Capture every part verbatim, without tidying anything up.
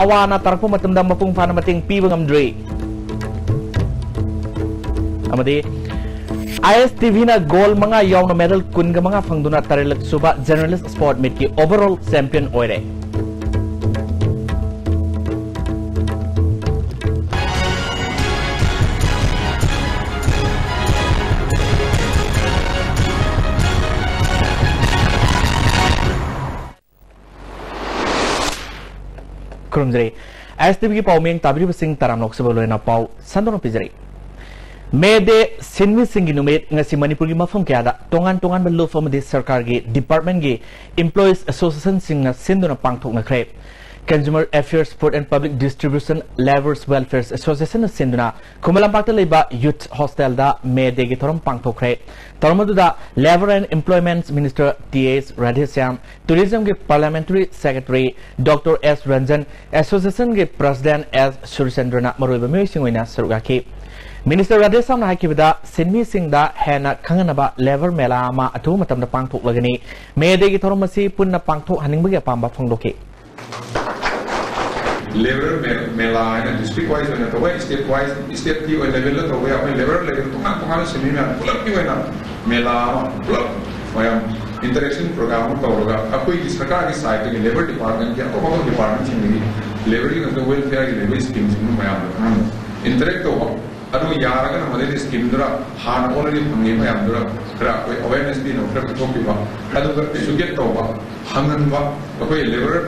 ꯑꯋꯥ ꯑꯅꯥ ꯇꯥꯔꯛꯄ ꯃꯇꯝꯗ ꯃꯄꯨꯡ ꯐꯥꯅ ꯃꯇꯦꯡ ꯄꯤꯕ ꯉꯝꯗ꯭ꯔꯤ꯫ ꯑꯃꯗꯤ ꯑꯥꯏ ꯑꯦꯁ ꯇꯤ ꯚꯤꯅ ꯒꯣꯜ ꯃꯉꯥ ꯌꯥꯎꯅ ꯃꯦꯗꯜ ꯀꯨꯟꯒ ꯃꯉꯥ ꯐꯪꯗꯨꯅ ꯇꯔꯦꯠꯂꯛ ꯁꯨꯕ ꯖꯦꯅꯔꯦꯂꯤꯁ ꯁ꯭ꯄꯣꯔꯠ ꯃꯤꯠꯀꯤ ꯑꯣꯚꯔꯑꯣꯜ ꯆꯦꯝꯄꯤꯌꯟ ꯑꯣꯏꯔꯦ꯫ ꯈꯨꯔꯨꯝꯖꯔꯤ꯫ ꯑꯦꯁ ꯇꯤ ꯚꯤꯒꯤ ꯄꯥꯎꯃꯤꯡ ꯇꯥꯕꯤꯔꯤꯕꯁꯤꯡ ꯇꯔꯥꯝꯅ ꯑꯣꯛꯆꯕ ꯂꯣꯏꯅ ꯄꯥꯎ ꯁꯟꯗꯣꯛꯅ ꯄꯤꯖꯔꯤ꯫ ꯃꯦ ꯗꯦ ꯁꯤꯟꯃꯤꯁꯤꯡꯒꯤ ꯅꯨꯃꯤꯠ ꯉꯁꯤ ꯃꯅꯤꯄꯨꯔꯒꯤ ꯃꯐꯝ ꯀꯌꯥꯗ ꯇꯣꯉꯥꯟ ꯇꯣꯉꯥꯟꯕ ꯂꯨꯞ ꯑꯃꯗꯤ ꯁꯔꯀꯥꯔꯒꯤ ꯗꯤꯄꯥꯔꯠꯃꯦꯟꯒꯤ ꯏꯝꯄ꯭ꯂꯣꯌꯤꯁ ꯑꯦꯁꯣꯁꯤꯌꯦꯁꯟꯁꯤꯡꯅ ꯁꯤꯟꯗꯨꯅ ꯄꯥꯡꯊꯣꯛꯅꯈ꯭ꯔꯦ꯫ Consumer Affairs, Food and Public Distribution, Labourers Welfare Association ꯅ ꯁꯤꯟꯗꯨꯅ ꯈꯨꯃꯟ ꯂꯝꯄꯥꯛꯇ ꯂꯩꯕ ꯌꯨꯊ ꯍꯣꯁꯇꯦꯜꯗ ꯃꯦ ꯗꯦꯒꯤ ꯊꯧꯔꯝ ꯄꯥꯡꯊꯣꯛꯈ꯭ꯔꯦ꯫ ꯊꯧꯔꯝ ꯑꯗꯨꯗ Labour and Employment Minister T S Radheshyam, ꯇꯨꯔꯤꯖꯝꯒꯤ parliamentary secretary doctor S Ranjan, ꯑꯦꯁꯣꯁꯤꯌꯦꯁꯟꯒꯤ ꯄ꯭ꯔꯁꯤꯗꯦꯟ ꯑꯦꯁ ꯁꯨꯔꯆꯟꯗ꯭ꯔꯅ ꯃꯔꯨꯑꯣꯏꯕ ꯃꯤꯑꯣꯏꯁꯤꯡ ꯑꯣꯏꯅ ꯁꯔꯨꯛ ꯌꯥꯈꯤ꯫ ꯃꯤꯅꯤꯁꯇꯔ ꯔꯥꯙꯦꯁ꯭ꯌꯥꯝꯅ ꯍꯥꯏꯈꯤꯕꯗ, ꯁꯤꯟꯃꯤꯁꯤꯡꯗ ꯍꯦꯟꯅ ꯈꯪꯍꯟꯅꯕ ꯂꯦꯕꯔ ꯃꯦꯂꯥ ꯑꯃ ꯑꯊꯨꯕ ꯃꯇꯝꯗ ꯄꯥꯡꯊꯣꯛꯂꯒꯅꯤ꯫ ꯃꯦ ꯗꯦꯒꯤ ꯊꯧꯔꯝ ꯑꯁꯤ ꯄꯨꯟꯅ ꯄꯥꯡꯊꯣꯛꯍꯟꯅꯤꯡꯕꯒꯤ ꯑꯄꯥꯝꯕ ꯐꯣꯡꯗꯣꯛꯈꯤ꯫ ꯂꯦꯕꯔ ꯃꯦ-, ꯃꯦꯂꯥ ꯍꯥꯏꯅ ꯗꯤꯁꯇ꯭ꯔꯤꯛ ꯋꯥꯏꯁ ꯑꯣꯏꯅ ꯇꯧꯕ, ꯁ꯭ꯇꯦꯠ ꯋꯥꯏꯁ, ꯁ꯭ꯇꯦꯠꯀꯤ ꯑꯣꯏꯅ ꯂꯦꯕꯦꯜꯗ ꯇꯧꯕ ꯌꯥꯏ꯫ ꯑꯩꯈꯣꯏ ꯂꯦꯕꯔ ꯂꯩꯔꯤꯕ ꯇꯣꯉꯥꯟ ꯇꯣꯉꯥꯟꯕ ꯁꯤꯟꯃꯤ ꯃꯌꯥꯝ ꯄꯨꯂꯞꯀꯤ ꯑꯣꯏꯅ ꯃꯦꯂꯥ ꯑꯃ, ꯄꯨꯂꯞ ꯃꯌꯥꯝ ꯏꯟꯇꯔꯦꯛꯁꯟ ꯄ꯭ꯔꯣꯒ꯭ꯔꯥꯝ ꯑꯃ ꯇꯧꯔꯒ, ꯑꯩꯈꯣꯏꯒꯤ ꯁꯔꯀꯥꯔꯒꯤ ꯁꯥꯏꯠꯇꯒꯤ, ꯂꯦꯕꯔ ꯗꯤꯄꯥꯔꯠꯃꯦꯟꯒꯤ, ꯑꯇꯣꯞ ꯑꯇꯣꯞꯄ ꯗꯤꯄꯥꯔꯠꯃꯦꯟꯁꯤꯡꯗꯒꯤ ꯂꯦꯕꯔꯒꯤ ꯅꯠꯇ꯭ꯔꯒ ꯋꯦꯜꯐꯤꯌꯔꯒꯤ ꯂꯩꯕ ꯁ꯭ꯀꯤꯝꯁꯤꯡꯗꯨ ꯃꯌꯥꯝꯗ ꯈꯪꯍꯟꯕ, ꯏꯟꯇꯔꯦꯛ ꯇꯧꯕ, ꯑꯗꯨ ꯌꯥꯔꯒꯅ ꯃꯗꯩꯗ ꯁ꯭ꯀꯤꯝꯗꯨꯗ ꯍꯥꯟꯅ ꯑꯣꯜꯔꯦꯗꯤ ꯐꯪꯉꯤ ꯃꯌꯥꯝꯗꯨꯗ ꯈꯔ ꯑꯩꯈꯣꯏ ꯑꯋꯦꯔꯅꯦꯁ ꯄꯤꯅꯕ ꯈꯔ ꯄꯤꯊꯣꯛꯄꯤꯕ, ꯑꯗꯨꯒ ꯑꯦꯖꯨꯀꯦꯠ ꯇꯧꯕ, ꯍꯪꯍꯟꯕ, ꯑꯩꯈꯣꯏ ꯂꯦꯕꯔ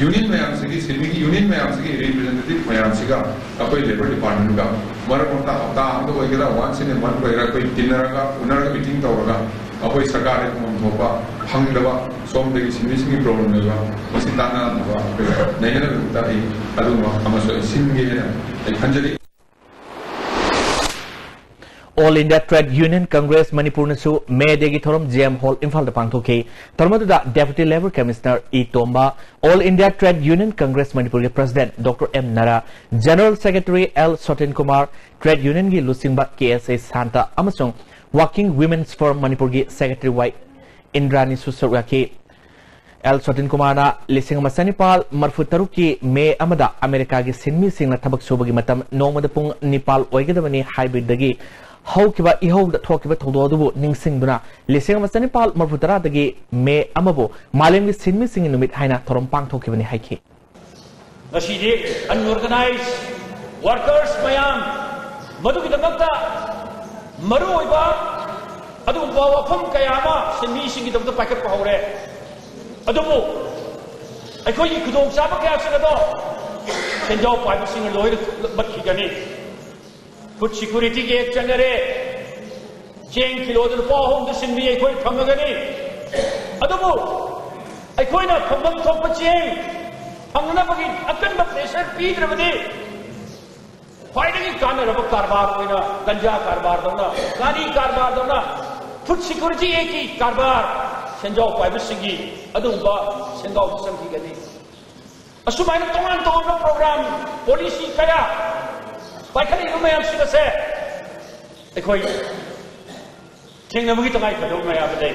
ꯌꯨꯅꯤꯌꯟ ꯃꯌꯥꯝꯁꯤꯒꯤ, ꯁꯤꯟꯃꯤꯒꯤ ꯌꯨꯅꯤꯌꯟ ꯃꯌꯥꯝꯁꯤꯒꯤ ꯔꯤꯄ꯭ꯔꯖꯦꯟꯇꯦꯇꯤꯚ ꯃꯌꯥꯝꯁꯤꯒ ꯑꯩꯈꯣꯏ ꯂꯦꯕꯔ ꯗꯤꯄꯥꯔꯠꯃꯦꯟꯒ ꯃꯔꯛ ꯃꯔꯛꯇ ꯍꯞꯇꯥ ꯑꯃꯗ ꯑꯣꯏꯒꯦꯔꯥ, ꯋꯥꯟꯁ ꯏꯟ ꯑꯦ ꯃꯟ ꯑꯣꯏꯒꯦꯔꯥ, ꯑꯩꯈꯣꯏ ꯇꯤꯟꯅꯔꯒ, ꯎꯅꯔꯒ, ꯃꯤꯇꯤꯡ ꯇꯧꯔꯒ ꯑꯩꯈꯣꯏ ꯁꯔꯀꯥꯔꯗ ꯐꯪꯐꯝ ꯊꯣꯛꯄ ꯐꯪꯗꯕ, ꯁꯣꯝꯗꯒꯤ ꯁꯤꯟꯃꯤꯁꯤꯡꯒꯤ ꯄ꯭ꯔꯣꯕ꯭ꯂꯦꯝ ꯂꯩꯕ, ꯃꯁꯤ ꯇꯥꯟꯅꯅꯕ ꯑꯩꯈꯣꯏ ꯅꯩꯅꯅꯕꯒꯤꯗꯃꯛꯇ ꯑꯩ ꯑꯗꯨꯒꯨꯝꯕ ꯑꯃꯁꯨ ꯑꯩ ꯁꯤꯟꯒꯦ ꯍꯥꯏꯅ ꯑꯩ ꯈꯟꯖꯔꯤ꯫ All India Trade Union Congress ꯃꯅꯤꯄꯨꯔꯅꯁꯨ ꯃꯦ ꯗꯦꯒꯤ ꯊꯧꯔꯝ ꯖꯤ ꯑꯦꯝ ꯍꯣꯜ ꯏꯝꯐꯥꯜꯗ ꯄꯥꯡꯊꯣꯛꯈꯤ꯫ ꯊꯧꯔꯝ ꯑꯗꯨꯗ Deputy Labour Commissioner E Tomba, All India Trade Union Congress ꯃꯅꯤꯄꯨꯔꯒꯤ President doctor M Nara, General Secretary L Sotin Kumar, Trade Unionꯒꯤ ꯂꯨꯆꯤꯡꯕ ꯀꯦ ꯑꯦꯁ ꯑꯦ ꯁꯥꯟꯇ ꯑꯃꯁꯨꯡ Working Women's Forum ꯃꯅꯤꯄꯨꯔꯒꯤ Secretary ꯋꯥꯏ ꯏꯟꯗ꯭ꯔꯥꯅꯤꯁꯨ ꯁꯔꯨꯛ ꯌꯥꯈꯤ꯫ ꯑꯦꯜ ꯁꯣꯇꯤꯟ ꯀꯨꯃꯥꯔꯅ ꯂꯤꯁꯤꯡ ꯑꯃ ꯆꯅꯤꯄꯥꯜ ꯃꯔꯐꯨ ꯇꯔꯨꯛꯀꯤ ꯃꯦ ꯑꯃꯗ ꯑꯃꯦꯔꯤꯀꯥꯒꯤ ꯁꯤꯟꯃꯤꯁꯤꯡꯅ ꯊꯕꯛ ꯁꯨꯕꯒꯤ ꯃꯇꯝ ꯅꯣꯡꯃꯗ ꯄꯨꯡ ꯅꯤꯄꯥꯜ ꯑꯣꯏꯒꯗꯕꯅꯤ ꯍꯥꯏꯕꯗꯒꯤ ꯍꯧꯈꯤꯕ ꯏꯍꯧꯗ ꯊꯣꯛꯈꯤꯕ ꯊꯧꯗꯣꯛ ꯑꯗꯨꯕꯨ ꯅꯤꯡꯁꯤꯡꯗꯨꯅ ꯂꯤꯁꯤꯡ ꯑꯃ ꯆꯅꯤꯄꯥꯜ ꯃꯔꯐꯨ ꯇꯔꯥꯗꯒꯤ ꯃꯦ ꯑꯃꯕꯨ ꯃꯥꯂꯦꯝꯒꯤ ꯁꯤꯟꯃꯤꯁꯤꯡꯒꯤ ꯅꯨꯃꯤꯠ ꯍꯥꯏꯅ ꯊꯧꯔꯝ ꯄꯥꯡꯊꯣꯛꯈꯤꯕꯅꯤ ꯍꯥꯏꯈꯤ꯫ ꯉꯁꯤꯗꯤ unorganized workers ꯃꯌꯥꯝ, ꯃꯗꯨꯒꯤꯗꯃꯛꯇ ꯃꯔꯨꯑꯣꯏꯕ ꯑꯗꯨꯒꯨꯝꯕ ꯋꯥꯐꯝ ꯀꯌꯥ ꯑꯃ ꯁꯤꯟꯃꯤꯁꯤꯡꯒꯤꯗꯃꯛꯇ ꯄꯥꯏꯈꯠꯄ ꯍꯧꯔꯦ꯫ ꯑꯗꯨꯕꯨ ꯑꯩꯈꯣꯏꯒꯤ ꯈꯨꯗꯣꯡꯆꯥꯕ ꯀꯌꯥꯁꯤꯡ ꯑꯗꯣ ꯁꯦꯟꯖꯥꯎ ꯄꯥꯏꯕꯁꯤꯡꯅ ꯂꯣꯏꯅ ꯃꯠꯈꯤꯒꯅꯤ꯫ Food Security Act ꯆꯪꯅꯔꯦ꯫ ꯆꯦꯡ ꯀꯤꯂꯣꯗ ꯂꯨꯄꯥ ꯑꯍꯨꯝꯗ ꯁꯤꯟꯃꯤ ꯑꯩꯈꯣꯏ ꯐꯪꯉꯒꯅꯤ꯫ ꯑꯗꯨꯕꯨ ꯑꯩꯈꯣꯏꯅ ꯐꯪꯐꯝ ꯊꯣꯛꯄ ꯆꯦꯡ ꯐꯪꯅꯅꯕꯒꯤ ꯑꯀꯟꯕ pressure ꯄꯤꯗ꯭ꯔꯕꯗꯤ ꯈ꯭ꯋꯥꯏꯗꯒꯤ ꯀꯥꯟꯅꯔꯕ ꯀꯔꯕꯥꯔ ꯑꯣꯏꯅ ꯒꯟꯖꯥ ꯀꯔꯕꯥꯔꯗꯧꯅ, ꯒꯥꯔꯤ ꯀꯔꯕꯥꯔꯗꯧꯅ Food Security Actꯀꯤ ꯀꯔꯕꯥꯔ, ꯁꯦꯟꯖꯥꯎ ꯄꯥꯏꯕꯁꯤꯡꯒꯤ ꯑꯗꯨꯒꯨꯝꯕ ꯁꯦꯟꯖꯥꯎꯁꯨ ꯆꯪꯈꯤꯒꯅꯤ꯫ ꯑꯁꯨꯃꯥꯏꯅ ꯇꯣꯉꯥꯟ ꯇꯣꯉꯥꯟꯕ program, policy ꯀꯌꯥ ꯄꯥꯏꯈꯠꯂꯛꯏꯕ ꯃꯌꯥꯝꯁꯤꯡ ꯑꯁꯦ ꯑꯩꯈꯣꯏ ꯊꯦꯡꯅꯕꯒꯤ ꯇꯉꯥꯏ ꯐꯗꯕ ꯃꯌꯥꯝ ꯑꯃ ꯂꯩ꯫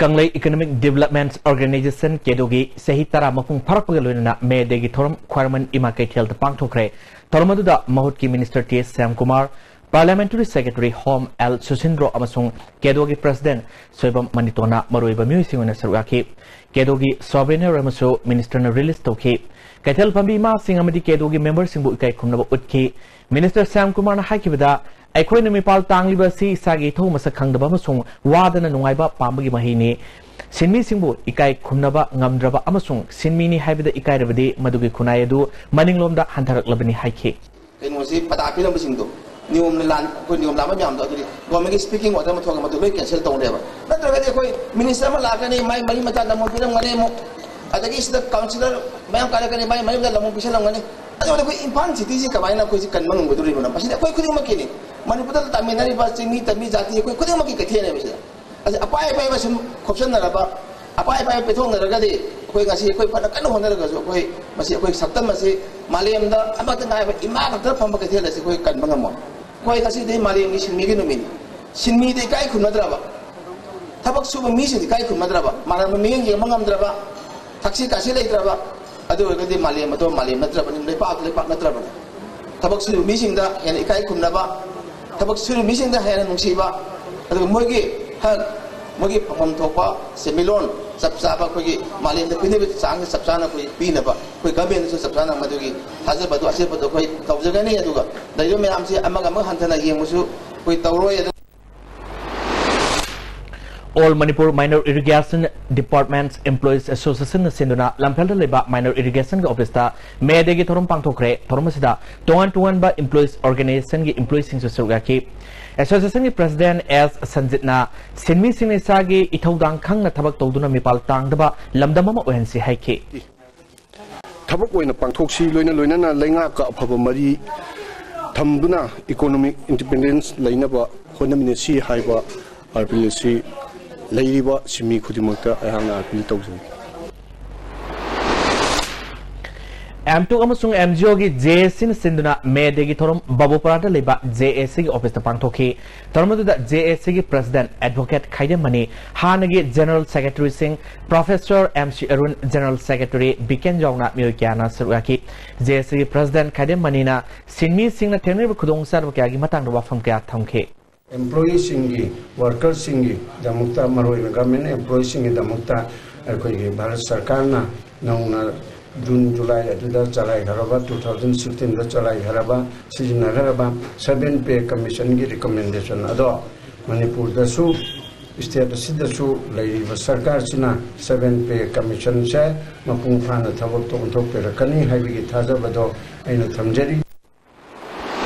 ꯀꯪꯂꯩ Economic Development Organization, ꯀꯦꯗꯣꯒꯤ ꯆꯍꯤ ꯇꯔꯥ ꯃꯄꯨꯡ ꯐꯥꯔꯛꯄꯒ ꯂꯣꯏꯅꯅ May Dayꯒꯤ ꯊꯧꯔꯝ ꯈ꯭ꯋꯥꯏꯔꯝꯕꯟ ꯏꯃꯥ ꯀꯩꯊꯦꯜꯗ ꯄꯥꯡꯊꯣꯛꯈ꯭ꯔꯦ꯫ ꯊꯧꯔꯝ ꯑꯗꯨꯗ ꯃꯍꯨꯠꯀꯤ Minister T S Shyamkumar, Parliamentary Secretary Home L Susindro ꯑꯃꯁꯨꯡ ꯀꯦꯗꯣꯒꯤ President ꯁꯣꯏꯕꯝ ꯃꯅꯤꯇꯣꯟꯅ ꯃꯔꯨꯑꯣꯏꯕ ꯃꯤꯑꯣꯏꯁꯤꯡ ꯑꯣꯏꯅ ꯁꯔꯨꯛ ꯌꯥꯈꯤ꯫ ꯀꯦꯗꯣꯒꯤ souvenir ꯑꯃꯁꯨ Ministerꯅ release ꯇꯧꯈꯤ꯫ ꯀꯩꯊꯦꯜ ꯐꯝꯕꯤ ꯏꯃꯥꯁꯤꯡ ꯑꯃꯗꯤ ꯀꯦꯗꯣꯒꯤ memberꯁꯤꯡꯕꯨ ꯏꯀꯥꯏ ꯈꯨꯝꯅꯕ ꯎꯠꯈꯤ꯫ Minister ꯁ꯭ꯌꯥꯝꯀꯨꯃꯥꯔꯅ ꯍꯥꯏꯈꯤꯕꯗ, ꯑꯩꯈꯣꯏꯅ ꯃꯤꯄꯥꯜ ꯇꯥꯡꯂꯤꯕ ꯑꯁꯤ ꯏꯁꯥꯒꯤ ꯏꯊꯧ ꯃꯁꯛ ꯈꯪꯗꯕ ꯑꯃꯁꯨꯡ ꯋꯥꯗꯅ ꯅꯨꯡꯉꯥꯏꯕ ꯄꯥꯝꯕꯒꯤ ꯃꯍꯩꯅꯤ꯫ ꯁꯤꯟꯃꯤꯁꯤꯡꯕꯨ ꯏꯀꯥꯏ ꯈꯨꯝꯅꯕ ꯉꯝꯗ꯭ꯔꯕ ꯑꯃꯁꯨꯡ ꯁꯤꯟꯃꯤꯅꯤ ꯍꯥꯏꯕꯗ ꯏꯀꯥꯏꯔꯕꯗꯤ ꯃꯗꯨꯒꯤ ꯈꯨꯟꯅꯥꯏ ꯑꯗꯨ ꯃꯅꯤꯡꯂꯣꯝꯗ ꯍꯟꯊꯔꯛꯂꯕꯅꯤ ꯍꯥꯏꯈꯤ꯫ ꯀꯩꯅꯣꯁꯤ ꯄꯗꯥ ꯄꯤꯔꯝꯕꯁꯤꯡꯗꯣ, ꯅꯤꯌꯣꯝꯅ ꯂꯥꯟ-, ꯑꯩꯈꯣꯏ ꯅꯤꯌꯣꯝ ꯂꯥꯟꯕ ꯃꯌꯥꯝꯗꯣ, ꯑꯗꯨꯗꯤ governmentꯀꯤ speaking order ꯑꯃ ꯊꯣꯛꯑꯒ ꯃꯗꯨ ꯂꯣꯏ cancel ꯇꯧꯅꯦꯕ꯫ ꯅꯠꯇ꯭ꯔꯒꯗꯤ ꯑꯩꯈꯣꯏ minister ꯑꯃ ꯂꯥꯛꯀꯅꯤ, ꯃꯥꯏ ꯃꯔꯤ ꯃꯇꯥ ꯅꯝꯃꯣ ꯄꯤꯔꯝꯒꯅꯤ ꯑꯃꯨꯛ, ꯑꯗꯒꯤ ꯁꯤꯗ councillor ꯃꯌꯥꯝ ꯀꯥꯔꯛꯀꯅꯤ, ꯃꯥꯏ ꯃꯔꯤ ꯃꯇꯥ ꯅꯝꯃꯣ ꯄꯤꯁꯜꯂꯝꯒꯅꯤ꯫ ꯑꯗꯨ ꯑꯩꯈꯣꯏ ꯏꯝꯐꯥꯜ cityꯁꯤ ꯀꯃꯥꯏꯅ ꯑꯩꯈꯣꯏꯁꯤ ꯀꯟꯕ ꯉꯝꯒꯗꯧꯔꯤꯕꯅꯣ? ꯃꯁꯤꯗꯤ ꯑꯩꯈꯣꯏ ꯈꯨꯗꯤꯡꯃꯛꯀꯤꯅꯤ꯫ ꯃꯅꯤꯄꯨꯔꯗ ꯇꯥꯃꯤꯟꯅꯔꯤꯕ ꯆꯤꯡꯃꯤ, ꯇꯝꯃꯤ, ꯖꯥꯇꯤ ꯑꯩꯈꯣꯏ ꯈꯨꯗꯤꯡꯃꯛꯀꯤ ꯀꯩꯊꯦꯜꯅꯦꯕ ꯁꯤꯗ꯫ ꯑꯁꯤ ꯑꯄꯥꯏ ꯑꯄꯥꯏꯕ ꯁꯨꯝ ꯈꯣꯞꯆꯟꯅꯔꯕ, ꯑꯄꯥꯏ ꯑꯄꯥꯏꯕ ꯄꯤꯊꯣꯛꯅꯔꯒꯗꯤ ꯑꯩꯈꯣꯏ ꯉꯁꯤ ꯑꯩꯈꯣꯏ ꯐꯅ ꯀꯟꯅ ꯍꯣꯠꯅꯔꯒꯁꯨ ꯑꯩꯈꯣꯏ ꯃꯁꯤ ꯑꯩꯈꯣꯏ ꯁꯛꯇꯝ ꯑꯁꯤ ꯃꯥꯂꯦꯝꯗ ꯑꯃꯠꯇ ꯉꯥꯏꯕ ꯏꯃꯥ ꯈꯛꯇ ꯐꯝꯕ ꯀꯩꯊꯦꯜ ꯑꯁꯤ ꯑꯩꯈꯣꯏ ꯀꯟꯕ ꯉꯝꯃꯣꯏ꯫ ꯑꯩꯈꯣꯏ ꯉꯁꯤꯗꯤ ꯃꯥꯂꯦꯝꯒꯤ ꯁꯤꯟꯃꯤꯒꯤ ꯅꯨꯃꯤꯠꯅꯤ꯫ ꯁꯤꯟꯃꯤꯗ ꯏꯀꯥꯏ ꯈꯨꯝꯅꯗ꯭ꯔꯕ, ꯊꯕꯛ ꯁꯨꯕ ꯃꯤꯁꯤꯡꯗꯤ ꯏꯀꯥꯏ ꯈꯨꯝꯅꯗ꯭ꯔꯕ, ꯃꯥꯂꯦꯝꯒꯤ ꯃꯤꯠꯌꯦꯡ ꯌꯦꯡꯕ ꯉꯝꯗ꯭ꯔꯕ, ꯊꯛꯁꯤ ꯈꯥꯁꯤ ꯂꯩꯇ꯭ꯔꯕ, ꯑꯗꯨ ꯑꯣꯏꯔꯒꯗꯤ ꯃꯥꯂꯦꯝ ꯑꯗꯣ ꯃꯥꯂꯦꯝ ꯅꯠꯇ꯭ꯔꯕꯅꯤ, ꯂꯩꯄꯥꯛ ꯑꯗꯨ ꯂꯩꯄꯥꯛ ꯅꯠꯇ꯭ꯔꯕꯅꯤ꯫ ꯊꯕꯛ ꯁꯨꯔꯤꯕ ꯃꯤꯁꯤꯡꯗ ꯍꯦꯟꯅ ꯏꯀꯥꯏ ꯈꯨꯝꯅꯕ, ꯊꯕꯛ ꯁꯨꯔꯤꯕ ꯃꯤꯁꯤꯡꯗ ꯍꯦꯟꯅ ꯅꯨꯡꯁꯤꯕ, ꯑꯗꯨꯒ ꯃꯣꯏꯒꯤ ꯍꯛ, ꯃꯣꯏꯒꯤ ꯐꯪꯐꯝ ꯊꯣꯛꯄ ꯁꯦꯟꯃꯤꯠꯂꯣꯟ ꯆꯞ ꯆꯥꯕ ꯑꯩꯈꯣꯏꯒꯤ ꯃꯥꯂꯦꯝꯗ ꯄꯤꯅꯕ ꯆꯥꯡꯁꯦ ꯆꯞ ꯆꯥꯅ ꯑꯩꯈꯣꯏ ꯄꯤꯅꯕ, ꯑꯩꯈꯣꯏ ꯒꯃꯦꯟꯗꯁꯨ ꯆꯞ ꯆꯥꯅ ꯃꯗꯨꯒꯤ ꯊꯥꯖꯕꯗꯣ, ꯑꯆꯦꯠꯄꯗꯣ ꯑꯩꯈꯣꯏ ꯇꯧꯖꯒꯅꯤ꯫ ꯑꯗꯨꯒ ꯂꯩꯔꯤꯕ ꯃꯌꯥꯝꯁꯤ ꯑꯃꯒ ꯑꯃꯒ ꯍꯟꯊꯅ ꯌꯦꯡꯕꯁꯨ ꯑꯩꯈꯣꯏ ꯇꯧꯔꯣꯏ꯫ ꯑꯗꯨ All Manipur Minor Irrigation Department Employees Association ꯅ ꯁꯤꯟꯗꯨꯅ ꯂꯝꯐꯦꯜꯗ ꯂꯩꯕ Minor Irrigation ꯒꯤ office ꯇ May Day ꯒꯤ ꯊꯧꯔꯝ ꯄꯥꯡꯊꯣꯛꯈ꯭ꯔꯦ꯫ ꯊꯧꯔꯝ ꯑꯁꯤꯗ ꯇꯣꯉꯥꯟ ꯇꯣꯉꯥꯟꯕ employees organization ꯒꯤ employee ꯁꯤꯡꯁꯨ ꯁꯔꯨꯛ ꯌꯥꯈꯤ꯫ Association ꯒꯤ president ꯑꯦꯁ ꯁꯟꯖꯤꯠꯅ ꯁꯤꯟꯃꯤꯁꯤꯡꯅ ꯏꯁꯥꯒꯤ ꯏꯊꯧꯗꯥꯡ ꯈꯪꯅ ꯊꯕꯛ ꯇꯧꯗꯨꯅ ꯃꯤꯄꯥꯜ ꯇꯥꯡꯗꯕ ꯂꯝꯗꯝ ꯑꯃ ꯑꯣꯏꯍꯟꯁꯤ ꯍꯥꯏꯈꯤ꯫ ꯊꯕꯛ ꯑꯣꯏꯅ ꯄꯥꯡꯊꯣꯛꯁꯤ, ꯂꯣꯏꯅ ꯂꯣꯏꯅꯅ ꯂꯩꯉꯥꯛꯀ ꯑꯐꯕ ꯃꯔꯤ ꯊꯝꯗꯨꯅ economic independence ꯂꯩꯅꯕ ꯍꯣꯠꯅꯃꯤꯟꯅꯁꯤ ꯍꯥꯏꯕ appeal ꯑꯁꯤ ꯂꯩꯔꯤꯕ ꯁꯤꯟꯃꯤ ꯈꯨꯗꯤꯡꯃꯛꯇ ꯑꯩꯍꯥꯛꯅ appeal ꯇꯧꯖꯔꯤ꯫ ꯑꯦꯝꯇꯨꯛ ꯑꯃꯁꯨꯡ ꯑꯦꯝꯖꯤꯑꯣꯒꯤ ꯖꯦꯑꯦꯁꯤꯅ ꯁꯤꯟꯗꯨꯅ May Day ꯒꯤ ꯊꯧꯔꯝ ꯕꯥꯕꯨꯄꯥꯔꯥꯗ ꯂꯩꯕ ꯖꯦꯑꯦꯁꯤꯒꯤ office ꯇ ꯄꯥꯡꯊꯣꯛꯈꯤ꯫ ꯊꯧꯔꯝ ꯑꯗꯨꯗ ꯖꯦꯑꯦꯁꯤꯒꯤ president advocate ꯈꯥꯏꯗꯦꯝ ꯃꯅꯤ, ꯍꯥꯟꯅꯒꯤ general secretary ꯁꯤꯡ, professor M C Arun, general secretary ꯕꯤꯀꯦꯟ ꯌꯥꯎꯅ ꯃꯤꯑꯣꯏ ꯀꯌꯥꯅ ꯁꯔꯨꯛ ꯌꯥꯈꯤ꯫ ꯖꯦꯑꯦꯁꯤꯒꯤ president ꯈꯥꯏꯗꯦꯝ ꯃꯅꯤꯅ ꯁꯤꯟꯃꯤꯁꯤꯡꯅ ꯊꯦꯡꯅꯔꯤꯕ ꯈꯨꯗꯣꯡꯆꯥꯗꯕ ꯀꯌꯥꯒꯤ ꯃꯇꯥꯡꯗ ꯋꯥꯐꯝ ꯀꯌꯥ ꯊꯝꯈꯤ꯫ Employee ꯁꯤꯡꯒꯤ, worker ꯁꯤꯡꯒꯤ ꯗꯃꯛꯇ, ꯃꯔꯨꯑꯣꯏꯅ government employee ꯁꯤꯡꯒꯤꯗꯃꯛꯇ ꯑꯩꯈꯣꯏꯒꯤ ꯚꯥꯔꯠ ꯁꯔꯀꯥꯔꯅ ꯅꯧꯅ June, July ꯑꯗꯨꯗ ꯆꯂꯥꯏꯈ꯭ꯔꯕ, two thousand sixteen ꯗ ꯆꯂꯥꯏꯈ꯭ꯔꯕ, ꯁꯤꯖꯤꯟꯅꯈ꯭ꯔꯕ seven pay commission ꯒꯤ recommendation ꯑꯗꯣ ꯃꯅꯤꯄꯨꯔꯗꯁꯨ, state ꯑꯁꯤꯗꯁꯨ ꯂꯩꯔꯤꯕ ꯁꯔꯀꯥꯔꯁꯤꯅ seven pay commission ꯁꯦ ꯃꯄꯨꯡ ꯐꯥꯅ ꯊꯕꯛꯇ ꯑꯣꯟꯊꯣꯛꯄꯤꯔꯛꯀꯅꯤ ꯍꯥꯏꯕꯒꯤ ꯊꯥꯖꯕꯗꯣ ꯑꯩꯅ ꯊꯝꯖꯔꯤ꯫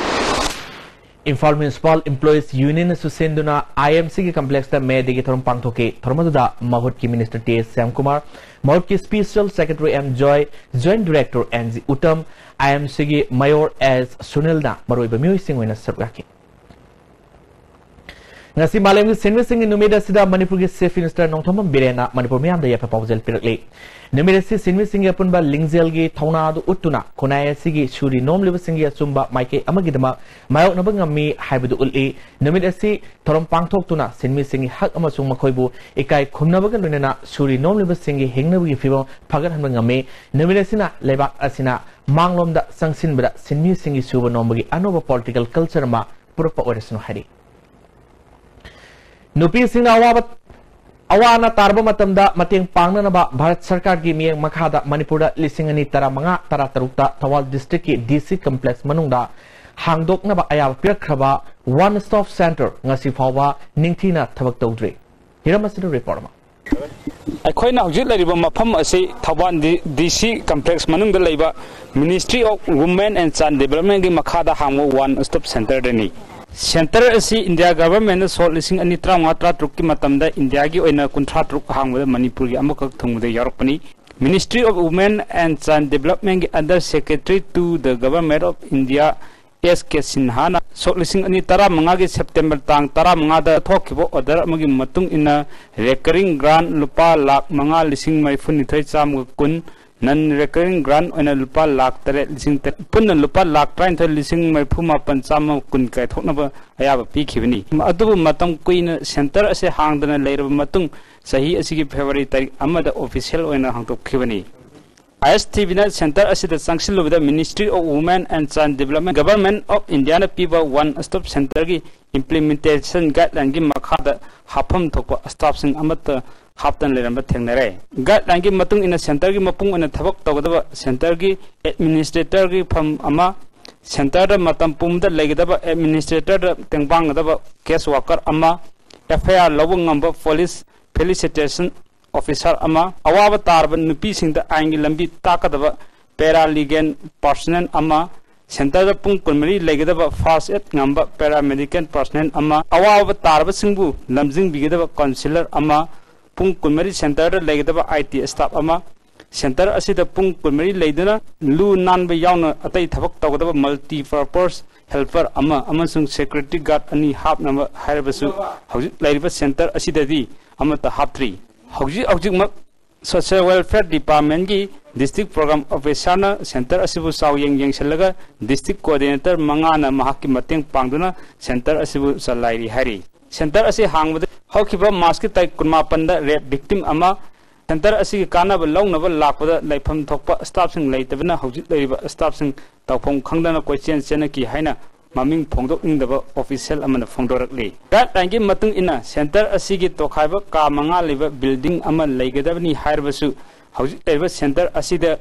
ꯏꯝꯐꯥꯜ Municipal Employees Union ꯅꯁꯨ ꯁꯤꯟꯗꯨꯅ ꯑꯥꯏ ꯑꯦꯝ ꯁꯤꯒꯤ complex ꯇ May Day ꯒꯤ ꯊꯧꯔꯝ ꯄꯥꯡꯊꯣꯛꯈꯤ꯫ ꯊꯧꯔꯝ ꯑꯗꯨꯗ ꯃꯍꯨꯠꯀꯤ minister ꯇꯤ ꯑꯦꯁ ꯁ꯭ꯌꯥꯝꯀꯨꯃꯥꯔ, ꯃꯍꯨꯠꯀꯤ special secretary M Joy, joint director N G Uttam, I M ꯁꯤꯒꯤ mayor ꯑꯦꯁ ꯁꯨꯅꯤꯜꯅ ꯃꯔꯨꯑꯣꯏꯕ ꯃꯤꯑꯣꯏꯁꯤꯡ ꯑꯣꯏꯅ ꯁꯔꯨꯛ ꯌꯥꯈꯤ꯫ ꯉꯁꯤ ꯃꯥꯂꯦꯝꯒꯤ ꯁꯤꯟꯃꯤꯁꯤꯡꯒꯤ ꯅꯨꯃꯤꯠ ꯑꯁꯤꯗ ꯃꯅꯤꯄꯨꯔꯒꯤ Chief Minister ꯅꯣꯡꯊꯣꯝꯕꯝ ꯕꯤꯔꯦꯟꯅ ꯃꯅꯤꯄꯨꯔ ꯃꯤꯌꯥꯝꯗ ꯌꯥꯏꯐ ꯄꯥꯎꯖꯦꯜ ꯄꯤꯔꯛꯂꯤ꯫ ꯅꯨꯃꯤꯠ ꯑꯁꯤ ꯁꯤꯟꯃꯤꯁꯤꯡꯒꯤ ꯑꯄꯨꯟꯕ ꯂꯤꯡꯖꯦꯜꯒꯤ ꯊꯧꯅꯥ ꯑꯗꯨ ꯎꯠꯇꯨꯅ ꯈꯨꯟꯅꯥꯏ ꯑꯁꯤꯒꯤ ꯁꯨꯔꯤ ꯅꯣꯝꯂꯤꯕꯁꯤꯡꯒꯤ ꯑꯆꯨꯝꯕ ꯃꯥꯏꯀꯩ ꯑꯃꯒꯤꯗꯃꯛ ꯃꯥꯌꯣꯛꯅꯕ ꯉꯝꯃꯤ ꯍꯥꯏꯕꯗꯨ ꯎꯠꯂꯤ꯫ ꯅꯨꯃꯤꯠ ꯑꯁꯤ ꯊꯧꯔꯝ ꯄꯥꯡꯊꯣꯛꯇꯨꯅ ꯁꯤꯟꯃꯤꯁꯤꯡꯒꯤ ꯍꯛ ꯑꯃꯁꯨꯡ ꯃꯈꯣꯏꯕꯨ ꯏꯀꯥꯏ ꯈꯨꯝꯅꯕꯒ ꯂꯣꯏꯅꯅ ꯁꯨꯔꯤ ꯅꯣꯝꯂꯤꯕꯁꯤꯡꯒꯤ ꯍꯤꯡꯅꯕꯒꯤ ꯐꯤꯕꯝ ꯐꯒꯠꯍꯟꯕ ꯉꯝꯃꯤ꯫ ꯅꯨꯃꯤꯠ ꯑꯁꯤꯅ ꯂꯩꯕꯥꯛ ꯑꯁꯤꯅ ꯃꯥꯡꯂꯣꯝꯗ ꯆꯪꯁꯤꯟꯕꯗ ꯁꯤꯟꯃꯤꯁꯤꯡꯒꯤ ꯁꯨꯕ ꯅꯣꯝꯕꯒꯤ ꯑꯅꯧꯕ political culture ꯑꯃ ꯄꯨꯔꯛꯄ ꯑꯣꯏꯔꯁꯅꯨ ꯍꯥꯏꯔꯤ꯫ ꯅꯨꯄꯤꯁꯤꯡꯅ ꯑꯋꯥꯕ, ꯑꯋꯥ ꯑꯅꯥ ꯇꯥꯔꯕ ꯃꯇꯝꯗ ꯃꯇꯦꯡ ꯄꯥꯡꯅꯅꯕ ꯚꯥꯔꯠ ꯁꯔꯀꯥꯔꯒꯤ ꯃꯤꯠꯌꯦꯡ ꯃꯈꯥꯗ ꯃꯅꯤꯄꯨꯔꯗ ꯂꯤꯁꯤꯡ ꯑꯅꯤ ꯇꯔꯥꯃꯉꯥ ꯇꯔꯥꯇꯔꯨꯛꯇ ꯊꯧꯕꯥꯜ districtꯀꯤ DC complex ꯃꯅꯨꯡꯗ ꯍꯥꯡꯗꯣꯛꯅꯕ ꯑꯌꯥꯕ ꯄꯤꯔꯛꯈ꯭ꯔꯕ One Stop Center ꯉꯁꯤ ꯐꯥꯎꯕ ꯅꯤꯡꯊꯤꯅ ꯊꯕꯛ ꯇꯧꯗ꯭ꯔꯤ꯫ ꯍꯤꯔꯝ ꯑꯁꯤꯗ report ꯑꯃ꯫ ꯑꯩꯈꯣꯏꯅ ꯍꯧꯖꯤꯛ ꯂꯩꯔꯤꯕ ꯃꯐꯝ ꯑꯁꯤ ꯊꯧꯕꯥꯜ ꯗꯤ-, DC complex ꯃꯅꯨꯡꯗ ꯂꯩꯕ Ministry of Women and Child Developmentꯀꯤ ꯃꯈꯥꯗ ꯍꯥꯡꯕ One Stop Centerꯗꯅꯤ꯫ Center ꯑꯁꯤ India governmentꯅ ꯁꯣꯛ ꯂꯤꯁꯤꯡ ꯑꯅꯤ ꯇꯔꯥꯃꯉꯥ ꯇꯔꯥꯇꯔꯨꯛꯀꯤ ꯃꯇꯝꯗ ꯏꯟꯗꯤꯌꯥꯒꯤ ꯑꯣꯏꯅ ꯀꯨꯟꯊ꯭ꯔꯥ ꯇꯔꯨꯛ ꯍꯥꯡꯕꯗ ꯃꯅꯤꯄꯨꯔꯒꯤ ꯑꯃꯈꯛ ꯊꯨꯡꯕꯗ ꯌꯥꯎꯔꯛꯄꯅꯤ꯫ Ministry of Women and Child Developmentꯀꯤ Under Secretary to the Government of India S K ꯁꯤꯟꯍꯥꯅ ꯁꯣꯛ ꯂꯤꯁꯤꯡ ꯑꯅꯤ ꯇꯔꯥꯃꯉꯥꯒꯤ September ꯇꯥꯡ ꯇꯔꯥꯃꯉꯥꯗ ꯊꯣꯛꯈꯤꯕ order ꯑꯃꯒꯤ ꯃꯇꯨꯡ ꯏꯟꯅ recurring grant ꯂꯨꯄꯥ ꯂꯥꯈ ꯃꯉꯥ ꯂꯤꯁꯤꯡ ꯃꯔꯤꯐꯨꯅꯤꯊꯣꯏ ꯆꯥꯝꯃꯒ ꯀꯨꯟ, non recurring grant ꯑꯣꯏꯅ ꯂꯨꯄꯥ ꯂꯥꯈ ꯇꯔꯦꯠ ꯂꯤꯁꯤꯡ ꯇꯔꯦꯠ, ꯄꯨꯟꯅ ꯂꯨꯄꯥ ꯂꯥꯈ ꯇꯔꯥꯅꯤꯊꯣꯏ ꯂꯤꯁꯤꯡ ꯃꯔꯤꯐꯨ ꯃꯥꯄꯟ ꯆꯥꯝꯃ ꯀꯨꯟ ꯀꯥꯏꯊꯣꯛꯅꯕ ꯑꯌꯥꯕ ꯄꯤꯈꯤꯕꯅꯤ꯫ ꯑꯗꯨꯕꯨ ꯃꯇꯝ ꯀꯨꯏꯅ center ꯑꯁꯤ ꯍꯥꯡꯗꯅ ꯂꯩꯔꯕ ꯃꯇꯨꯡ ꯆꯍꯤ ꯑꯁꯤꯒꯤ February ꯇꯥꯔꯤꯛ ꯑꯃꯗ official ꯑꯣꯏꯅ ꯍꯥꯡꯗꯣꯛꯈꯤꯕꯅꯤ꯫ ISTVꯅ center ꯑꯁꯤꯗ ꯆꯪꯁꯤꯜꯂꯨꯕꯗ Ministry of Women and Child Development, Government of Indiaꯅ ꯄꯤꯕ One Stop Centerꯒꯤ implementation guidelineꯒꯤ ꯃꯈꯥꯗ ꯍꯥꯞꯐꯝ ꯊꯣꯛꯄ staffꯁꯤꯡ ꯑꯃꯠꯇ ꯍꯥꯞꯇꯅ ꯂꯩꯔꯝꯕ ꯊꯦꯡꯅꯔꯦ꯫ Guidelineꯒꯤ ꯃꯇꯨꯡ ꯏꯟꯅ centerꯒꯤ ꯃꯄꯨꯡ ꯑꯣꯏꯅ ꯊꯕꯛ ꯇꯧꯒꯗꯕ centerꯒꯤ administratorꯒꯤ ꯐꯝ ꯑꯃ, centerꯗ ꯃꯇꯝ ꯄꯨꯝꯕꯗ ꯂꯩꯒꯗꯕ administratorꯗ ꯇꯦꯡꯕꯥꯡꯒꯗꯕ case worker ꯑꯃ, FIR ꯂꯧꯕ ꯉꯝꯕ police facilitation officer ꯑꯃ, ꯑꯋꯥꯕ ꯇꯥꯔꯕ ꯅꯨꯄꯤꯁꯤꯡꯗ ꯑꯥꯏꯟꯒꯤ ꯂꯝꯕꯤ ꯇꯥꯛꯀꯗꯕ paralegal personnel ꯑꯃ, centerꯗ ꯄꯨꯡ ꯀꯨꯟꯃꯔꯤ ꯂꯩꯒꯗꯕ first aid ꯉꯝꯕ paramedical personnel ꯑꯃ, ꯑꯋꯥꯕ ꯇꯥꯔꯕꯁꯤꯡꯕꯨ ꯂꯝꯖꯤꯡꯕꯤꯒꯗꯕ counsellor ꯑꯃ, ꯄꯨꯡ ꯀꯨꯟꯃꯔꯤ centerꯗ ꯂꯩꯒꯗꯕ IT staff ꯑꯃ, center ꯑꯁꯤꯗ ꯄꯨꯡ ꯀꯨꯟꯃꯔꯤ ꯂꯩꯗꯨꯅ ꯂꯨ ꯅꯥꯟꯕ ꯌꯥꯎꯅ ꯑꯇꯩ ꯊꯕꯛ ꯇꯧꯒꯗꯕ multi purpose helper ꯑꯃ ꯑꯃꯁꯨꯡ security guard ꯑꯅꯤ ꯍꯥꯞꯅꯕ ꯍꯥꯏꯔꯕꯁꯨ, ꯍꯧꯖꯤꯛ ꯂꯩꯔꯤꯕ center ꯑꯁꯤꯗꯗꯤ ꯑꯃꯠꯇ ꯍꯥꯞꯇ꯭ꯔꯤ꯫ ꯍꯧꯖꯤꯛ ꯍꯧꯖꯤꯛꯃꯛ Social Welfare Departmentꯀꯤ District Program Officerꯅ center ꯑꯁꯤꯕꯨ ꯆꯥꯎꯌꯦꯡ ꯌꯦꯡꯁꯤꯜꯂꯒ District Coordinator ꯃꯉꯥꯅ ꯃꯍꯥꯛꯀꯤ ꯃꯇꯦꯡ ꯄꯥꯡꯗꯨꯅ center ꯑꯁꯤꯕꯨ ꯆꯂꯥꯏꯔꯤ ꯍꯥꯏꯔꯤ꯫ Center ꯑꯁꯤ ꯍꯥꯡꯕꯗ ꯍꯧꯈꯤꯕ Marchꯀꯤ ꯇꯥꯔꯤꯛ ꯀꯨꯟꯃꯥꯄꯟꯗ rape victim ꯑꯃ center ꯑꯁꯤꯒꯤ ꯀꯥꯟꯅꯕ ꯂꯧꯅꯕ ꯂꯥꯛꯄꯗ ꯂꯩꯐꯝ ꯊꯣꯛꯄ staffꯁꯤꯡ ꯂꯩꯇꯕꯅ ꯍꯧꯖꯤꯛ ꯂꯩꯔꯤꯕ staffꯁꯤꯡ ꯇꯧꯐꯝ ꯈꯪꯗꯅ ꯀꯣꯏꯆꯦꯟ ꯆꯦꯟꯅꯈꯤ ꯍꯥꯏꯅ ꯃꯃꯤꯡ ꯐꯣꯡꯗꯣꯛꯅꯤꯡꯗꯕ official ꯑꯃꯅ ꯐꯣꯡꯗꯣꯔꯛꯂꯤ꯫ Guideline ꯒꯤ ꯃꯇꯨꯡ ꯏꯟꯅ center ꯑꯁꯤꯒꯤ ꯇꯣꯈꯥꯏꯕ ꯀꯥ ꯃꯉꯥ ꯂꯩꯕ building ꯑꯃ ꯂꯩꯒꯗꯕꯅꯤ ꯍꯥꯏꯔꯕꯁꯨ, ꯍꯧꯖꯤꯛ ꯂꯩꯔꯤꯕ center ꯑꯁꯤꯗ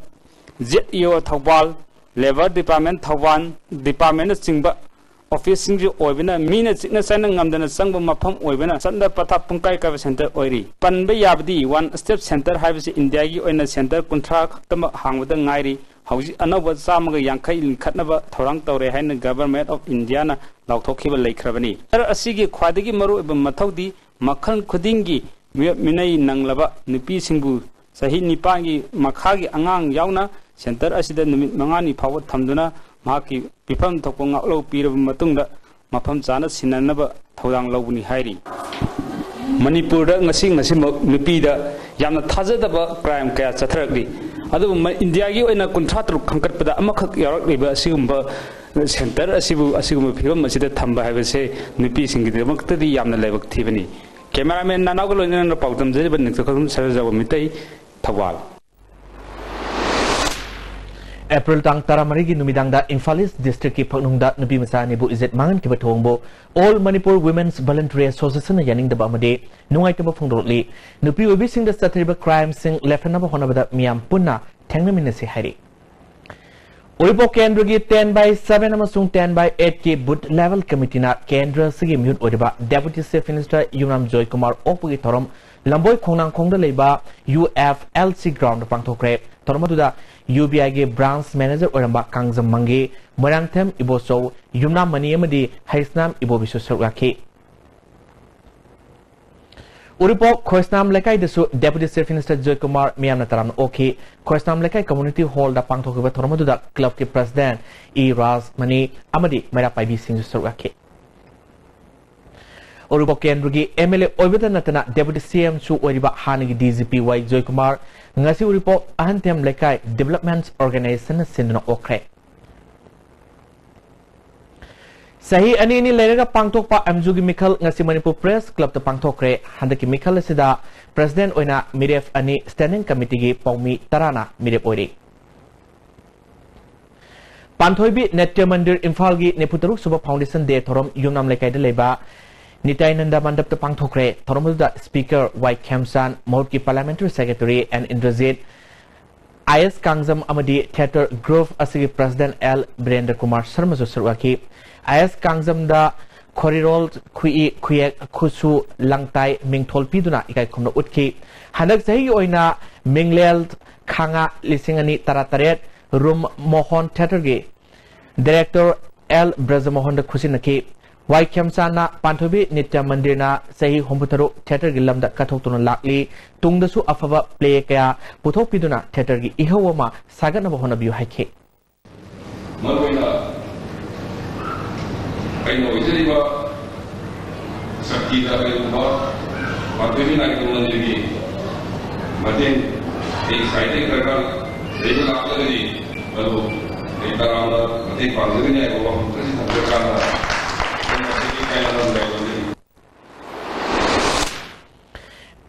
Z E O Thoubal, Labour Department Thoubal, departmentꯅ ꯆꯤꯡꯕ officeꯁꯤꯡꯁꯨ ꯑꯣꯏꯕꯅ, ꯃꯤꯅ ꯆꯤꯛꯅ ꯆꯥꯏꯅ ꯉꯝꯗꯅ ꯆꯪꯕ ꯃꯐꯝ ꯑꯣꯏꯕꯅ, ꯆꯠꯅ ꯄꯊꯥꯞ ꯄꯨꯡꯀꯥꯏ ꯀꯥꯏꯕ center ꯑꯣꯏꯔꯤ꯫ ꯄꯟꯕ ꯌꯥꯕꯗꯤ, One Step Center ꯍꯥꯏꯕꯁꯤ ꯏꯟꯗꯤꯌꯥꯒꯤ ꯑꯣꯏꯅ center ꯀꯨꯟꯊ꯭ꯔꯥ ꯈꯛꯇꯃꯛ ꯍꯥꯡꯕꯗ ꯉꯥꯏꯔꯤ꯫ ꯍꯧꯖꯤꯛ ꯑꯅꯧꯕ ꯆꯥꯝꯃꯒ ꯌꯥꯡꯈꯩ ꯂꯤꯡꯈꯠꯅꯕ ꯊꯧꯔꯥꯡ ꯇꯧꯔꯦ ꯍꯥꯏꯅ Government of Indiaꯅ ꯂꯥꯎꯊꯣꯛꯈꯤꯕ ꯂꯩꯈ꯭ꯔꯕꯅꯤ꯫ Center ꯑꯁꯤꯒꯤ ꯈ꯭ꯋꯥꯏꯗꯒꯤ ꯃꯔꯨꯑꯣꯏꯕ ꯃꯊꯧꯗꯤ ꯃꯈꯜ ꯈꯨꯗꯤꯡꯒꯤ ꯃꯤꯑꯣꯠ ꯃꯤꯅꯩ ꯅꯪꯂꯕ ꯅꯨꯄꯤꯁꯤꯡꯕꯨ, ꯆꯍꯤ ꯅꯤꯄꯥꯟꯒꯤ ꯃꯈꯥꯒꯤ ꯑꯉꯥꯡ ꯌꯥꯎꯅ, center ꯑꯁꯤꯗ ꯅꯨꯃꯤꯠ ꯃꯉꯥꯅꯤ ꯐꯥꯎꯕ ꯊꯝꯗꯨꯅ ꯃꯍꯥꯛꯀꯤ ꯄꯤꯐꯝ ꯊꯣꯛꯄ ꯉꯥꯛꯂꯧ ꯄꯤꯔꯕ ꯃꯇꯨꯡꯗ ꯃꯐꯝ ꯆꯥꯅ ꯁꯤꯟꯅꯅꯕ ꯊꯧꯗꯥꯡ ꯂꯧꯕꯅꯤ ꯍꯥꯏꯔꯤ꯫ ꯃꯅꯤꯄꯨꯔꯗ ꯉꯁꯤ ꯉꯁꯤꯃꯛ ꯅꯨꯄꯤꯗ ꯌꯥꯝꯅ ꯊꯥꯖꯗꯕ crime ꯀꯌꯥ ꯆꯠꯊꯔꯛꯂꯤ꯫ ꯑꯗꯨꯕꯨ ꯃ-, ꯏꯟꯗꯤꯌꯥꯒꯤ ꯑꯣꯏꯅ ꯀꯨꯟꯊ꯭ꯔꯥ ꯇꯔꯨꯛ ꯈꯟꯒꯠꯄꯗ ꯑꯃꯈꯛ ꯌꯥꯎꯔꯛꯂꯤꯕ ꯑꯁꯤꯒꯨꯝꯕ center ꯑꯁꯤꯕꯨ ꯑꯁꯤꯒꯨꯝꯕ ꯐꯤꯕꯝ ꯑꯁꯤꯗ ꯊꯝꯕ ꯍꯥꯏꯕꯁꯦ ꯅꯨꯄꯤꯁꯤꯡꯒꯤꯗꯃꯛꯇꯗꯤ ꯌꯥꯝꯅ ꯂꯥꯏꯕꯛ ꯊꯤꯕꯅꯤ꯫ Cameraman ꯅꯅꯥꯎꯒ ꯂꯣꯏꯅꯅ ꯄꯥꯎ ꯗꯝꯖꯔꯤꯕ ꯅꯤꯡꯊꯧꯈꯣꯡ ꯁꯔꯖꯥꯎꯕ ꯃꯤꯇꯩ, ꯊꯧꯕꯥꯜ꯫ ꯑꯦꯄ꯭ꯔꯤꯜ ꯇꯥꯡ ꯇꯔꯥꯃꯔꯤꯒꯤ ꯅꯨꯃꯤꯗꯥꯡꯗ ꯏꯝꯐꯥꯜ ꯏꯁ ꯗꯤꯁꯇ꯭ꯔꯤꯛꯀꯤ ꯐꯛꯅꯨꯡꯗ ꯅꯨꯄꯤ ꯃꯆꯥ ꯑꯅꯤꯕꯨ ꯏꯖꯠ ꯃꯥꯡꯍꯟꯈꯤꯕ ꯊꯧꯑꯣꯡꯕꯨ All Manipur Women's Voluntary Associationꯅ ꯌꯥꯅꯤꯡꯗꯕ ꯑꯃꯗꯤ ꯅꯨꯡꯉꯥꯏꯇꯕ ꯐꯣꯡꯗꯣꯔꯛꯂꯤ꯫ ꯅꯨꯄꯤ ꯑꯣꯏꯕꯤꯁꯤꯡꯗ ꯆꯠꯊꯔꯤꯕ crimeꯁꯤꯡ ꯂꯦꯞꯍꯟꯅꯕ ꯍꯣꯠꯅꯕꯗ ꯃꯤꯌꯥꯝ ꯄꯨꯟꯅ ꯊꯦꯡꯅꯃꯤꯟꯅꯁꯤ ꯍꯥꯏꯔꯤ꯫ ꯎꯔꯤꯄꯣꯛ ꯀꯦꯟꯗ꯭ꯔꯒꯤ ten by seven ꯑꯃꯁꯨꯡ ten by eightꯀꯤ booth level committeeꯅ ꯀꯦꯟꯗ꯭ꯔ ꯑꯁꯤꯒꯤ ꯃꯤꯍꯨꯠ ꯑꯣꯏꯔꯤꯕ Deputy Chief Minister ꯌꯨꯝꯅꯥꯝ ꯖꯣꯏꯀꯨꯃꯥꯔ ꯑꯣꯛꯄꯒꯤ ꯊꯧꯔꯝ ꯂꯝꯕꯣꯏ ꯈꯣꯡꯅꯥꯡꯈꯣꯡꯗ ꯂꯩꯕ U F L C groundꯗ ꯄꯥꯡꯊꯣꯛꯈ꯭ꯔꯦ꯫ ꯊꯧꯔꯝ ꯑꯗꯨꯗ U B Iꯒꯤ branch manager ꯑꯣꯏꯔꯝꯕ ꯀꯥꯡꯖꯝ ꯃꯪꯒꯤ, ꯃꯣꯏꯔꯥꯡꯊꯦꯝ ꯏꯕꯣꯆꯧ, ꯌꯨꯝꯅꯥꯝ ꯃꯅꯤ ꯑꯃꯗꯤ ꯍꯩꯁꯅꯥꯝ ꯏꯕꯣꯕꯤꯁꯨ ꯁꯔꯨꯛ ꯌꯥꯈꯤ꯫ ꯎꯔꯤꯄꯣꯛ ꯈꯣꯏꯁꯅꯥꯝ ꯂꯩꯀꯥꯏꯗꯁꯨ Deputy Chief Minister ꯖꯣꯏꯀꯨꯃꯥꯔ ꯃꯤꯌꯥꯝꯅ ꯇꯔꯥꯝꯅ ꯑꯣꯛꯈꯤ꯫ ꯈꯣꯏꯁꯅꯥꯝ ꯂꯩꯀꯥꯏ Community Hallꯗ ꯄꯥꯡꯊꯣꯛꯈꯤꯕ ꯊꯧꯔꯝ ꯑꯗꯨꯗ clubꯀꯤ President ꯏ ꯔꯥꯖꯃꯅꯤ ꯑꯃꯗꯤ ꯃꯩꯔꯥ ꯄꯥꯏꯕꯤꯁꯤꯡꯁꯨ ꯁꯔꯨꯛ ꯌꯥꯈꯤ꯫ ꯎꯔꯤꯄꯣꯛ ꯀꯦꯟꯗ꯭ꯔꯒꯤ MLA ꯑꯣꯏꯕꯗ ꯅꯠꯇꯅ Deputy CMꯁꯨ ꯑꯣꯏꯔꯤꯕ ꯍꯥꯟꯅꯒꯤ DGP ꯋꯥꯏ ꯖꯣꯏꯀꯨꯃꯥꯔ ꯉꯁꯤ ꯎꯔꯤꯄꯣꯛ ꯑꯍꯟꯊꯦꯝ ꯂꯩꯀꯥꯏ Development Organizationꯅ ꯁꯤꯟꯗꯨꯅ ꯑꯣꯛꯈ꯭ꯔꯦ꯫ ꯆꯍꯤ ꯑꯅꯤ ꯑꯅꯤ ꯂꯩꯔꯒ ꯄꯥꯡꯊꯣꯛꯄ ꯑꯦꯝꯖꯨꯒꯤ ꯃꯤꯈꯜ ꯉꯁꯤ ꯃꯅꯤꯄꯨꯔ Press Clubꯇ ꯄꯥꯡꯊꯣꯛꯈ꯭ꯔꯦ꯫ ꯍꯟꯗꯛꯀꯤ ꯃꯤꯈꯜ ꯑꯁꯤꯗ President ꯑꯣꯏꯅ ꯃꯤꯔꯦꯞ ꯑꯅꯤ, Standing Committeeꯒꯤ ꯄꯥꯎꯃꯤ ꯇꯔꯥꯅ ꯃꯤꯔꯦꯞ ꯑꯣꯏꯔꯤ꯫ ꯄꯥꯟꯊꯣꯏꯕꯤ ꯅꯥꯇ꯭ꯌ ꯃꯟꯗꯤꯔ ꯏꯝꯐꯥꯜꯒꯤ ꯅꯤꯐꯨ ꯇꯔꯨꯛ ꯁꯨꯕ Foundation Day ꯊꯧꯔꯝ ꯌꯨꯝꯅꯥꯝ ꯂꯩꯀꯥꯏꯗ ꯂꯩꯕ ꯅꯤꯇꯥꯏꯅꯟꯗ ꯃꯟꯗꯞꯇ ꯄꯥꯡꯊꯣꯛꯈ꯭ꯔꯦ꯫ ꯊꯧꯔꯝ ꯑꯗꯨꯗ Speaker ꯋꯥꯏ ꯈꯦꯝꯆꯥꯟ, ꯃꯍꯨꯠꯀꯤ Parliamentary Secretary N Indrajit, I S Kangjam ꯑꯃꯗꯤ Theatre Group ꯑꯁꯤꯒꯤ President ꯑꯦꯜ ꯕꯤꯔꯦꯟꯗ꯭ꯔ ꯀꯨꯃꯥꯔ ꯁꯔꯃꯁꯨ ꯁꯔꯨꯛ ꯌꯥꯈꯤ꯫ ꯑꯥꯏ ꯑꯦꯁ ꯀꯥꯡꯖꯝꯗ ꯈꯣꯔꯤꯔꯣꯜ, ꯈꯨꯏ, ꯈꯨꯌꯦꯛ, ꯈꯨꯠꯁꯨ, ꯂꯪꯇꯥꯏ, ꯃꯤꯡꯊꯣꯜ ꯄꯤꯗꯨꯅ ꯏꯀꯥꯏ ꯈꯨꯝꯅ ꯎꯠꯈꯤ꯫ ꯍꯟꯗꯛ ꯆꯍꯤꯒꯤ ꯑꯣꯏꯅ ꯃꯤꯡꯂꯦꯜ ꯈꯥꯉꯥ ꯂꯤꯁꯤꯡ ꯑꯅꯤ ꯇꯔꯥꯇꯔꯦꯠ ꯔꯨꯝ ꯃꯣꯍꯟ Theatreꯒꯤ Director ꯑꯦꯜ ꯕ꯭ꯔꯖꯃꯣꯍꯟꯗ ꯈꯨꯠꯁꯤꯟꯅꯈꯤ꯫ ꯋꯥꯏ ꯈꯦꯝꯆꯥꯟꯅ ꯄꯥꯟꯊꯣꯏꯕꯤ ꯅꯤꯇ꯭ꯌ ꯃꯟꯗꯤꯔꯅ ꯆꯍꯤ ꯍꯨꯝꯐꯨꯇꯔꯨꯛ Theatreꯒꯤ ꯂꯝꯗ ꯀꯠꯊꯣꯛꯇꯨꯅ ꯂꯥꯛꯂꯤ꯫ ꯇꯨꯡꯗꯁꯨ ꯑꯐꯕ play ꯀꯌꯥ ꯄꯨꯊꯣꯛꯄꯤꯗꯨꯅ Theatreꯒꯤ ꯏꯍꯧ ꯑꯃ ꯁꯥꯒꯠꯅꯕ ꯍꯣꯠꯅꯕꯤꯌꯨ ꯍꯥꯏꯈꯤ꯫ ꯃꯔꯨꯑꯣꯏꯅ ꯑꯩꯅ ꯑꯣꯏꯖꯔꯤꯕ ꯁꯛꯇꯤꯗ ꯀꯔꯤꯒꯨꯝꯕ ꯄꯥꯟꯊꯣꯏꯕꯤ ꯅꯥꯏꯇ꯭ꯌ ꯃꯟꯗꯤꯔꯒꯤ ꯃꯇꯦꯡ ꯑꯩ ꯁꯥꯏꯠꯇꯒꯤ ꯗꯔꯀꯥꯔ ꯂꯩꯕ ꯂꯥꯛꯂꯒꯗꯤ ꯃꯗꯨ ꯑꯩ ꯇꯔꯥꯝꯅ ꯃꯇꯦꯡ ꯄꯥꯡꯖꯒꯅꯤ ꯍꯥꯏꯕ ꯋꯥꯐꯝ ꯈꯔꯁꯤ ꯊꯝꯖꯔꯀꯥꯟꯗ ꯑꯩꯅ ꯉꯁꯤꯒꯤ ꯀꯥꯏꯅꯅꯕ ꯂꯩꯖꯔꯤ꯫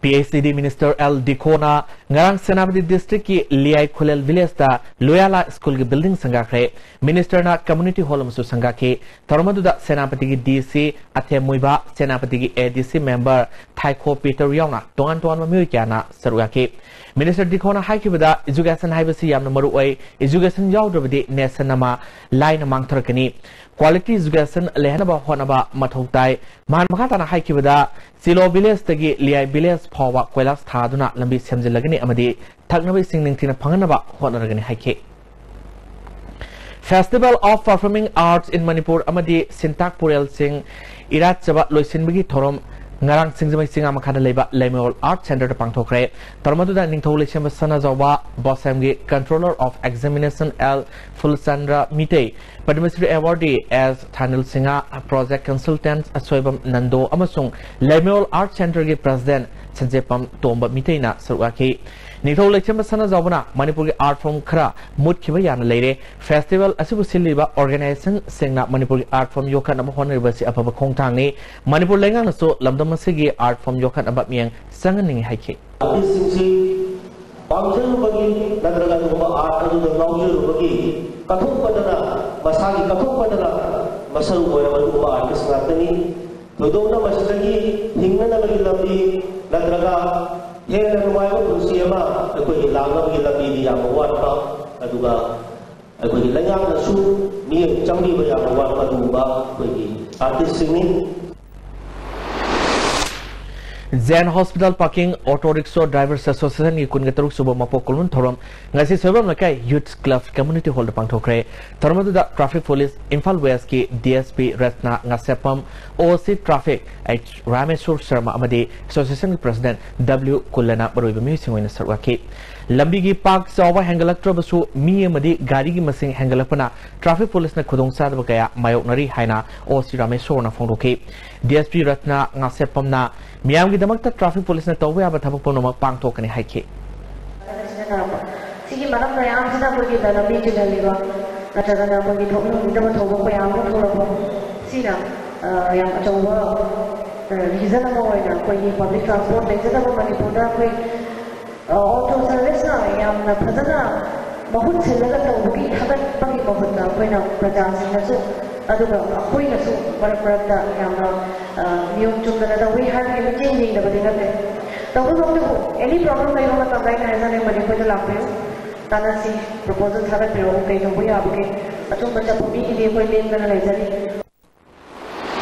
PHED Minister ꯑꯦꯜ ꯗꯤꯈꯣꯅ ꯉꯔꯥꯡ ꯁꯦꯅꯥꯄꯇꯤ Districtꯀꯤ ꯂꯤꯌꯥꯏ ꯈꯨꯂꯦꯜ Villageꯇ ꯂꯣꯌꯥꯂꯥ Schoolꯒꯤ building ꯁꯪꯒꯥꯈ꯭ꯔꯦ꯫ Ministerꯅ Community Hall ꯑꯃꯁꯨ ꯁꯪꯒꯥꯈꯤ꯫ ꯊꯧꯔꯝ ꯑꯗꯨꯗ ꯁꯦꯅꯥꯄꯇꯤꯒꯤ DC ꯑꯊꯦꯝ ꯃꯨꯏꯕ, ꯁꯦꯅꯥꯄꯇꯤꯒꯤ ADC member ꯊꯥꯏꯈꯣ ꯄꯤꯇꯔ ꯌꯥꯎꯅ ꯇꯣꯉꯥꯟ ꯇꯣꯉꯥꯟꯕ ꯃꯤꯑꯣꯏ ꯀꯌꯥꯅ ꯁꯔꯨꯛ ꯌꯥꯈꯤ꯫ Minister ꯗꯤꯈꯣꯅ ꯍꯥꯏꯈꯤꯕꯗ education ꯍꯥꯏꯕꯁꯤ ꯌꯥꯝꯅ ꯃꯔꯨ ꯑꯣꯏ꯫ Education ꯌꯥꯎꯗ꯭ꯔꯕꯗꯤ nation ꯑꯃ ꯂꯥꯏꯅ ꯃꯥꯡꯊꯔꯛꯀꯅꯤ꯫ Quality education ꯂꯩꯍꯟꯅꯕ ꯍꯣꯠꯅꯕ ꯃꯊꯧ ꯇꯥꯏ꯫ ꯃꯍꯥꯛ ꯃꯈꯥ ꯇꯥꯅ ꯍꯥꯏꯈꯤꯕꯗ, ꯁꯤꯂꯣ Villageꯇꯒꯤ ꯂꯤꯌꯥꯏ Village ꯐꯥꯎꯕ ꯀꯣꯏꯂꯥꯁ ꯊꯥꯗꯨꯅ ꯂꯝꯕꯤ ꯁꯦꯝꯖꯤꯜꯂꯒꯅꯤ ꯑꯃꯗꯤ ꯊꯛꯅꯕ ꯏꯁꯤꯡ ꯅꯤꯡꯊꯤꯅ ꯐꯪꯍꯟꯅꯕ ꯍꯣꯠꯅꯔꯒꯅꯤ ꯍꯥꯏꯈꯤ꯫ Festival of Performing Arts in Manipur ꯑꯃꯗꯤ ꯁꯤꯟꯇꯥꯛ ꯄꯨꯔꯦꯜꯁꯤꯡ ꯏꯔꯥꯠꯆꯕ ꯂꯣꯏꯁꯤꯟꯕꯒꯤ ꯊꯧꯔꯝ ꯉꯔꯥꯡ ꯁꯤꯡꯖꯃꯩ ꯆꯤꯡꯉꯥ ꯃꯈꯥꯗ ꯂꯩꯕ ꯂꯩꯃꯌꯣꯜ ꯑꯥꯔꯠ ꯁꯦꯟꯇꯔꯗ ꯄꯥꯡꯊꯣꯛꯈ꯭ꯔꯦ꯫ ꯊꯧꯔꯝ ꯑꯗꯨꯗ ꯅꯤꯡꯊꯧ ꯂꯩꯁꯦꯝꯕ ꯁꯅꯥꯖꯥꯎꯕ ꯕꯣꯁꯦꯝꯒꯤ controller of examination L Phulchandra Meitei, Padmashri awardee S Thanil Singh, project consultant Asoibam Nando ꯑꯃꯁꯨꯡ ꯂꯩꯃꯌꯣꯜ ꯑꯥꯔꯠ ꯁꯦꯟꯇꯔꯒꯤ ꯄ꯭ꯔꯁꯤꯗꯦꯟꯠ ꯁꯟꯖꯦꯄꯝ ꯇꯣꯝꯕ ꯃꯤꯇꯩꯅ ꯁꯔꯨꯛ ꯌꯥꯈꯤ꯫ ꯅꯤꯡꯊꯧ ꯂꯩꯁꯦꯝꯕ ꯁꯅꯥꯖꯥꯎꯕꯅ ꯃꯅꯤꯄꯨꯔꯒꯤ ꯑꯥꯔꯠ ꯐꯣꯔꯝ ꯈꯔ ꯃꯨꯠꯈꯤꯕ ꯌꯥꯅ ꯂꯩꯔꯦ꯫ ꯐꯦꯁꯇꯤꯚꯦꯜ ꯑꯁꯤꯕꯨ ꯁꯤꯜꯂꯤꯕ ꯑꯣꯔꯒꯅꯥꯏꯖꯦꯁꯟꯁꯤꯡꯅ ꯃꯅꯤꯄꯨꯔꯒꯤ ꯑꯥꯔꯠ ꯐꯣꯔꯝ ꯌꯣꯛꯈꯠꯅꯕ ꯍꯣꯠꯅꯔꯤꯕ ꯑꯁꯤ ꯑꯐꯕ ꯈꯣꯡꯊꯥꯡꯅꯤ꯫ ꯃꯅꯤꯄꯨꯔ ꯂꯩꯉꯥꯛꯅꯁꯨ ꯂꯝꯗꯝ ꯑꯁꯤꯒꯤ ꯑꯥꯔꯠ ꯐꯣꯔꯝ ꯌꯣꯛꯈꯠꯅꯕ ꯃꯤꯠꯌꯦꯡ ꯆꯪꯍꯟꯅꯤꯡꯏ ꯍꯥꯏꯈꯤ꯫ ꯑꯥꯔꯇꯤꯁꯁꯤꯡꯁꯤ ꯄꯥꯝꯖꯔꯨꯕꯒꯤ ꯅꯠꯇ꯭ꯔꯒ ꯑꯗꯨꯒꯨꯝꯕ ꯑꯥꯔꯠ ꯑꯗꯨꯗ ꯉꯥꯎꯖꯔꯨꯕꯒꯤ ꯀꯠꯊꯣꯛꯄꯗꯅ, ꯃꯁꯥꯒꯤ ꯀꯠꯊꯣꯛꯄꯗꯅ ꯃꯁꯔꯨꯛ ꯑꯣꯏꯔꯕ ꯑꯗꯨꯒꯨꯝꯕ ꯑꯥꯔꯇꯤꯁ ꯉꯥꯛꯇꯅꯤ꯫ ꯊꯣꯏꯗꯣꯛꯅ ꯃꯁꯤꯗꯒꯤ ꯍꯤꯡꯅꯅꯕꯒꯤ ꯂꯝꯕꯤ ꯅꯠꯇ꯭ꯔꯒ ꯍꯦꯟꯅ ꯅꯨꯡꯉꯥꯏꯕ ꯄꯨꯟꯁꯤ ꯑꯃ ꯑꯩꯈꯣꯏꯒꯤ ꯂꯥꯛꯅꯕꯒꯤ ꯂꯝꯕꯤꯗꯤ ꯌꯥꯝꯅ ꯋꯥꯠꯄ, ꯑꯗꯨꯒ ꯑꯩꯈꯣꯏꯒꯤ ꯂꯩꯉꯥꯛꯅꯁꯨ ꯃꯤꯠꯌꯦꯡ ꯆꯪꯕꯤꯕ ꯌꯥꯝꯅ ꯋꯥꯠꯄ ꯑꯗꯨꯒꯨꯝꯕ ꯑꯩꯈꯣꯏꯒꯤ ꯑꯥꯔꯇꯤꯁꯁꯤꯡꯅꯤ꯫ ꯖꯦꯟ hospital parking auto rickshaw drivers ꯑꯦꯁꯣꯁꯤꯌꯦꯁꯟꯒꯤ ꯀꯨꯟꯒ ꯇꯔꯨꯛ ꯁꯨꯕ ꯃꯄꯣꯛ ꯀꯨꯝꯑꯣꯟ ꯊꯧꯔꯝ ꯉꯁꯤ ꯁꯣꯏꯕꯝ ꯂꯩꯀꯥꯏ ꯌꯨꯠꯁ ꯀ꯭ꯂꯕ ꯀꯝꯃ꯭ꯌꯨꯅꯤꯇꯤ ꯍꯣꯜꯗ ꯄꯥꯡꯊꯣꯛꯈ꯭ꯔꯦ꯫ ꯊꯧꯔꯝ ꯑꯗꯨꯗ ꯇ꯭ꯔꯥꯐꯤꯛ ꯄꯨꯂꯤꯁ ꯏꯝꯐꯥꯜ ꯋꯦꯁꯀꯤ D S P Ratna Ngasheppam, ꯑꯣ ꯁꯤ ꯇ꯭ꯔꯥꯐꯤꯛ ꯑꯩꯆ ꯔꯥꯃꯦꯁꯣꯔ ꯁꯔꯃ ꯑꯃꯗꯤ ꯑꯦꯁꯣꯁꯤꯌꯦꯁꯟꯒꯤ ꯄ꯭ꯔꯁꯤꯗꯦꯟꯠ ꯗꯕ꯭ꯂꯤꯎ ꯀꯨꯜꯂꯅ ꯃꯔꯨꯑꯣꯏꯕ ꯃꯤꯑꯣꯏꯁꯤꯡ ꯑꯣꯏꯅ ꯁꯔꯨꯛ ꯌꯥꯈꯤ꯫ ꯂꯝꯕꯤꯒꯤ ꯄꯥꯛ ꯆꯥꯎꯕ ꯍꯦꯟꯒꯠꯂꯛꯇ꯭ꯔꯕꯁꯨ ꯃꯤ ꯑꯃꯗꯤ ꯒꯥꯔꯤꯒꯤ ꯃꯁꯤꯡ ꯍꯦꯟꯒꯠꯂꯛꯄꯅ ꯇ꯭ꯔꯥꯐꯤꯛ ꯄꯨꯂꯤꯁꯅ ꯈꯨꯗꯣꯡꯆꯥꯗꯕ ꯀꯌꯥ ꯃꯥꯌꯣꯛꯅꯔꯤ ꯍꯥꯏꯅ ꯑꯣ ꯁꯤ ꯔꯥꯃꯦꯁꯣꯔꯅ ꯐꯣꯡꯗꯣꯛꯈꯤ꯫ D S P Ratna ꯉꯥꯁꯦꯞꯄꯝꯅ ꯃꯤꯌꯥꯝꯒꯤꯗꯃꯛꯇ traffic ꯄꯨꯂꯤꯁꯅ ꯇꯧꯕ ꯌꯥꯕ ꯊꯕꯛ ꯄꯨꯝꯅꯃꯛ ꯄꯥꯡꯊꯣꯛꯀꯅꯤ ꯍꯥꯏꯈꯤ꯫ ꯁꯤꯒꯤ ꯃꯔꯝ ꯃꯌꯥꯝꯁꯤꯅ ꯑꯩꯈꯣꯏꯒꯤ ꯂꯝꯕꯤ ꯆꯤꯜꯍꯜꯂꯤꯕ ꯅꯠꯇ꯭ꯔꯒꯅ ꯑꯩꯈꯣꯏꯒꯤ ꯊꯣꯛꯅꯤꯡꯗꯕ ꯊꯧꯗꯣꯛ ꯃꯌꯥꯝ ꯑꯃ ꯊꯣꯛꯂꯛꯄ, ꯁꯤꯅ, ꯑ, ꯌꯥꯝ ꯑꯆꯧꯕ, ꯑ, ꯔꯤꯖꯟ ꯑꯃ ꯑꯣꯏꯅ ꯑꯩꯈꯣꯏꯒꯤ ꯄꯕ꯭ꯂꯤꯛ ꯇ꯭ꯔꯥꯟꯁꯄꯣꯔꯠ ꯂꯩꯖꯗꯕ ꯃꯅꯤꯄꯨꯔꯗ ꯑꯩꯈꯣꯏ, ꯑ, ꯑꯣꯇꯣ ꯁꯔꯚꯤꯁꯅ ꯌꯥꯝꯅ ꯐꯖꯅ ꯃꯍꯨꯠ ꯁꯤꯜꯂꯒ ꯇꯧꯕꯒꯤ ꯊꯥꯒꯠꯄꯒꯤ ꯃꯍꯨꯠꯇ ꯑꯩꯈꯣꯏꯅ ꯄ꯭ꯔꯖꯥꯁꯤꯡꯅꯁꯨ, ꯑꯗꯨꯒ ꯑꯩꯈꯣꯏꯅꯁꯨ ꯃꯔꯛ ꯃꯔꯛꯇ ꯌꯥꯝꯅ, ꯑ, ꯅꯤꯌꯣꯝ ꯆꯨꯝꯗꯅ ꯇꯧꯏ ꯍꯥꯏꯕꯒꯤ ꯃꯤꯠꯌꯦꯡ ꯌꯦꯡꯗꯕꯗꯤ ꯅꯠꯇꯦ꯫ ꯇꯧꯕꯇꯕꯨ ꯑꯦꯅꯤ ꯄ꯭ꯔꯣꯕ꯭ꯂꯦꯝ ꯂꯩꯕ ꯃꯇꯝꯗ ꯑꯩꯅ ꯍꯥꯏꯖꯅꯤꯡꯕꯗꯤ ꯑꯩꯈꯣꯏꯗ ꯂꯥꯛꯄꯤꯌꯨ, ꯇꯥꯟꯅꯁꯤ, ꯄ꯭ꯔꯣꯄꯣꯖꯦꯜ ꯊꯥꯒꯠꯄꯤꯔꯛꯎ, ꯀꯩ ꯇꯧꯕ ꯌꯥꯕꯒꯦ꯫ ꯑꯆꯨꯝꯕ ꯆꯠꯄ ꯃꯤꯒꯤꯗꯤ ꯑꯩꯈꯣꯏ ꯂꯦꯡꯗꯅ ꯂꯩꯖꯔꯤ꯫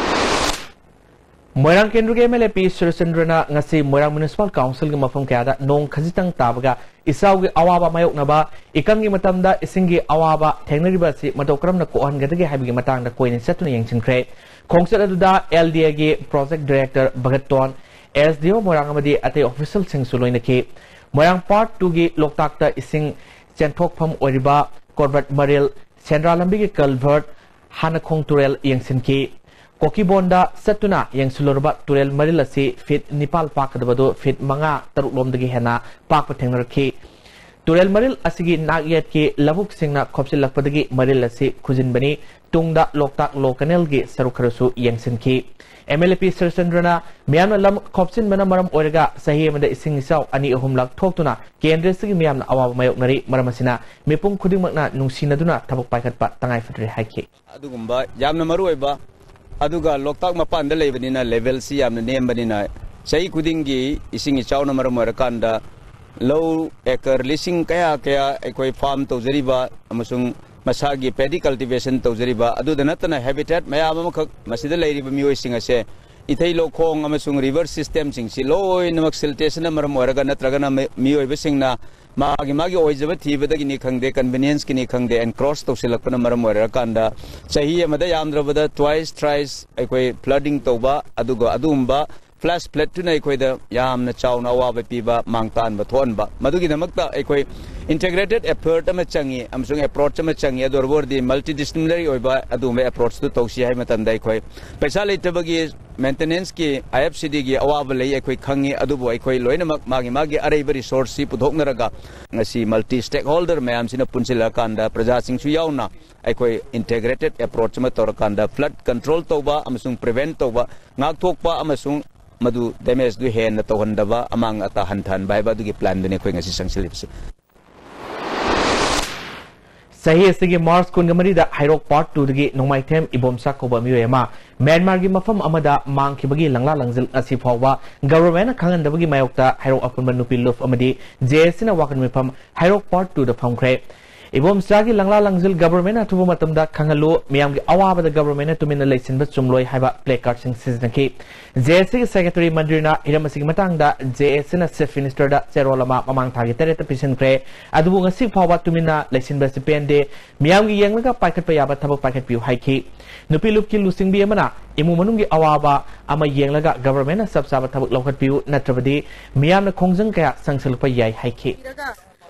ꯃꯣꯏꯔꯥꯡ ꯀꯦꯟꯗ꯭ꯔꯒꯤ ꯑꯦꯝ ꯑꯦꯜ ꯑꯦ ꯄꯤ ꯁꯨꯔꯦꯁꯆꯟꯗ꯭ꯔꯅ ꯉꯁꯤ ꯃꯣꯏꯔꯥꯡ ꯃ꯭ꯌꯨꯅꯤꯁꯤꯄꯥꯜ ꯀꯥꯎꯟꯁꯤꯜꯒꯤ ꯃꯐꯝ ꯀꯌꯥꯗ ꯅꯣꯡ ꯈꯖꯤꯛꯇꯪ ꯇꯥꯕꯒ ꯏꯆꯥꯎꯒꯤ ꯑꯋꯥꯕ ꯃꯥꯌꯣꯛꯅꯕ, ꯏꯀꯪꯒꯤ ꯃꯇꯝꯗ ꯏꯁꯤꯡꯒꯤ ꯑꯋꯥꯕ ꯊꯦꯡꯅꯔꯤꯕ ꯑꯁꯤ ꯃꯇꯧ ꯀꯔꯝꯅ ꯀꯣꯛꯍꯟꯒꯗꯒꯦ ꯍꯥꯏꯕꯒꯤ ꯃꯇꯥꯡꯗ ꯀꯣꯏꯅ ꯆꯠꯇꯨꯅ ꯌꯦꯡꯁꯤꯟꯈ꯭ꯔꯦ꯫ ꯈꯣꯡꯆꯠ ꯑꯗꯨꯗ ꯑꯦꯜ ꯗꯤ ꯑꯦꯒꯤ ꯄ꯭ꯔꯣꯖꯦꯛ ꯗꯥꯏꯔꯦꯛꯇꯔ ꯚꯒꯠꯇꯣꯟ, ꯑꯦꯁ ꯗꯤ ꯑꯣ ꯃꯣꯏꯔꯥꯡ ꯑꯃꯗꯤ ꯑꯇꯩ ꯑꯣꯐꯤꯁꯤꯌꯦꯜꯁꯤꯡꯁꯨ ꯂꯣꯏꯅꯈꯤ꯫ ꯃꯣꯏꯔꯥꯡ ꯄꯥꯔꯠ ꯇꯨꯒꯤ ꯂꯣꯛꯇꯥꯛꯇ ꯏꯁꯤꯡ ꯆꯦꯟꯊꯣꯛꯐꯝ ꯑꯣꯏꯔꯤꯕ ꯀꯣꯔꯕꯠ ꯃꯔꯤꯜ, ꯁꯦꯟꯗ꯭ꯔꯥ ꯂꯝꯕꯤꯒꯤ ꯀꯜꯚꯔꯠ, ꯍꯥꯅꯈꯣꯡ ꯇꯨꯔꯦꯜ ꯌꯦꯡꯁꯤꯟꯈꯤ꯫ ꯀꯣꯀꯤꯕꯣꯟꯗ ꯆꯠꯇꯨꯅ ꯌꯦꯡꯁꯤꯜꯂꯨꯔꯕ ꯇꯨꯔꯦꯜ ꯃꯔꯤꯜ ꯑꯁꯤ ꯐꯤꯠ ꯅꯤꯄꯥꯜ ꯄꯥꯛꯀꯗꯕꯗꯨ ꯐꯤꯠ ꯃꯉꯥ ꯇꯔꯨꯛ ꯂꯣꯝꯗꯒꯤ ꯍꯦꯟꯅ ꯄꯥꯛꯄ ꯊꯦꯡꯅꯔꯛꯈꯤ꯫ ꯇꯨꯔꯦꯜ ꯃꯔꯤꯜ ꯑꯁꯤꯒꯤ ꯅꯥꯛꯌꯦꯠꯀꯤ ꯂꯧꯕꯨꯛꯁꯤꯡꯅ ꯈꯣꯞꯆꯤꯜꯂꯛꯄꯗꯒꯤ ꯃꯔꯤꯜ ꯑꯁꯤ ꯈꯨꯖꯤꯟꯕꯅꯤ꯫ ꯇꯨꯡꯗ ꯂꯣꯛꯇꯥꯛ ꯂꯣ ꯀꯦꯅꯦꯜꯒꯤ ꯁꯔꯨꯛ ꯈꯔꯁꯨ ꯌꯦꯡꯁꯤꯟꯈꯤ꯫ ꯑꯦꯝ ꯑꯦꯜ ꯑꯦ ꯄꯤ ꯁꯨꯔꯦꯁꯆꯟꯗ꯭ꯔꯅ ꯃꯤꯌꯥꯝꯅ ꯂꯝ ꯈꯣꯞꯆꯤꯟꯕꯅ ꯃꯔꯝ ꯑꯣꯏꯔꯒ ꯆꯍꯤ ꯑꯃꯗ ꯏꯁꯤꯡ ꯏꯆꯥꯎ ꯑꯅꯤ ꯑꯍꯨꯝꯂꯛ ꯊꯣꯛꯇꯨꯅ ꯀꯦꯟꯗ꯭ꯔ ꯑꯁꯤꯒꯤ ꯃꯤꯌꯥꯝꯅ ꯑꯋꯥꯕ ꯃꯥꯌꯣꯛꯅꯔꯤ꯫ ꯃꯔꯝ ꯑꯁꯤꯅ ꯃꯤꯄꯨꯝ ꯈꯨꯗꯤꯡꯃꯛꯅ ꯅꯨꯡꯁꯤꯅꯗꯨꯅ ꯊꯕꯛ ꯄꯥꯏꯈꯠꯄ ꯇꯉꯥꯏꯐꯗ꯭ꯔꯦ ꯍꯥꯏꯈꯤ꯫ ꯑꯗꯨꯒꯨꯝꯕ ꯌꯥꯝꯅ ꯃꯔꯨ ꯑꯣꯏꯕ, ꯑꯗꯨꯒ ꯂꯣꯛꯇꯥꯛ ꯃꯄꯥꯟꯗ ꯂꯩꯕꯅꯤꯅ ꯂꯦꯚꯦꯜꯁꯤ ꯌꯥꯝꯅ ꯅꯦꯝꯕꯅꯤꯅ ꯆꯍꯤ ꯈꯨꯗꯤꯡꯒꯤ ꯏꯁꯤꯡ ꯏꯆꯥꯎꯅ ꯃꯔꯝ ꯑꯣꯏꯔꯀꯥꯟꯗ ꯂꯧ ꯑꯦꯀꯔ ꯂꯤꯁꯤꯡ ꯀꯌꯥ ꯀꯌꯥ ꯑꯩꯈꯣꯏ ꯐꯥꯔꯝ ꯇꯧꯖꯔꯤꯕ ꯑꯃꯁꯨꯡ ꯃꯁꯥꯒꯤ ꯄꯦꯗꯤ ꯀꯜꯇꯤꯚꯦꯁꯟ ꯇꯧꯖꯔꯤꯕ, ꯑꯗꯨꯗ ꯅꯠꯇꯅ ꯍꯦꯕꯤꯇꯦꯠ ꯃꯌꯥꯝ ꯑꯃꯈꯛ ꯃꯁꯤꯗ ꯂꯩꯔꯤꯕ ꯃꯤꯑꯣꯏꯁꯤꯡ ꯑꯁꯦ ꯏꯊꯩ ꯂꯧꯈꯣꯡ ꯑꯃꯁꯨꯡ ꯔꯤꯚꯔ ꯁꯤꯁꯇꯦꯝꯁꯤꯡꯁꯤ ꯂꯣꯏꯅꯃꯛ ꯁꯤꯜꯇꯦꯁꯟꯅ ꯃꯔꯝ ꯑꯣꯏꯔꯒ ꯅꯠꯇ꯭ꯔꯒꯅ ꯃꯤ-, ꯃꯤꯑꯣꯏꯕꯁꯤꯡꯅ ꯃꯥꯒꯤ ꯃꯥꯒꯤ ꯑꯣꯏꯖꯕ ꯊꯤꯕꯗꯒꯤꯅꯤ ꯈꯪꯗꯦ, ꯀꯟꯚꯤꯅꯤꯌꯦꯟꯁꯀꯤꯅꯤ ꯈꯪꯗꯦ, ꯑꯦꯟꯀ꯭ꯔꯣꯁ ꯇꯧꯁꯤꯜꯂꯛꯄꯅ ꯃꯔꯝ ꯑꯣꯏꯔꯀꯥꯟꯗ ꯆꯍꯤ ꯑꯃꯗ ꯌꯥꯝꯗ꯭ꯔꯕꯗ twice, thrice ꯑꯩꯈꯣꯏ flooding ꯇꯧꯕ, ꯑꯗꯨꯒ ꯑꯗꯨꯒꯨꯝꯕ ꯐ꯭ꯂꯥꯁ ꯐ꯭ꯂꯠꯇꯨꯅ ꯑꯩꯈꯣꯏꯗ ꯌꯥꯝꯅ ꯆꯥꯎꯅ ꯑꯋꯥꯕ ꯄꯤꯕ, ꯃꯥꯡ ꯇꯥꯛꯍꯟꯕ ꯊꯣꯛꯍꯟꯕ꯫ ꯃꯗꯨꯒꯤꯗꯃꯛꯇ ꯑꯩꯈꯣꯏ integrated effort ꯑꯃ ꯆꯪꯉꯤ ꯑꯃꯁꯨꯡ approach ꯑꯃ ꯆꯪꯉꯤ꯫ ꯑꯗꯨ ꯑꯣꯏꯔꯕꯗꯤ multidisciplinary ꯑꯣꯏꯕ ꯑꯗꯨꯒꯨꯝꯕ approachꯇꯨ ꯇꯧꯁꯤ ꯍꯥꯏꯕ ꯃꯇꯝꯗ ꯑꯩꯈꯣꯏ ꯄꯩꯁꯥ ꯂꯩꯇꯕꯒꯤ maintenanceꯀꯤ, IFCDꯒꯤ ꯑꯋꯥꯕ ꯂꯩ, ꯑꯩꯈꯣꯏ ꯈꯪꯉꯤ꯫ ꯑꯗꯨꯕꯨ ꯑꯩꯈꯣꯏ ꯂꯣꯏꯅꯃꯛ ꯃꯥꯒꯤ ꯃꯥꯒꯤ ꯑꯔꯩꯕ resourceꯁꯤ ꯄꯨꯊꯣꯛꯅꯔꯒ ꯉꯁꯤ multi stakeholder ꯃꯌꯥꯝꯁꯤꯅ ꯄꯨꯟꯁꯤꯜꯂꯀꯥꯟꯗ ꯄ꯭ꯔꯖꯥꯁꯤꯡꯁꯨ ꯌꯥꯎꯅ ꯑꯩꯈꯣꯏ integrated approach ꯑꯃ ꯇꯧꯔꯀꯥꯟꯗ flood control ꯇꯧꯕ ꯑꯃꯁꯨꯡ prevent ꯇꯧꯕ, ꯉꯥꯛꯊꯣꯛꯄ ꯑꯃꯁꯨꯡ ꯃꯗꯨ damageꯗꯨ ꯍꯦꯟꯅ ꯇꯧꯍꯟꯗꯕ, ꯑꯃꯥꯡ ꯑꯇꯥ ꯍꯟꯊꯍꯟꯕ ꯍꯥꯏꯕ ꯑꯗꯨꯒꯤ planꯗꯨꯅꯤ ꯑꯩꯈꯣꯏ ꯉꯁꯤ ꯆꯪꯁꯤꯜꯂꯤꯕꯁꯤ꯫ ꯆꯍꯤ ꯑꯁꯤꯒꯤ ꯃꯥꯔꯆ ꯀꯨꯟꯒ ꯃꯔꯤꯗ ꯍꯩꯔꯣꯛ ꯄꯥꯔꯠ ꯇꯨꯗꯒꯤ ꯅꯣꯡꯃꯥꯏꯊꯦꯝ ꯏꯕꯣꯝꯆꯥ ꯀꯧꯕ ꯃꯤꯑꯣꯏ ꯑꯃ ꯃ꯭ꯌꯥꯟꯃꯥꯔꯒꯤ ꯃꯐꯝ ꯑꯃꯗ ꯃꯥꯡꯈꯤꯕꯒꯤ ꯂꯪꯂꯥ ꯂꯪꯖꯤꯜ ꯉꯁꯤ ꯐꯥꯎꯕ ꯒꯚꯔꯟꯃꯦꯟꯠꯅ ꯈꯪꯍꯟꯗꯕꯒꯤ ꯃꯥꯌꯣꯛꯇ ꯍꯩꯔꯣꯛ ꯑꯄꯨꯟꯕ ꯅꯨꯄꯤ ꯂꯨꯞ ꯑꯃꯗꯤ ꯖꯦ ꯑꯦꯁ ꯁꯤꯅ ꯋꯥꯀꯠ ꯃꯤꯐꯝ ꯍꯩꯔꯣꯛ ꯄꯥꯔꯠ ꯇꯨꯗ ꯐꯝꯈ꯭ꯔꯦ꯫ ꯏꯕꯣꯝꯆꯥꯒꯤ ꯂꯪꯂꯥ ꯂꯪꯖꯤꯜ ꯒꯚꯔꯟꯃꯦꯟꯠꯅ ꯑꯊꯨꯕ ꯃꯇꯝꯗ ꯈꯪꯍꯜꯂꯨ, ꯃꯤꯌꯥꯝꯒꯤ ꯑꯋꯥꯕꯗ ꯒꯚꯔꯟꯃꯦꯟꯠꯅ ꯇꯨꯃꯤꯟꯅ ꯂꯩꯁꯤꯟꯕ ꯆꯨꯝꯂꯣꯏ ꯍꯥꯏꯕ ꯄ꯭ꯂꯦ ꯀꯥꯔꯗꯁꯤꯡ ꯁꯤꯖꯤꯟꯅꯈꯤ꯫ ꯖꯦ ꯑꯦꯁ ꯁꯤꯒꯤ ꯁꯦꯀ꯭ꯔꯦꯇꯔꯤ ꯃꯟꯗꯤꯔꯅ ꯍꯤꯔꯝ ꯑꯁꯤꯒꯤ ꯃꯇꯥꯡꯗ ꯖꯦ ꯑꯦꯁ ꯁꯤꯅ ꯆꯤꯐ ꯃꯤꯅꯤꯁꯇꯔꯗ ꯆꯦꯔꯣꯜ ꯑꯃ ꯃꯃꯥꯡ ꯊꯥꯒꯤ ꯇꯔꯦꯠꯇ ꯄꯤꯁꯤꯟꯈ꯭ꯔꯦ꯫ ꯑꯗꯨꯕꯨ ꯉꯁꯤ ꯐꯥꯎꯕ ꯇꯨꯃꯤꯟꯅ ꯂꯩꯁꯤꯟꯕ ꯑꯁꯤ ꯄꯦꯟꯗꯦ꯫ ꯃꯤꯌꯥꯝꯒꯤ ꯌꯦꯡꯂꯒ ꯄꯥꯏꯈꯠꯄ ꯌꯥꯕ ꯊꯕꯛ ꯄꯥꯏꯈꯠꯄꯤꯌꯨ ꯍꯥꯏꯈꯤ꯫ ꯅꯨꯄꯤ ꯂꯨꯞꯀꯤ ꯂꯨꯆꯤꯡꯕꯤ ꯑꯃꯅ ꯏꯃꯨꯡ ꯃꯅꯨꯡꯒꯤ ꯑꯋꯥꯕ ꯑꯃ ꯌꯦꯡꯂꯒ ꯒꯚꯔꯟꯃꯦꯟꯠꯅ ꯆꯞ ꯆꯥꯕ ꯊꯕꯛ ꯂꯧꯈꯠꯄꯤꯌꯨ, ꯅꯠꯇ꯭ꯔꯕꯗꯤ ꯃꯤꯌꯥꯝꯅ ꯈꯣꯡꯖꯪ ꯀꯌꯥ ꯆꯪꯁꯤꯜꯂꯛꯄ ꯌꯥꯏ ꯍꯥꯏꯈꯤ꯫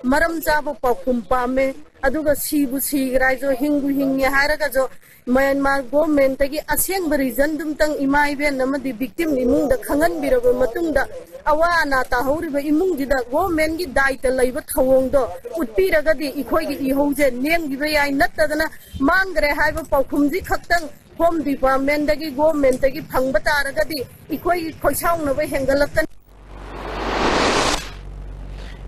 ꯃꯔꯝ ꯆꯥꯕ ꯄꯥꯎꯈꯨꯝ ꯄꯥꯝꯃꯦ꯫ ꯑꯗꯨꯒ ꯁꯤꯕꯨ ꯁꯤꯈ꯭ꯔꯥꯏꯁꯨ, ꯍꯤꯡꯕꯨ ꯍꯤꯡꯉꯦ ꯍꯥꯏꯔꯒꯁꯨ, ꯃ꯭ꯌꯥꯟꯃꯥꯔ ꯒꯣꯔꯃꯦꯟꯠꯇꯒꯤ ꯑꯁꯦꯡꯕ ꯔꯤꯖꯟꯗꯨꯝꯇꯪ ꯏꯃꯥ ꯏꯕꯦꯟ ꯑꯃꯗꯤ ꯚꯤꯛꯇꯤꯝ ꯏꯃꯨꯡꯗ ꯈꯪꯍꯟꯕꯤꯔꯕ ꯃꯇꯨꯡꯗ, ꯑꯋꯥ ꯑꯅꯥ ꯇꯥꯍꯧꯔꯤꯕ ꯏꯃꯨꯡꯁꯤꯗ ꯒꯣꯔꯃꯦꯟꯠꯀꯤ ꯗꯥꯏꯇ ꯂꯩꯕ ꯊꯧꯑꯣꯡꯗꯣ ꯎꯠꯄꯤꯔꯒꯗꯤ ꯑꯩꯈꯣꯏꯒꯤ ꯏꯍꯧꯁꯦ ꯂꯦꯡꯈꯤꯕ ꯌꯥꯏ꯫ ꯅꯠꯇꯗꯅ ꯃꯥꯡꯈ꯭ꯔꯦ ꯍꯥꯏꯕ ꯄꯥꯎꯈꯨꯝꯁꯤ ꯈꯛꯇꯪ ꯍꯣꯝ ꯗꯤꯄꯥꯔꯠꯃꯦꯟꯠꯇꯒꯤ, ꯒꯣꯔꯃꯦꯟꯠꯇꯒꯤ ꯐꯪꯕ ꯇꯥꯔꯒꯗꯤ ꯑꯩꯈꯣꯏꯒꯤ ꯈꯣꯏꯁꯥꯎꯅꯕ ꯍꯦꯟꯒꯠꯂꯛꯀꯅꯤ꯫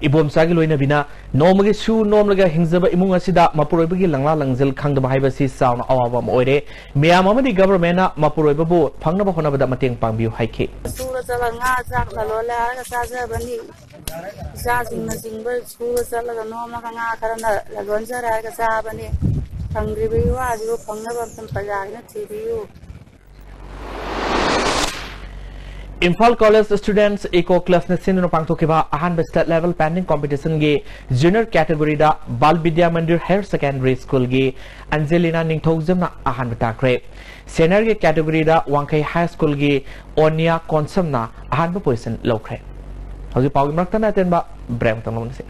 ꯏꯕꯣꯝꯆꯥꯒꯤ ꯂꯣꯏꯅꯕꯤꯅ ꯅꯣꯡꯃꯒꯤ ꯁꯨ ꯅꯣꯝꯂꯒ ꯍꯤꯡꯖꯕ ꯏꯃꯨꯡ ꯑꯁꯤꯗ ꯃꯄꯨꯔꯣꯏꯕꯒꯤ ꯂꯪꯂꯥ ꯂꯪꯖꯤꯜ ꯈꯪꯗꯕ ꯍꯥꯏꯕꯁꯤ ꯆꯥꯎꯅ ꯑꯋꯥꯕ ꯑꯃ ꯑꯣꯏꯔꯦ꯫ ꯃꯤꯌꯥꯝ ꯑꯃꯗꯤ ꯒꯚꯔꯟꯃꯦꯟꯠꯅ ꯃꯄꯨꯔꯣꯏꯕꯕꯨ ꯐꯪꯅꯕ ꯍꯣꯠꯅꯕꯗ ꯃꯇꯦꯡ ꯄꯥꯡꯕꯤꯌꯨ ꯍꯥꯏꯈꯤ꯫ ꯁꯨꯔ ꯆꯠꯂ ꯉꯥ ꯆꯥꯛ ꯂꯂꯣꯜꯂꯦ ꯍꯥꯏꯔꯒ ꯆꯥꯖꯕꯅꯤ꯫ ꯏꯆꯥꯁꯤꯡꯅꯆꯤꯡꯕ ꯁꯨꯔ ꯆꯠꯂꯒ ꯅꯣꯝꯂꯒ ꯉꯥ ꯈꯔꯅ ꯂꯂꯣꯟꯖꯔꯦ ꯍꯥꯏꯔꯒ ꯆꯥꯕꯅꯤ꯫ ꯐꯪꯗ꯭ꯔꯤꯕ ꯏꯋꯥꯁꯤꯕꯨ ꯐꯪꯅꯕ ꯑꯝꯇꯪ ꯄ꯭ꯔꯖꯥꯒꯤꯅ ꯊꯤꯕꯤꯌꯨ꯫ ꯏꯝꯐꯥꯜ ꯀꯣꯂꯦꯖ ꯁ꯭ꯇꯨꯗꯦꯟꯠꯁ ꯏꯀꯣ ꯀ꯭ꯂꯕꯅ ꯁꯤꯟꯗꯨꯅ ꯄꯥꯡꯊꯣꯛꯈꯤꯕ ꯑꯍꯥꯟꯕ ꯁ꯭ꯇꯦꯠ ꯂꯦꯚꯦꯜ ꯄꯦꯟꯇꯤꯡ ꯀꯣꯝꯄꯤꯇꯤꯁꯟꯒꯤ ꯖꯨꯅꯤꯌꯔ ꯀꯦꯇꯦꯒꯣꯔꯤꯗ ꯕꯥꯜ ꯕꯤꯗ꯭ꯌꯥ ꯃꯟꯗꯤꯔ ꯍꯥꯌꯔ ꯁꯦꯀꯦꯟꯗꯔꯤ ꯁ꯭ꯀꯨꯜꯒꯤ ꯑꯟꯖꯦꯂꯤꯅꯥ ꯅꯤꯡꯊꯧꯖꯝꯅ ꯑꯍꯥꯟꯕ ꯇꯥꯈ꯭ꯔꯦ꯫ ꯁꯦꯅꯤꯌꯔꯒꯤ ꯀꯦꯇꯦꯒꯣꯔꯤꯗ ꯋꯥꯡꯈꯩ ꯍꯥꯏ ꯁ꯭ꯀꯨꯜꯒꯤ ꯑꯣꯅꯤꯌꯥ ꯀꯣꯟꯁꯝꯅ ꯑꯍꯥꯟꯕ ꯄꯣꯖꯤꯁꯟ ꯂꯧꯈ꯭ꯔꯦ꯫ ꯍꯧꯖꯤꯛ ꯄꯥꯎꯒꯤ ꯃꯔꯛꯇ ꯑꯇꯦꯟꯕ ꯕ꯭ꯔꯦꯛ ꯑꯃꯇꯪ ꯂꯧꯅꯁꯤ꯫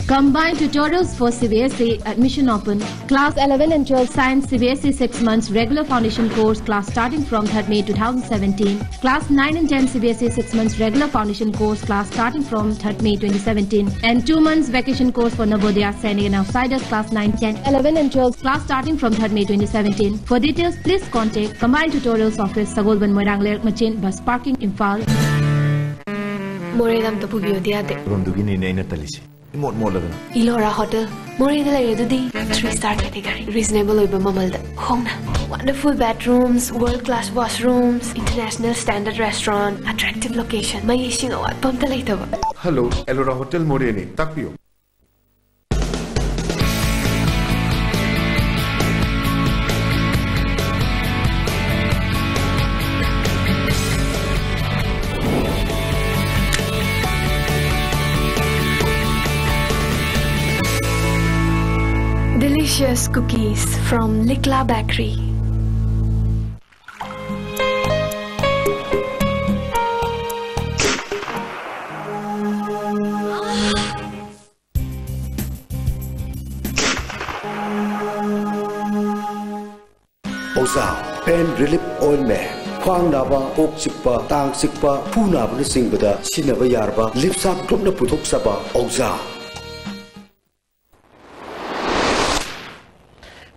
Combined tutorials for C B S E admission open. Class eleven and twelve science C B S E six months regular foundation course class starting from third May two thousand seventeen. Class nine and ten C B S E six months regular foundation course class starting from third May twenty seventeen. And two months vacation course for Navodaya, Sainik and Outsiders class nine, ten, eleven and twelve class starting from third May twenty seventeen. For details, please contact Combined Tutorials Office, Sagolband, Moirang Leirak Machin, Bus Parking, Imphal. ꯃꯣꯔꯦꯗ ꯑꯝꯇ ꯄꯨꯕꯤꯌꯣꯗꯤ ꯌꯥꯗꯦ꯫ ꯃꯐꯝꯗꯨꯒꯤꯅꯤꯅꯦ ꯑꯩꯅ ꯇꯜꯂꯤꯁꯦ꯫ ꯏꯃꯣꯠ ꯃꯣꯠꯂꯗꯅ꯫ Ellora hotel. ꯃꯣꯔꯦꯗ ꯂꯩꯔꯦ ꯑꯗꯨꯗꯤ꯫ Three star category, reasonable ꯑꯣꯏꯕ ꯃꯃꯜꯗ, ꯍꯣꯡꯅ꯫ Wonderful bedrooms, world class washrooms, international standard restaurant, attractive location, ꯃꯩ ꯏꯁꯤꯡ ꯑꯋꯥꯠꯄ ꯑꯝꯇ ꯂꯩꯇꯕ꯫ Hello, Elora Hotel ꯃꯣꯔꯦꯅꯤ, ꯇꯥꯛꯄꯤꯌꯨ꯫ Delicious cookies from Likla Bakery. Oza Pain Relief Ointment, ꯈ꯭ꯋꯥꯡ ꯅꯥꯕ, ꯀꯣꯛ ꯆꯤꯛꯄ, ꯇꯥꯡ ꯆꯤꯛꯄ, ꯈꯨ ꯅꯥꯕꯅꯆꯤꯡꯕꯗ ꯁꯤꯖꯤꯟꯅꯕ ꯌꯥꯔꯕ ꯂꯤꯞꯁꯥꯞ ꯒ꯭ꯔꯨꯞꯅ ꯄꯨꯊꯣꯛꯆꯕ ꯑꯣꯖꯥ꯫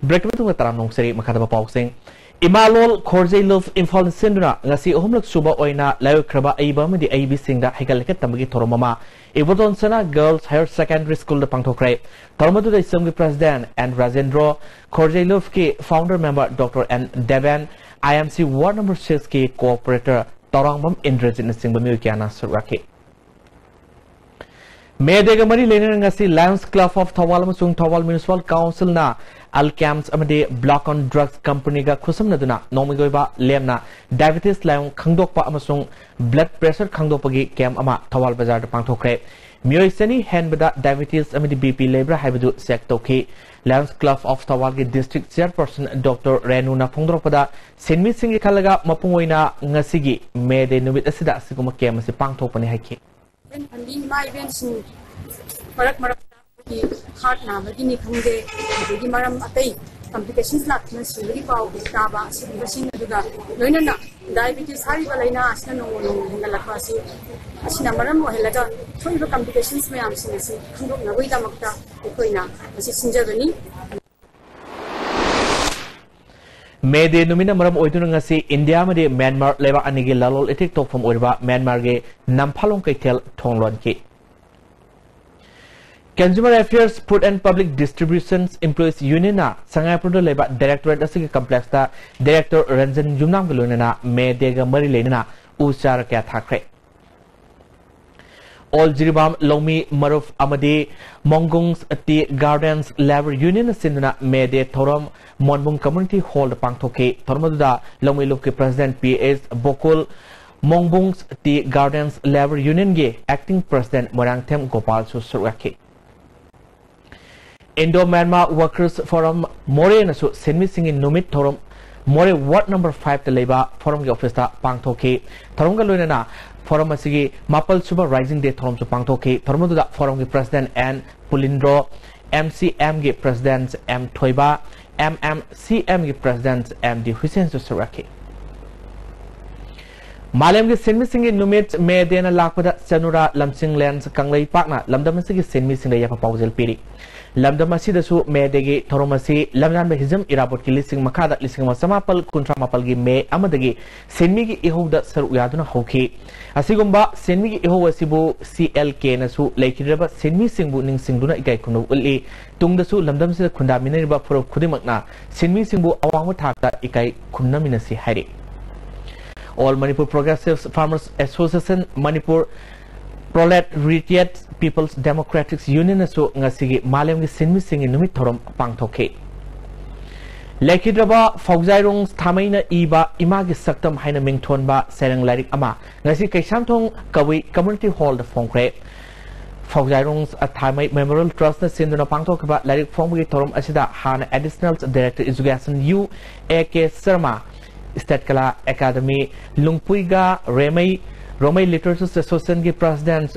ꯕ꯭ꯔꯦꯛꯀꯤ ꯃꯇꯨꯡꯗ ꯇꯔꯥꯝꯅ ꯑꯣꯛꯆꯔꯤ꯫ ꯃꯈꯥꯗ ꯄꯥꯎꯁꯤꯡ꯫ ꯏꯃꯥꯂꯣꯜ ꯈꯣꯔꯖꯩ ꯂꯨꯞ ꯏꯝꯐꯥꯜꯗ ꯁꯤꯟꯗꯨꯅ ꯉꯁꯤ ꯑꯍꯨꯝꯂꯛ ꯁꯨꯕ ꯑꯣꯏꯅ ꯂꯥꯏꯑꯣꯏꯈ꯭ꯔꯕ ꯑꯏꯕ ꯑꯃꯗꯤ ꯑꯏꯕꯤꯁꯤꯡꯗ ꯍꯩꯒꯠ ꯂꯩꯈꯠ ꯇꯝꯕꯒꯤ ꯊꯧꯔꯝ ꯑꯃ ꯏꯕꯣꯇꯣꯟ ꯁꯅꯥ ꯒꯔꯜꯁ ꯍꯥꯌꯔ ꯁꯦꯀꯦꯟꯗꯔꯤ ꯁ꯭ꯀꯨꯜꯗ ꯄꯥꯡꯊꯣꯛꯈ꯭ꯔꯦ꯫ ꯊꯧꯔꯝ ꯑꯗꯨꯗ ꯏꯁꯝꯒꯤ ꯄ꯭ꯔꯦꯁꯤꯗꯦꯟꯠ ꯑꯦꯟ ꯔꯥꯖꯦꯟꯗ꯭ꯔꯣ, ꯈꯣꯔꯖꯩ ꯂꯨꯞꯀꯤ founder member doctor N Deben, I M C ward number ꯁꯤꯛꯁꯀꯤ ꯀꯣꯑꯣꯄꯔꯦꯇꯔ ꯇꯧꯔꯥꯡꯕꯝ ꯏꯟꯗ꯭ꯔꯖꯤꯠꯅꯆꯤꯡꯕ ꯃꯤꯑꯣꯏ ꯀꯌꯥꯅ ꯁꯔꯨꯛ ꯌꯥꯈꯤ꯫ ꯃꯦ ꯗꯦꯒ ꯃꯔꯤ ꯂꯩꯅꯅ ꯉꯁꯤ Lions Club of ꯊꯧꯕꯥꯜ ꯑꯃꯁꯨꯡ ꯊꯧꯕꯥꯜ ꯃ꯭ꯌꯨꯅꯤꯁꯤꯄꯥꯜ ꯀꯥꯎꯟꯁꯤꯜꯅ ꯑꯜꯀꯦꯝꯁ ꯑꯃꯗꯤ ꯕ꯭ꯂꯥꯛ ꯑꯣꯟ ꯗ꯭ꯔꯒꯁ ꯀꯝꯄꯅꯤꯒ ꯈꯨꯠꯁꯝꯅꯗꯨꯅ ꯅꯣꯡꯃꯒꯤ ꯑꯣꯏꯕ ꯂꯦꯝꯅ ꯗꯥꯏꯕꯦꯇꯤꯁ ꯂꯥꯏꯑꯣꯡ ꯈꯪꯗꯣꯛꯄ ꯑꯃꯁꯨꯡ ꯕ꯭ꯂꯗ ꯄ꯭ꯔꯦꯁꯔ ꯈꯪꯗꯣꯛꯄꯒꯤ ꯀꯦꯝꯞ ꯑꯃ ꯊꯧꯕꯥꯜ ꯕꯖꯥꯔꯗ ꯄꯥꯡꯊꯣꯛꯈ꯭ꯔꯦ꯫ ꯃꯤꯑꯣꯏ ꯆꯅꯤ ꯍꯦꯟꯕꯗ ꯗꯥꯏꯕꯦꯇꯤꯁ ꯑꯃꯗꯤ ꯕꯤ ꯄꯤ ꯂꯩꯕ꯭ꯔꯥ ꯍꯥꯏꯕꯗꯨ ꯆꯦꯛ ꯇꯧꯈꯤ꯫ Lions Club of ꯊꯧꯕꯥꯜꯒꯤ ꯗꯤꯁꯇ꯭ꯔꯤꯛ ꯆꯦꯌꯔꯄꯔꯁꯟ ꯗꯣꯛꯇꯔ ꯔꯦꯅꯨꯅ ꯐꯣꯡꯗꯣꯔꯛꯄꯗ, ꯁꯤꯟꯃꯤꯁꯤꯡꯒꯤ ꯈꯜꯂꯒ ꯃꯄꯨꯡ ꯑꯣꯏꯅ ꯉꯁꯤꯒꯤ ꯃꯦ ꯗꯦ ꯅꯨꯃꯤꯠ ꯑꯁꯤꯗ ꯑꯁꯤꯒꯨꯝꯕ ꯀꯦꯝꯞ ꯑꯁꯤ ꯄꯥꯡꯊꯣꯛꯄꯅꯤ ꯍꯥꯏꯈꯤ꯫ ꯐꯦꯃꯤꯂꯤ ꯏꯃꯥ ꯏꯕꯦꯟꯁꯤꯡ ꯃꯔꯛ ꯃꯔꯛꯇ ꯑꯩꯈꯣꯏꯒꯤ ꯍꯥꯔꯠ ꯅꯥꯕꯒꯤꯅꯤ ꯈꯪꯗꯦ, ꯑꯗꯒꯤ ꯃꯔꯝ ꯑꯇꯩ ꯀꯝꯄ꯭ꯂꯤꯀꯦꯁꯟꯁ ꯂꯥꯛꯇꯨꯅ ꯁꯤꯕꯒꯤ ꯄꯥꯎ ꯇꯥꯕ, ꯑꯁꯤꯒꯨꯝꯕꯁꯤꯡ ꯑꯗꯨꯒ ꯂꯣꯏꯅꯅ ꯗꯥꯏꯕꯦꯇꯤꯁ ꯍꯥꯏꯔꯤꯕ ꯂꯥꯏꯅꯥ ꯑꯁꯤꯅ ꯅꯣꯡꯃ ꯅꯣꯡꯃꯒꯤ ꯍꯦꯟꯒꯠꯂꯛꯄ ꯑꯁꯤ, ꯑꯁꯤꯅ ꯃꯔꯝ ꯑꯣꯏꯍꯜꯂꯒ ꯊꯣꯛꯏꯕ ꯀꯝꯄ꯭ꯂꯤꯀꯦꯁꯟꯁ ꯃꯌꯥꯝꯁꯤꯡ ꯑꯁꯤ ꯈꯪꯗꯣꯛꯅꯕꯒꯤꯗꯃꯛꯇ ꯑꯩꯈꯣꯏꯅ ꯃꯁꯤ ꯁꯤꯟꯖꯕꯅꯤ꯫ ꯃꯦ ꯗꯦ ꯅꯨꯃꯤꯠꯅ ꯃꯔꯝ ꯑꯣꯏꯗꯨꯅ ꯉꯁꯤ ꯏꯟꯗꯤꯌꯥ ꯑꯃꯗꯤ ꯃ꯭ꯌꯥꯟꯃꯥꯔ ꯂꯩꯕꯥꯛ ꯑꯅꯤꯒꯤ ꯂꯂꯣꯟ ꯏꯇꯤꯛ ꯊꯣꯛꯐꯝ ꯑꯣꯏꯔꯤꯕ ꯃ꯭ꯌꯥꯟꯃꯥꯔꯒꯤ ꯅꯝꯐꯥꯂꯣꯡ ꯀꯩꯊꯦꯜ ꯊꯣꯡ ꯂꯣꯟꯈꯤ꯫ Consumer Affairs, Food and Public Distributions Employees Unionꯅ ꯁꯉꯥꯏꯄ꯭ꯔꯧꯗ ꯂꯩꯕ ꯗꯥꯏꯔꯦꯛꯇꯣꯔꯦꯠ ꯑꯁꯤꯒꯤ ꯀꯝꯄ꯭ꯂꯦꯛꯁꯇ ꯗꯥꯏꯔꯦꯛꯇꯣꯔ ꯔꯟꯖꯟ ꯌꯨꯝꯅꯥꯝꯒ ꯂꯣꯏꯅꯅ ꯃꯦ ꯗꯦꯒ ꯃꯔꯤ ꯂꯩꯅꯅ ꯎ ꯆꯥꯔ ꯀꯌꯥ ꯊꯥꯈ꯭ꯔꯦ꯫ ꯑꯣꯜ ꯖꯤꯔꯤꯕꯥꯝ ꯂꯧꯃꯤ ꯃꯔꯨꯞ ꯑꯃꯗꯤ ꯃꯣꯡꯒꯨꯡꯁ ꯇꯤ ꯒꯥꯔꯗꯦꯟꯁ ꯂꯦꯕꯔ ꯌꯨꯅꯤꯌꯟꯅ ꯁꯤꯟꯗꯨꯅ ꯃꯦ ꯗꯦ ꯊꯧꯔꯝ ꯃꯣꯟꯕꯨꯡ ꯀꯝꯃ꯭ꯌꯨꯅꯤꯇꯤ ꯍꯣꯜꯗ ꯄꯥꯡꯊꯣꯛꯈꯤ꯫ ꯊꯧꯔꯝ ꯑꯗꯨꯗ ꯂꯧꯃꯤ ꯂꯨꯞꯀꯤ ꯄ꯭ꯔꯦꯁꯤꯗꯦꯟꯠ ꯄꯤ ꯑꯦꯁ ꯕꯣꯀꯨꯜ, ꯃꯣꯡꯕꯨꯡꯁ ꯇꯤ ꯒꯥꯔꯗꯦꯟꯁ ꯂꯦꯕꯔ ꯌꯨꯅꯤꯌꯟꯒꯤ ꯑꯦꯛꯇꯤꯡ ꯄ꯭ꯔꯦꯁꯤꯗꯦꯟꯠ ꯃꯣꯏꯔꯥꯡꯊꯦꯝ ꯒꯣꯄꯥꯜꯁꯨ ꯁꯔꯨꯛ ꯌꯥꯈꯤ꯫ Indo Myanmar Workers Forum ꯃꯣꯔꯦꯅꯁꯨ ꯁꯤꯟꯃꯤꯁꯤꯡꯒꯤ ꯅꯨꯃꯤꯠ ꯊꯧꯔꯝ ꯃꯣꯔꯦ ꯋꯥꯔꯗ ꯅꯝꯕꯔ ꯐꯥꯏꯚꯇ ꯂꯩꯕ ꯐꯣꯔꯝꯒꯤ ꯑꯣꯐꯤꯁꯇ ꯄꯥꯡꯊꯣꯛꯈꯤ꯫ ꯊꯧꯔꯝꯒ ꯂꯣꯏꯅꯅ ꯐꯣꯔꯝ ꯑꯁꯤꯒꯤ ꯃꯥꯄꯜ ꯁꯨꯕ ꯔꯥꯏꯖꯤꯡ ꯗꯦ ꯊꯧꯔꯝꯁꯨ ꯄꯥꯡꯊꯣꯛꯈꯤ꯫ ꯊꯧꯔꯝ ꯑꯗꯨꯗ ꯐꯣꯔꯝꯒꯤ president N Pulindro, M C ꯑꯦꯝꯒꯤ president M Thoiba, M M C ꯑꯦꯝꯒꯤ ꯄ꯭ꯔꯁꯤꯗꯦꯟꯠ ꯑꯦꯝ ꯗꯤ ꯍꯨꯏꯁꯦꯟꯁꯨ ꯁꯔꯨꯛ ꯌꯥꯈꯤ꯫ ꯃꯥꯂꯦꯝꯒꯤ ꯁꯤꯟꯃꯤꯁꯤꯡꯒꯤ ꯅꯨꯃꯤꯠ ꯃꯦ ꯗꯦꯅ ꯂꯥꯛꯄꯗ ꯆꯅꯨꯔꯥ ꯂꯝꯁꯤꯡ ꯂꯦꯟꯁ ꯀꯪꯂꯩꯄꯥꯛꯅ ꯂꯝꯗꯝ ꯑꯁꯤꯒꯤ ꯁꯤꯟꯃꯤꯁꯤꯡꯗ ꯌꯥꯏꯐ ꯄꯥꯎꯖꯦꯜ ꯄꯤꯔꯤ꯫ ꯂꯝꯗꯝ ꯑꯁꯤꯗꯁꯨ ꯃꯦ ꯗꯦꯒꯤ ꯊꯧꯔꯝ ꯑꯁꯤ ꯂꯝꯌꯥꯟꯕ ꯍꯤꯖꯝ ꯏꯔꯥꯕꯣꯠꯀꯤ ꯂꯤꯁꯤꯡ ꯃꯈꯥꯗ ꯂꯤꯁꯤꯡ ꯑꯃ ꯆꯃꯥꯄꯜ ꯀꯨꯟꯊ꯭ꯔꯥ ꯃꯥꯄꯜꯒꯤ ꯃꯦ ꯑꯃꯗꯒꯤ ꯁꯤꯟꯃꯤꯒꯤ ꯏꯍꯧꯗ ꯁꯔꯨꯛ ꯌꯥꯗꯨꯅ ꯍꯧꯈꯤ꯫ ꯑꯁꯤꯒꯨꯝꯕ ꯁꯤꯟꯃꯤꯒꯤ ꯏꯍꯧ ꯑꯁꯤꯕꯨ ꯁꯤ ꯑꯦꯜ ꯀꯦꯅꯁꯨ ꯂꯩꯈꯤꯗ꯭ꯔꯕ ꯁꯤꯟꯃꯤꯁꯤꯡꯕꯨ ꯅꯤꯡꯁꯤꯡꯗꯨꯅ ꯏꯀꯥꯏ ꯈꯨꯝꯅꯕ ꯎꯠꯂꯤ꯫ ꯇꯨꯡꯗꯁꯨ ꯂꯝꯗꯝꯁꯤꯗ ꯈꯨꯟꯗꯥꯃꯤꯟꯅꯔꯤꯕ ꯐꯨꯔꯨꯞ ꯈꯨꯗꯤꯡꯃꯛꯅ ꯁꯤꯟꯃꯤꯁꯤꯡꯕꯨ ꯑꯋꯥꯡꯕ ꯊꯥꯛꯇ ꯏꯀꯥꯏ ꯈꯨꯝꯅꯃꯤꯟꯅꯁꯤ ꯍꯥꯏꯔꯤ꯫ All Manipur Progressive Farmers Association, Manipur Proletariat People's Democratic Unionꯅꯁꯨ ꯉꯁꯤꯒꯤ ꯃꯥꯂꯦꯝꯒꯤ ꯁꯤꯟꯃꯤꯁꯤꯡꯒꯤ ꯅꯨꯃꯤꯠ ꯊꯧꯔꯝ ꯄꯥꯡꯊꯣꯛꯈꯤ꯫ ꯂꯩꯈꯤꯗ꯭ꯔꯕ ꯐꯧꯖꯥꯏꯔꯣꯡ ꯊꯥꯃꯩꯅ ꯏꯕ ꯏꯃꯥꯒꯤ ꯁꯛꯇꯝ ꯍꯥꯏꯅ ꯃꯤꯡꯊꯣꯟꯕ ꯁꯩꯔꯦꯡ ꯂꯥꯏꯔꯤꯛ ꯑꯃ ꯉꯁꯤ ꯀꯩꯁꯥꯝꯊꯣꯡ ꯀꯕꯨꯏ Community Hallꯗ ꯐꯣꯡꯈ꯭ꯔꯦ꯫ ꯐꯧꯖꯥꯏꯔꯣꯡ ꯊꯥꯃꯩ Memorial Trustꯅ ꯁꯤꯟꯗꯨꯅ ꯄꯥꯡꯊꯣꯛꯈꯤꯕ ꯂꯥꯏꯔꯤꯛ ꯐꯣꯡꯕꯒꯤ ꯊꯧꯔꯝ ꯑꯁꯤꯗ ꯍꯥꯟꯅ Additional Director Education U A K Sharma, State Kala Academy, ꯂꯨꯡꯄꯨꯏꯒ ꯔꯦꯃꯩ, ꯔꯣꯃꯩ Literatures Associationꯒꯤ President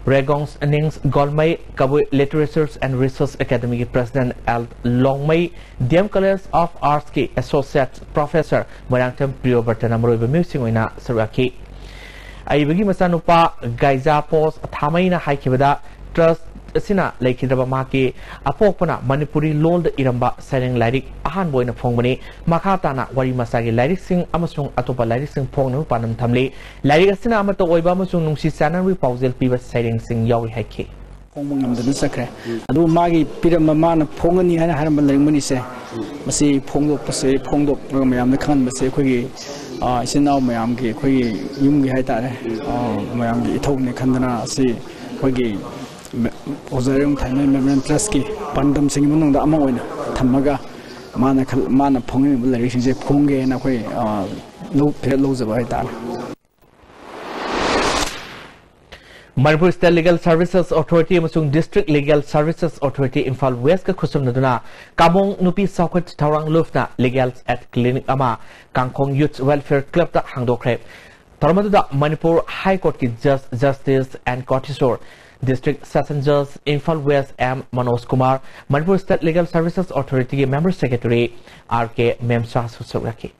ꯔꯦꯒꯣꯡ ꯅꯤꯡꯁ Golmei, Kabui Literatures and Research Academyꯒꯤ President L Longmei, D M College of Artsꯀꯤ Associate Professor ꯃꯣꯏꯔꯥꯡꯊꯦꯝ ꯄ꯭ꯔꯤꯌꯣꯕ꯭ꯔꯇꯅ ꯃꯔꯨꯑꯣꯏꯕ ꯃꯤꯑꯣꯏꯁꯤꯡ ꯑꯣꯏꯅ ꯁꯔꯨꯛ ꯌꯥꯈꯤ꯫ ꯑꯏꯕꯒꯤ ꯃꯆꯥꯅꯨꯄꯥ ꯒꯥꯏꯖꯥ ꯄꯣꯁ ꯊꯥꯃꯩꯅ ꯍꯥꯏꯈꯤꯕꯗ, Trust ꯑꯁꯤꯅ ꯂꯩꯈꯤꯗ꯭ꯔꯕ ꯃꯍꯥꯛꯀꯤ ꯑꯄꯣꯛꯄꯅ ꯃꯅꯤꯄꯨꯔꯤ ꯂꯣꯜꯗ ꯏꯔꯝꯕ ꯁꯩꯔꯦꯡ ꯂꯥꯏꯔꯤꯛ ꯑꯍꯥꯟꯕ ꯑꯣꯏꯅ ꯐꯣꯡꯕꯅꯤ꯫ ꯃꯈꯥ ꯇꯥꯅ ꯋꯥꯔꯤ ꯃꯆꯥꯒꯤ ꯂꯥꯏꯔꯤꯛꯁꯤꯡ ꯑꯃꯁꯨꯡ ꯑꯇꯣꯞꯄ ꯂꯥꯏꯔꯤꯛꯁꯤꯡ ꯐꯣꯡꯅꯕ ꯄꯥꯟꯗꯝ ꯊꯝꯂꯤ꯫ ꯂꯥꯏꯔꯤꯛ ꯑꯁꯤꯅ ꯑꯃꯠꯇ ꯑꯣꯏꯕ ꯑꯃꯁꯨꯡ ꯅꯨꯡꯁꯤ ꯆꯥꯟꯅꯕꯒꯤ ꯄꯥꯎꯖꯦꯜ ꯄꯤꯕ ꯁꯩꯔꯦꯡꯁꯤꯡ ꯌꯥꯎꯔꯤ ꯍꯥꯏꯈꯤ꯫ ꯐꯣꯡꯕ ꯉꯝꯗꯅ ꯆꯠꯈ꯭ꯔꯦ꯫ ꯑꯗꯨꯕꯨ ꯃꯥꯒꯤ ꯄꯤꯔꯝꯕ, ꯃꯥꯅ ꯐꯣꯡꯒꯅꯤ ꯍꯥꯏꯅ ꯍꯥꯏꯔꯝꯕ ꯂꯥꯏꯔꯤꯛ ꯃꯅꯤꯁꯦ, ꯃꯁꯤ ꯐꯣꯡꯗꯣꯛꯄꯁꯦ, ꯐꯣꯡꯗꯣꯛꯂꯒ ꯃꯌꯥꯝꯗ ꯈꯪꯍꯟꯕꯁꯦ ꯑꯩꯈꯣꯏꯒꯤ, ꯑ, ꯏꯆꯤꯟ ꯏꯅꯥꯎ ꯃꯌꯥꯝꯒꯤ, ꯑꯩꯈꯣꯏꯒꯤ ꯌꯨꯝꯒꯤ ꯍꯥꯏꯇꯥꯔꯦ, ꯑ, ꯃꯌꯥꯝꯒꯤ ꯏꯊꯧꯅꯦ ꯈꯟꯗꯅ ꯑꯁꯤ ꯑꯩꯈꯣꯏꯒꯤ ꯃꯦ-, ꯑꯣꯖꯥ ꯏꯔꯝ ꯊꯥꯏꯃꯩ Memorial Trustꯀꯤ ꯄꯥꯟꯗꯝꯁꯤꯡꯒꯤ ꯃꯅꯨꯡꯗ ꯑꯃ ꯑꯣꯏꯅ ꯊꯝꯃꯒ ꯃꯥꯅ ꯈꯜ-, ꯃꯥꯅ ꯐꯣꯡꯅꯤꯡꯂꯤꯕ ꯂꯥꯏꯔꯤꯛꯁꯤꯡꯁꯦ ꯐꯣꯡꯒꯦꯅ ꯑꯩꯈꯣꯏ, ꯑ, ꯂꯧ-, ꯐꯤꯔꯦꯞ ꯂꯧꯖꯕ ꯍꯥꯏꯇꯥꯔꯦ꯫ Manipur state legal services authority ꯑꯃꯁꯨꯡ district legal services authority Imphal ꯋꯦꯁꯀ ꯈꯨꯠꯁꯝꯅꯗꯨꯅ ꯀꯥꯃꯣꯡ ꯅꯨꯄꯤ ꯆꯥꯎꯈꯠ ꯊꯧꯔꯥꯡ ꯂꯨꯞꯅ ꯂꯤꯒꯦꯜ ꯑꯦꯗ ꯀ꯭ꯂꯤꯅꯤꯛ ꯑꯃ ꯀꯥꯡꯈꯣꯡ ꯌꯨꯊ ꯋꯦꯜꯐꯤꯌꯔ ꯀ꯭ꯂꯕꯇ ꯍꯥꯡꯗꯣꯛꯈ꯭ꯔꯦ꯫ ꯊꯧꯔꯝ ꯑꯗꯨꯗ ꯃꯅꯤꯄꯨꯔ ꯍꯥꯏ ꯀꯣꯔꯠꯀꯤ ꯖꯖ justice N Kotiswar, district session ꯖꯖ Imphal west M Manoj Kumar, Manipur state legal services ꯑꯣꯊꯣꯔꯤꯇꯤꯒꯤ ꯃꯦꯝꯕꯔ ꯁꯦꯀ꯭ꯔꯦꯇꯔꯤ ꯑꯥꯔ ꯀꯦ ꯃꯦꯝꯁꯥꯁꯨ ꯁꯔꯨꯛ ꯌꯥꯈꯤ꯫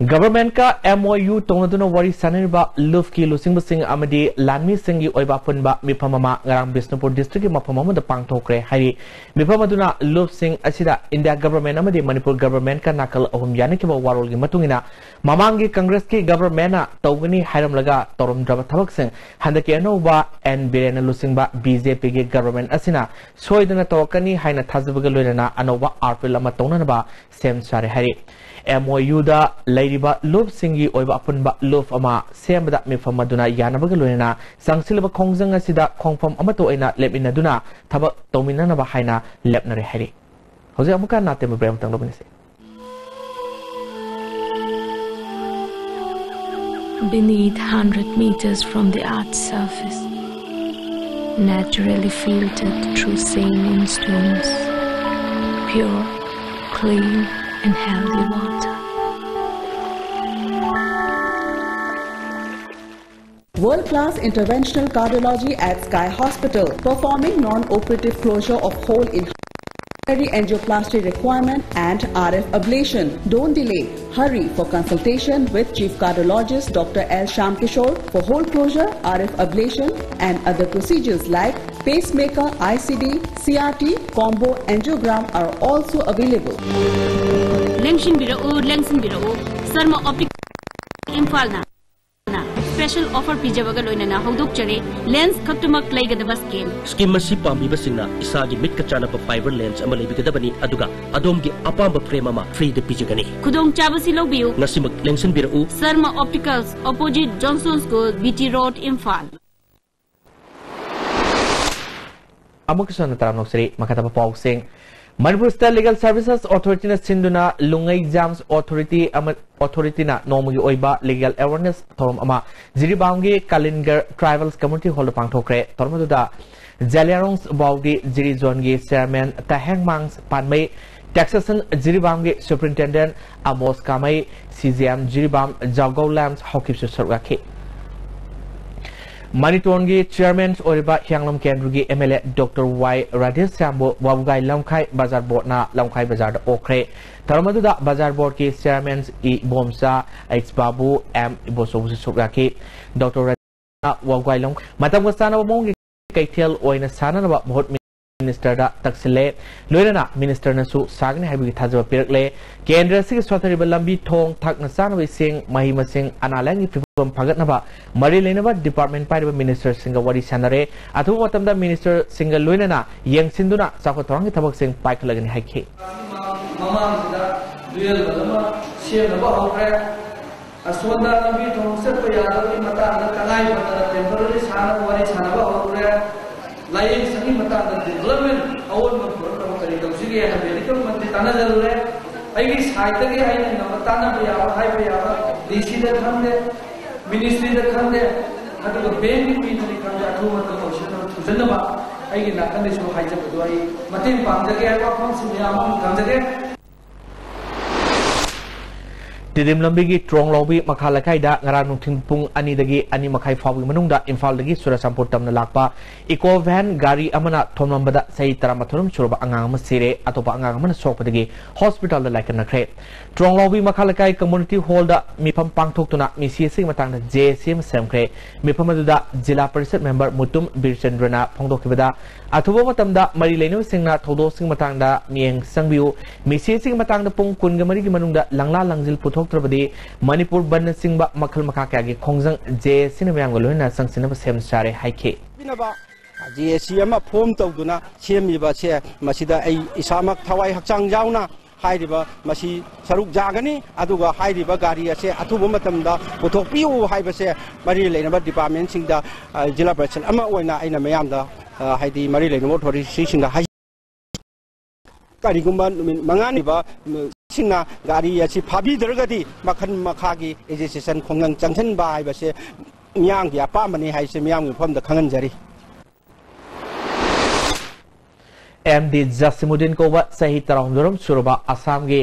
ꯒꯚꯔꯟꯃꯦꯟꯠꯀ ꯑꯦꯝ ꯑꯣ ꯌꯨ ꯇꯧꯅꯗꯨꯅ ꯋꯥꯔꯤ ꯁꯥꯅꯔꯤꯕ ꯂꯨꯐꯀꯤ ꯂꯨꯆꯤꯡꯕꯁꯤꯡ ꯑꯃꯗꯤ ꯂꯥꯟꯃꯤꯁꯤꯡꯒꯤ ꯑꯣꯏꯕ ꯑꯄꯨꯟꯕ ꯃꯤꯐꯝ ꯑꯃ ꯉꯔꯥꯡ ꯕꯤꯁꯅꯨꯄꯨꯔ ꯗꯤꯁꯇ꯭ꯔꯤꯛꯀꯤ ꯃꯐꯝ ꯑꯃꯗ ꯄꯥꯡꯊꯣꯛꯈ꯭ꯔꯦ ꯍꯥꯏꯔꯤ꯫ ꯃꯤꯐꯝ ꯑꯗꯨꯅ ꯂꯨꯐꯁꯤꯡ ꯑꯁꯤꯗ ꯏꯟꯗꯤꯌꯥ ꯒꯚꯔꯟꯃꯦꯟꯠ ꯑꯃꯗꯤ ꯃꯅꯤꯄꯨꯔ ꯒꯚꯔꯟꯃꯦꯟꯠꯀ ꯅꯥꯀꯜ ꯑꯍꯨꯝ ꯌꯥꯅꯈꯤꯕ ꯋꯥꯔꯣꯜꯒꯤ ꯃꯇꯨꯡ ꯏꯟꯅ ꯃꯃꯥꯡꯒꯤ ꯀꯪꯒ꯭ꯔꯦꯁꯀꯤ ꯒꯚꯔꯟꯃꯦꯟꯠꯅ ꯇꯧꯒꯅꯤ ꯍꯥꯏꯔꯝꯂꯒ ꯇꯧꯔꯝꯗ꯭ꯔꯕ ꯊꯕꯛꯁꯤꯡ ꯍꯟꯗꯛꯀꯤ ꯑꯅꯧꯕ ꯑꯦꯟ ꯕꯤꯔꯦꯟꯅ ꯂꯨꯆꯤꯡꯕ ꯕꯤ ꯖꯦ ꯄꯤꯒꯤ ꯒꯚꯔꯟꯃꯦꯟꯠ ꯑꯁꯤꯅ ꯁꯣꯏꯗꯅ ꯇꯧꯔꯛꯀꯅꯤ ꯍꯥꯏꯅ ꯊꯥꯖꯕꯒ ꯂꯣꯏꯅꯅ ꯑꯅꯧꯕ ꯑꯥꯔ ꯄꯤ ꯑꯦꯜ ꯑꯃ ꯇꯧꯅꯅꯕ ꯁꯦꯝ ꯁꯥꯔꯦ ꯍꯥꯏꯔꯤ꯫ ꯑꯦꯝ ꯑꯣ ꯌꯨꯗ ꯂꯩꯔꯤꯕ ꯂꯨꯞꯁꯤꯡꯒꯤ ꯑꯣꯏꯕ ꯑꯄꯨꯟꯕ ꯂꯨꯞ ꯑꯃ ꯁꯦꯝꯕꯗ ꯃꯤꯐꯝ ꯑꯗꯨꯅ ꯌꯥꯅꯕꯒ ꯂꯣꯏꯅꯅ ꯆꯪꯁꯤꯜꯂꯕ ꯈꯣꯡꯖꯪ ꯑꯁꯤꯗ ꯈꯣꯡꯐꯝ ꯑꯃꯠꯇ ꯑꯣꯏꯅ ꯂꯦꯞꯃꯤꯟꯅꯗꯨꯅ ꯊꯕꯛ ꯇꯧꯃꯤꯟꯅꯅꯕ ꯍꯥꯏꯅ ꯂꯦꯞꯅꯔꯦ ꯍꯥꯏꯔꯤ꯫ ꯍꯧꯖꯤꯛ ꯑꯃꯨꯛꯀ ꯅꯥꯇꯦꯝꯕ ꯕ꯭ꯔꯦꯛ ꯑꯃꯇꯪ ꯂꯧꯃꯤꯟꯅꯁꯤ꯫ Beneath, hundred meters from the earth's surface, naturally filtered through saline stones, pure, clean, and healthy water. World-class interventional cardiology at Sky Hospital, performing non-operative closure of hole in coronary angioplasty requirement and R F ablation. Don't delay. Hurry for consultation with Chief Cardiologist Doctor L Shyam Kishore for hole closure, R F ablation, and other procedures like pacemaker, I C D, C R T, combo angiogram are also available. ꯂꯦꯡꯁꯤꯟꯕꯤꯔꯛꯎ, ꯂꯦꯡꯁꯤꯟꯕꯤꯔꯛꯎ꯫ Sharma optic ꯏꯝꯐꯥꯜꯅ special offer ꯄꯤꯖꯕꯒ ꯂꯣꯏꯅꯅ ꯍꯧꯗꯣꯛꯆꯔꯤ꯫ Lens ꯈꯛꯇꯃꯛ ꯂꯩꯒꯗꯕ scheme. Scheme ꯑꯁꯤ ꯄꯥꯝꯕꯤꯕꯁꯤꯡꯅ ꯏꯁꯥꯒꯤ ꯃꯤꯠꯀ ꯆꯥꯟꯅꯕ ꯐꯥꯏꯕꯔ ꯂꯦꯟꯁ ꯑꯃ ꯂꯩꯕꯤꯒꯗꯕꯅꯤ, ꯑꯗꯨꯒ ꯑꯗꯣꯝꯒꯤ ꯑꯄꯥꯝꯕ ꯐ꯭ꯔꯦꯝ ꯑꯃ ꯐ꯭ꯔꯤꯗ ꯄꯤꯖꯒꯅꯤ꯫ ꯈꯨꯗꯣꯡꯆꯥꯕꯁꯤ ꯂꯧꯕꯤꯌꯨ꯫ ꯉꯁꯤꯃꯛ ꯂꯦꯡꯁꯤꯟꯕꯤꯔꯛꯎ꯫ Sharma opticals, opposite Johnson school, B T road, Imphal. ꯑꯃꯨꯛꯀꯁꯨ ꯍꯟꯅ ꯇꯔꯥꯝꯅ ꯑꯣꯛꯆꯔꯤ꯫ ꯃꯈꯥ ꯇꯥꯕ ꯄꯥꯎꯁꯤꯡ꯫ ꯃꯅꯤꯄꯨꯔ ꯁ꯭ꯇꯦꯠ ꯂꯤꯒꯦꯜ ꯁꯔꯚꯤꯁꯦꯁ ꯑꯣꯊꯣꯔꯤꯇꯤꯅ ꯁꯤꯟꯗꯨꯅ ꯂꯨꯡꯉꯩ ꯖꯥꯝꯁ ꯑꯣꯊꯣꯔꯤꯇꯤ ꯑꯃ, ꯑꯣꯊꯣꯔꯤꯇꯤꯅ ꯅꯣꯡꯃꯒꯤ ꯑꯣꯏꯕ ꯂꯤꯒꯦꯜ ꯑꯦꯋꯥꯔꯅꯦꯁ ꯊꯧꯔꯝ ꯑꯃ ꯖꯤꯔꯤꯕꯥꯝꯒꯤ ꯀꯥꯂꯤꯟꯒꯔ ꯇ꯭ꯔꯥꯏꯕꯦꯜꯁ ꯀꯝꯃ꯭ꯌꯨꯅꯤꯇꯤ ꯍꯣꯜꯗ ꯄꯥꯡꯊꯣꯛꯈ꯭ꯔꯦ꯫ ꯊꯧꯔꯝ ꯑꯗꯨꯗ ꯖꯦꯂꯤꯌꯥꯡꯔꯣꯡ ꯕꯥꯎꯗꯤ ꯖꯤꯔꯤ ꯖꯣꯟꯒꯤ ꯆꯦꯌꯔꯃꯦꯟ ꯇꯍꯦꯡꯃꯥꯡ ꯄꯥꯟꯃꯩ, ꯇꯦꯛꯁꯦꯁꯟ ꯖꯤꯔꯤꯕꯥꯝꯒꯤ ꯁꯨꯄꯔꯤꯟꯇꯦꯟꯗꯦꯟꯠ ꯑꯃꯣꯁ ꯀꯥꯃꯩ, ꯁꯤꯖꯤꯑꯦꯝ ꯖꯤꯔꯤꯕꯥꯝ ꯖꯥꯎꯒꯧ ꯂꯦꯝꯁ ꯍꯥꯎꯀꯤꯞꯁꯨ ꯁꯔꯨꯛ ꯌꯥꯈꯤ꯫ ꯃꯅꯤꯇꯣꯟꯒꯤ ꯆꯦꯌꯔꯃꯦꯟ ꯑꯣꯏꯔꯤꯕ ꯍꯤꯌꯥꯡꯂꯝ ꯀꯦꯟꯗ꯭ꯔꯒꯤ ꯑꯦꯝ ꯑꯦꯜ ꯑꯦ ꯗꯣꯛꯇꯔ ꯋꯥꯏ ꯔꯥꯙꯦꯁ꯭ꯌꯥꯝꯕꯨ ꯋꯥꯕꯒꯥꯏ ꯂꯝꯈꯥꯏ ꯕꯖꯥꯔ ꯕꯣꯔꯗꯅ ꯂꯝꯈꯥꯏ ꯕꯖꯥꯔꯗ ꯑꯣꯛꯈ꯭ꯔꯦ꯫ ꯊꯧꯔꯝ ꯑꯗꯨꯗ ꯕꯖꯥꯔ ꯕꯣꯔꯗꯀꯤ ꯆꯦꯌꯔꯃꯦꯟ ꯏ ꯏꯕꯣꯝꯆꯥ, ꯑꯩꯆ ꯕꯥꯕꯨ, ꯑꯦꯝ ꯏꯕꯣꯆꯧꯕꯁꯨ ꯁꯔꯨꯛ ꯌꯥꯈꯤ꯫ ꯗꯣꯛꯇꯔ ꯔꯥꯙꯦꯁ꯭ꯌꯥꯝꯅ ꯋꯥꯕꯒꯥꯏ ꯂꯝ-, ꯃꯇꯝꯒ ꯆꯥꯟꯅꯕ ꯃꯑꯣꯡꯒꯤ ꯀꯩꯊꯦꯜ ꯑꯣꯏꯅ ꯁꯥꯅꯅꯕ ꯃꯍꯨꯠ ꯃꯤꯅꯤꯁꯇꯔꯗ ꯇꯛꯁꯤꯜꯂꯦ꯫ ꯂꯣꯏꯅꯅ ꯃꯤꯅꯤꯁꯇꯔꯅꯁꯨ ꯁꯥꯒꯅꯤ ꯍꯥꯏꯕꯒꯤ ꯊꯥꯖꯕ ꯄꯤꯔꯛꯂꯦ꯫ ꯀꯦꯟꯗ꯭ꯔ ꯑꯁꯤꯒꯤ ꯁꯣꯠꯊꯔꯤꯕ ꯂꯝꯕꯤ ꯊꯣꯡ, ꯊꯛꯅ ꯆꯥꯅꯕ ꯏꯁꯤꯡ, ꯃꯍꯩ ꯃꯁꯤꯡ, ꯑꯅꯥ ꯂꯥꯏꯌꯦꯡꯒꯤ ꯐꯤꯕꯝ ꯐꯒꯠꯅꯕ ꯃꯔꯤ ꯂꯩꯅꯕ ꯗꯤꯄꯥꯔꯠꯃꯦꯟ ꯄꯥꯏꯔꯤꯕ ꯃꯤꯅꯤꯁꯇꯔꯁꯤꯡꯒ ꯋꯥꯔꯤ ꯁꯥꯟꯅꯔꯦ꯫ ꯑꯊꯨꯕ ꯃꯇꯝꯗ ꯃꯤꯅꯤꯁꯇꯔꯁꯤꯡꯒ ꯂꯣꯏꯅꯅ ꯌꯦꯡꯁꯤꯟꯗꯨꯅ ꯆꯥꯎꯈꯠ ꯊꯧꯔꯥꯡꯒꯤ ꯊꯕꯛꯁꯤꯡ ꯄꯥꯏꯈꯠꯂꯒꯅꯤ ꯍꯥꯏꯈꯤ꯫ ꯃꯃꯥꯡꯁꯤꯗ ꯗꯨꯌꯦꯜ ꯑꯃ ꯁꯦꯝꯅꯕ ꯍꯧꯈ꯭ꯔꯦ꯫ ꯑꯁꯣꯝꯗ ꯂꯝꯕꯤ ꯊꯣꯡ ꯆꯠꯄ ꯌꯥꯗꯕꯒꯤ ꯃꯇꯥꯡꯗ ꯇꯉꯥꯏ ꯐꯗꯅ ꯇꯦꯝꯄꯔꯔꯤ ꯁꯥꯟꯅꯕ ꯋꯥꯔꯤ ꯁꯥꯟꯅꯕ ꯍꯧꯔꯦ꯫ ꯂꯥꯏꯌꯦꯡ ꯁꯪꯒꯤ ꯃꯇꯥꯡꯗ ꯗꯤꯕꯦꯂꯞꯃꯦꯟ ꯑꯑꯣꯟꯕ ꯄꯨꯔꯛꯅꯕ ꯀꯔꯤ ꯇꯧꯁꯤꯒꯦ ꯍꯥꯏꯅ ꯃꯦꯗꯤꯀꯦꯜ ꯃꯟꯇ꯭ꯔꯤ ꯇꯥꯟꯅꯖꯔꯨꯔꯦ꯫ ꯑꯩꯒꯤ ꯁꯥꯏꯠꯇꯒꯤ ꯑꯩꯅ ꯉꯝꯕ ꯇꯥꯟꯅꯕ ꯌꯥꯕ, ꯍꯥꯏꯕ ꯌꯥꯕ, ꯗꯤ ꯁꯤꯗ ꯈꯪꯗꯦ, ꯃꯤꯅꯤꯁꯇ꯭ꯔꯤꯗ ꯈꯪꯗꯦ, ꯑꯗꯨꯒ ꯕꯦꯡꯀꯤ ꯃꯤꯗꯅꯤ ꯈꯪꯗꯦ, ꯑꯊꯨꯕ ꯃꯇꯝꯗ ꯂꯧꯁꯤꯟꯅꯕ ꯊꯨꯖꯟꯅꯕ ꯑꯩꯒꯤ ꯅꯥꯀꯟꯗꯒꯤꯁꯨ ꯍꯥꯏꯖꯕꯗꯨ ꯑꯩ ꯃꯇꯦꯡ ꯄꯥꯡꯖꯒꯦ ꯍꯥꯏꯕ ꯋꯥꯐꯝꯁꯤꯡ ꯃꯌꯥꯝ ꯑꯃ ꯊꯝꯖꯒꯦ꯫ ꯇꯤꯗꯤꯝ ꯂꯝꯕꯤꯒꯤ ꯇ꯭ꯔꯣꯡꯂꯥꯎꯕꯤ ꯃꯈꯥ ꯂꯩꯀꯥꯏꯗ ꯉꯔꯥꯡ ꯅꯨꯡꯊꯤꯜ ꯄꯨꯡ ꯑꯅꯤꯗꯒꯤ ꯑꯅꯤ ꯃꯈꯥꯏ ꯐꯥꯎꯕꯒꯤ ꯃꯅꯨꯡꯗ ꯏꯝꯐꯥꯜꯗꯒꯤ ꯆꯨꯔꯆꯥꯟꯄꯨꯔ ꯇꯝꯅ ꯂꯥꯛꯄ ꯏꯀꯣ ꯚꯦꯟ ꯒꯥꯔꯤ ꯑꯃꯅ ꯊꯣꯝꯂꯝꯕꯗ ꯆꯍꯤ ꯇꯔꯥꯃꯥꯊꯣꯏ ꯔꯣꯝ ꯁꯨꯔꯕ ꯑꯉꯥꯡ ꯑꯃ ꯁꯤꯔꯦ, ꯑꯇꯣꯞꯄ ꯑꯉꯥꯡ ꯑꯃꯅ ꯁꯣꯛꯄꯗꯒꯤ ꯍꯣꯁꯄꯤꯇꯥꯜꯗ ꯂꯥꯏꯀꯠꯅꯈ꯭ꯔꯦ꯫ ꯇ꯭ꯔꯣꯡꯂꯥꯎꯕꯤ ꯃꯈꯥ ꯂꯩꯀꯥꯏ ꯀꯝꯃ꯭ꯌꯨꯅꯤꯇꯤ ꯍꯣꯜꯗ ꯃꯤꯐꯝ ꯄꯥꯡꯊꯣꯛꯇꯨꯅ ꯃꯤꯁꯤ ꯑꯁꯤꯒꯤ ꯃꯇꯥꯡꯗ ꯖꯦ ꯑꯦ ꯁꯤ ꯑꯃ ꯁꯦꯝꯈ꯭ꯔꯦ꯫ ꯃꯤꯐꯝ ꯑꯗꯨꯗ ꯖꯤꯂꯥ ꯄꯔꯤꯁꯠ ꯃꯦꯝꯕꯔ ꯃꯨꯇꯨꯝ ꯕꯤꯔꯆꯟꯗ꯭ꯔꯅ ꯐꯣꯡꯗꯣꯛꯈꯤꯕꯗ, ꯑꯊꯨꯕ ꯃꯇꯝꯗ ꯃꯔꯤ ꯂꯩꯅꯕꯁꯤꯡꯅ ꯊꯧꯗꯣꯛꯁꯤꯡ ꯃꯇꯥꯡꯗ ꯃꯤꯠꯌꯦꯡ ꯆꯪꯕꯤꯌꯨ꯫ ꯃꯤꯁꯤ ꯑꯁꯤꯒꯤ ꯃꯇꯥꯡꯗ ꯄꯨꯡ ꯀꯨꯟꯒ ꯃꯔꯤꯒꯤ ꯃꯅꯨꯡꯗ ꯂꯪꯂꯥ ꯂꯪꯖꯤꯜ ꯄꯨꯊꯣꯛꯇ꯭ꯔꯕꯗꯤ ꯃꯅꯤꯄꯨꯔ ꯕꯟꯅꯆꯤꯡꯕ ꯃꯈꯜ ꯃꯈꯥ ꯀꯌꯥꯒꯤ ꯈꯣꯡꯖꯪ ꯖꯦ ꯑꯦ ꯁꯤꯅ ꯃꯌꯥꯝꯒ ꯂꯣꯏꯅꯅ ꯆꯪꯁꯤꯟꯅꯕ ꯁꯦꯝ ꯁꯥꯔꯦ ꯍꯥꯏꯈꯤ꯫ ꯄꯤꯅꯕ ꯖꯦ ꯑꯦ ꯁꯤ ꯑꯃ ꯐꯣꯝ ꯇꯧꯗꯨꯅ ꯁꯦꯝꯃꯤꯕꯁꯦ, ꯃꯁꯤꯗ ꯑꯩ ꯏꯁꯥꯃꯛ ꯊꯋꯥꯏ ꯍꯛꯆꯥꯡ ꯌꯥꯎꯅ ꯍꯥꯏꯔꯤꯕ ꯃꯁꯤ ꯁꯔꯨꯛ ꯌꯥꯒꯅꯤ꯫ ꯑꯗꯨꯒ ꯍꯥꯏꯔꯤꯕ ꯒꯥꯔꯤ ꯑꯁꯦ ꯑꯊꯨꯕ ꯃꯇꯝꯗ ꯄꯨꯊꯣꯛꯄꯤꯌꯨ ꯍꯥꯏꯕꯁꯦ ꯃꯔꯤ ꯂꯩꯅꯕ ꯗꯤꯄꯥꯔꯠꯃꯦꯟꯁꯤꯡꯗ, ꯑ, ꯖꯤꯂꯥ ꯄꯔꯤꯁꯠ ꯑꯃ ꯑꯣꯏꯅ ꯑꯩꯅ ꯃꯌꯥꯝꯗ, ꯑ, ꯍꯥꯏꯗꯤ ꯃꯔꯤ ꯂꯩꯅꯕ ꯑꯣꯊꯣꯔꯤꯇꯤꯁꯤꯡꯗ ꯍꯥꯏ- ꯀꯔꯤꯒꯨꯝꯕ ꯅꯨꯃꯤꯠ ꯃꯉꯥꯅꯤꯕ ꯁꯤꯡꯅ ꯒꯥꯔꯤ ꯑꯁꯤ ꯐꯥꯕꯤꯗ꯭ꯔꯒꯗꯤ ꯃꯈꯜ ꯃꯈꯥꯒꯤ ꯑꯦꯖꯤꯇꯦꯁꯟ ꯈꯣꯡꯖꯪ ꯆꯪꯁꯤꯟꯕ ꯍꯥꯏꯕꯁꯦ ꯃꯤꯌꯥꯝꯒꯤ ꯑꯄꯥꯝꯕꯅꯤ ꯍꯥꯏꯁꯦ ꯃꯤꯌꯥꯝꯒꯤ ꯃꯐꯝꯗ ꯈꯪꯍꯟꯖꯔꯤ꯫ ꯑꯦꯝ ꯗꯤ ꯖꯁꯤꯃꯨꯗꯤꯟ ꯀꯧꯕ ꯆꯍꯤ ꯇꯔꯥꯍꯨꯝꯗꯣꯏꯔꯣꯝ ꯁꯨꯔꯕ ꯑꯁꯥꯝꯒꯤ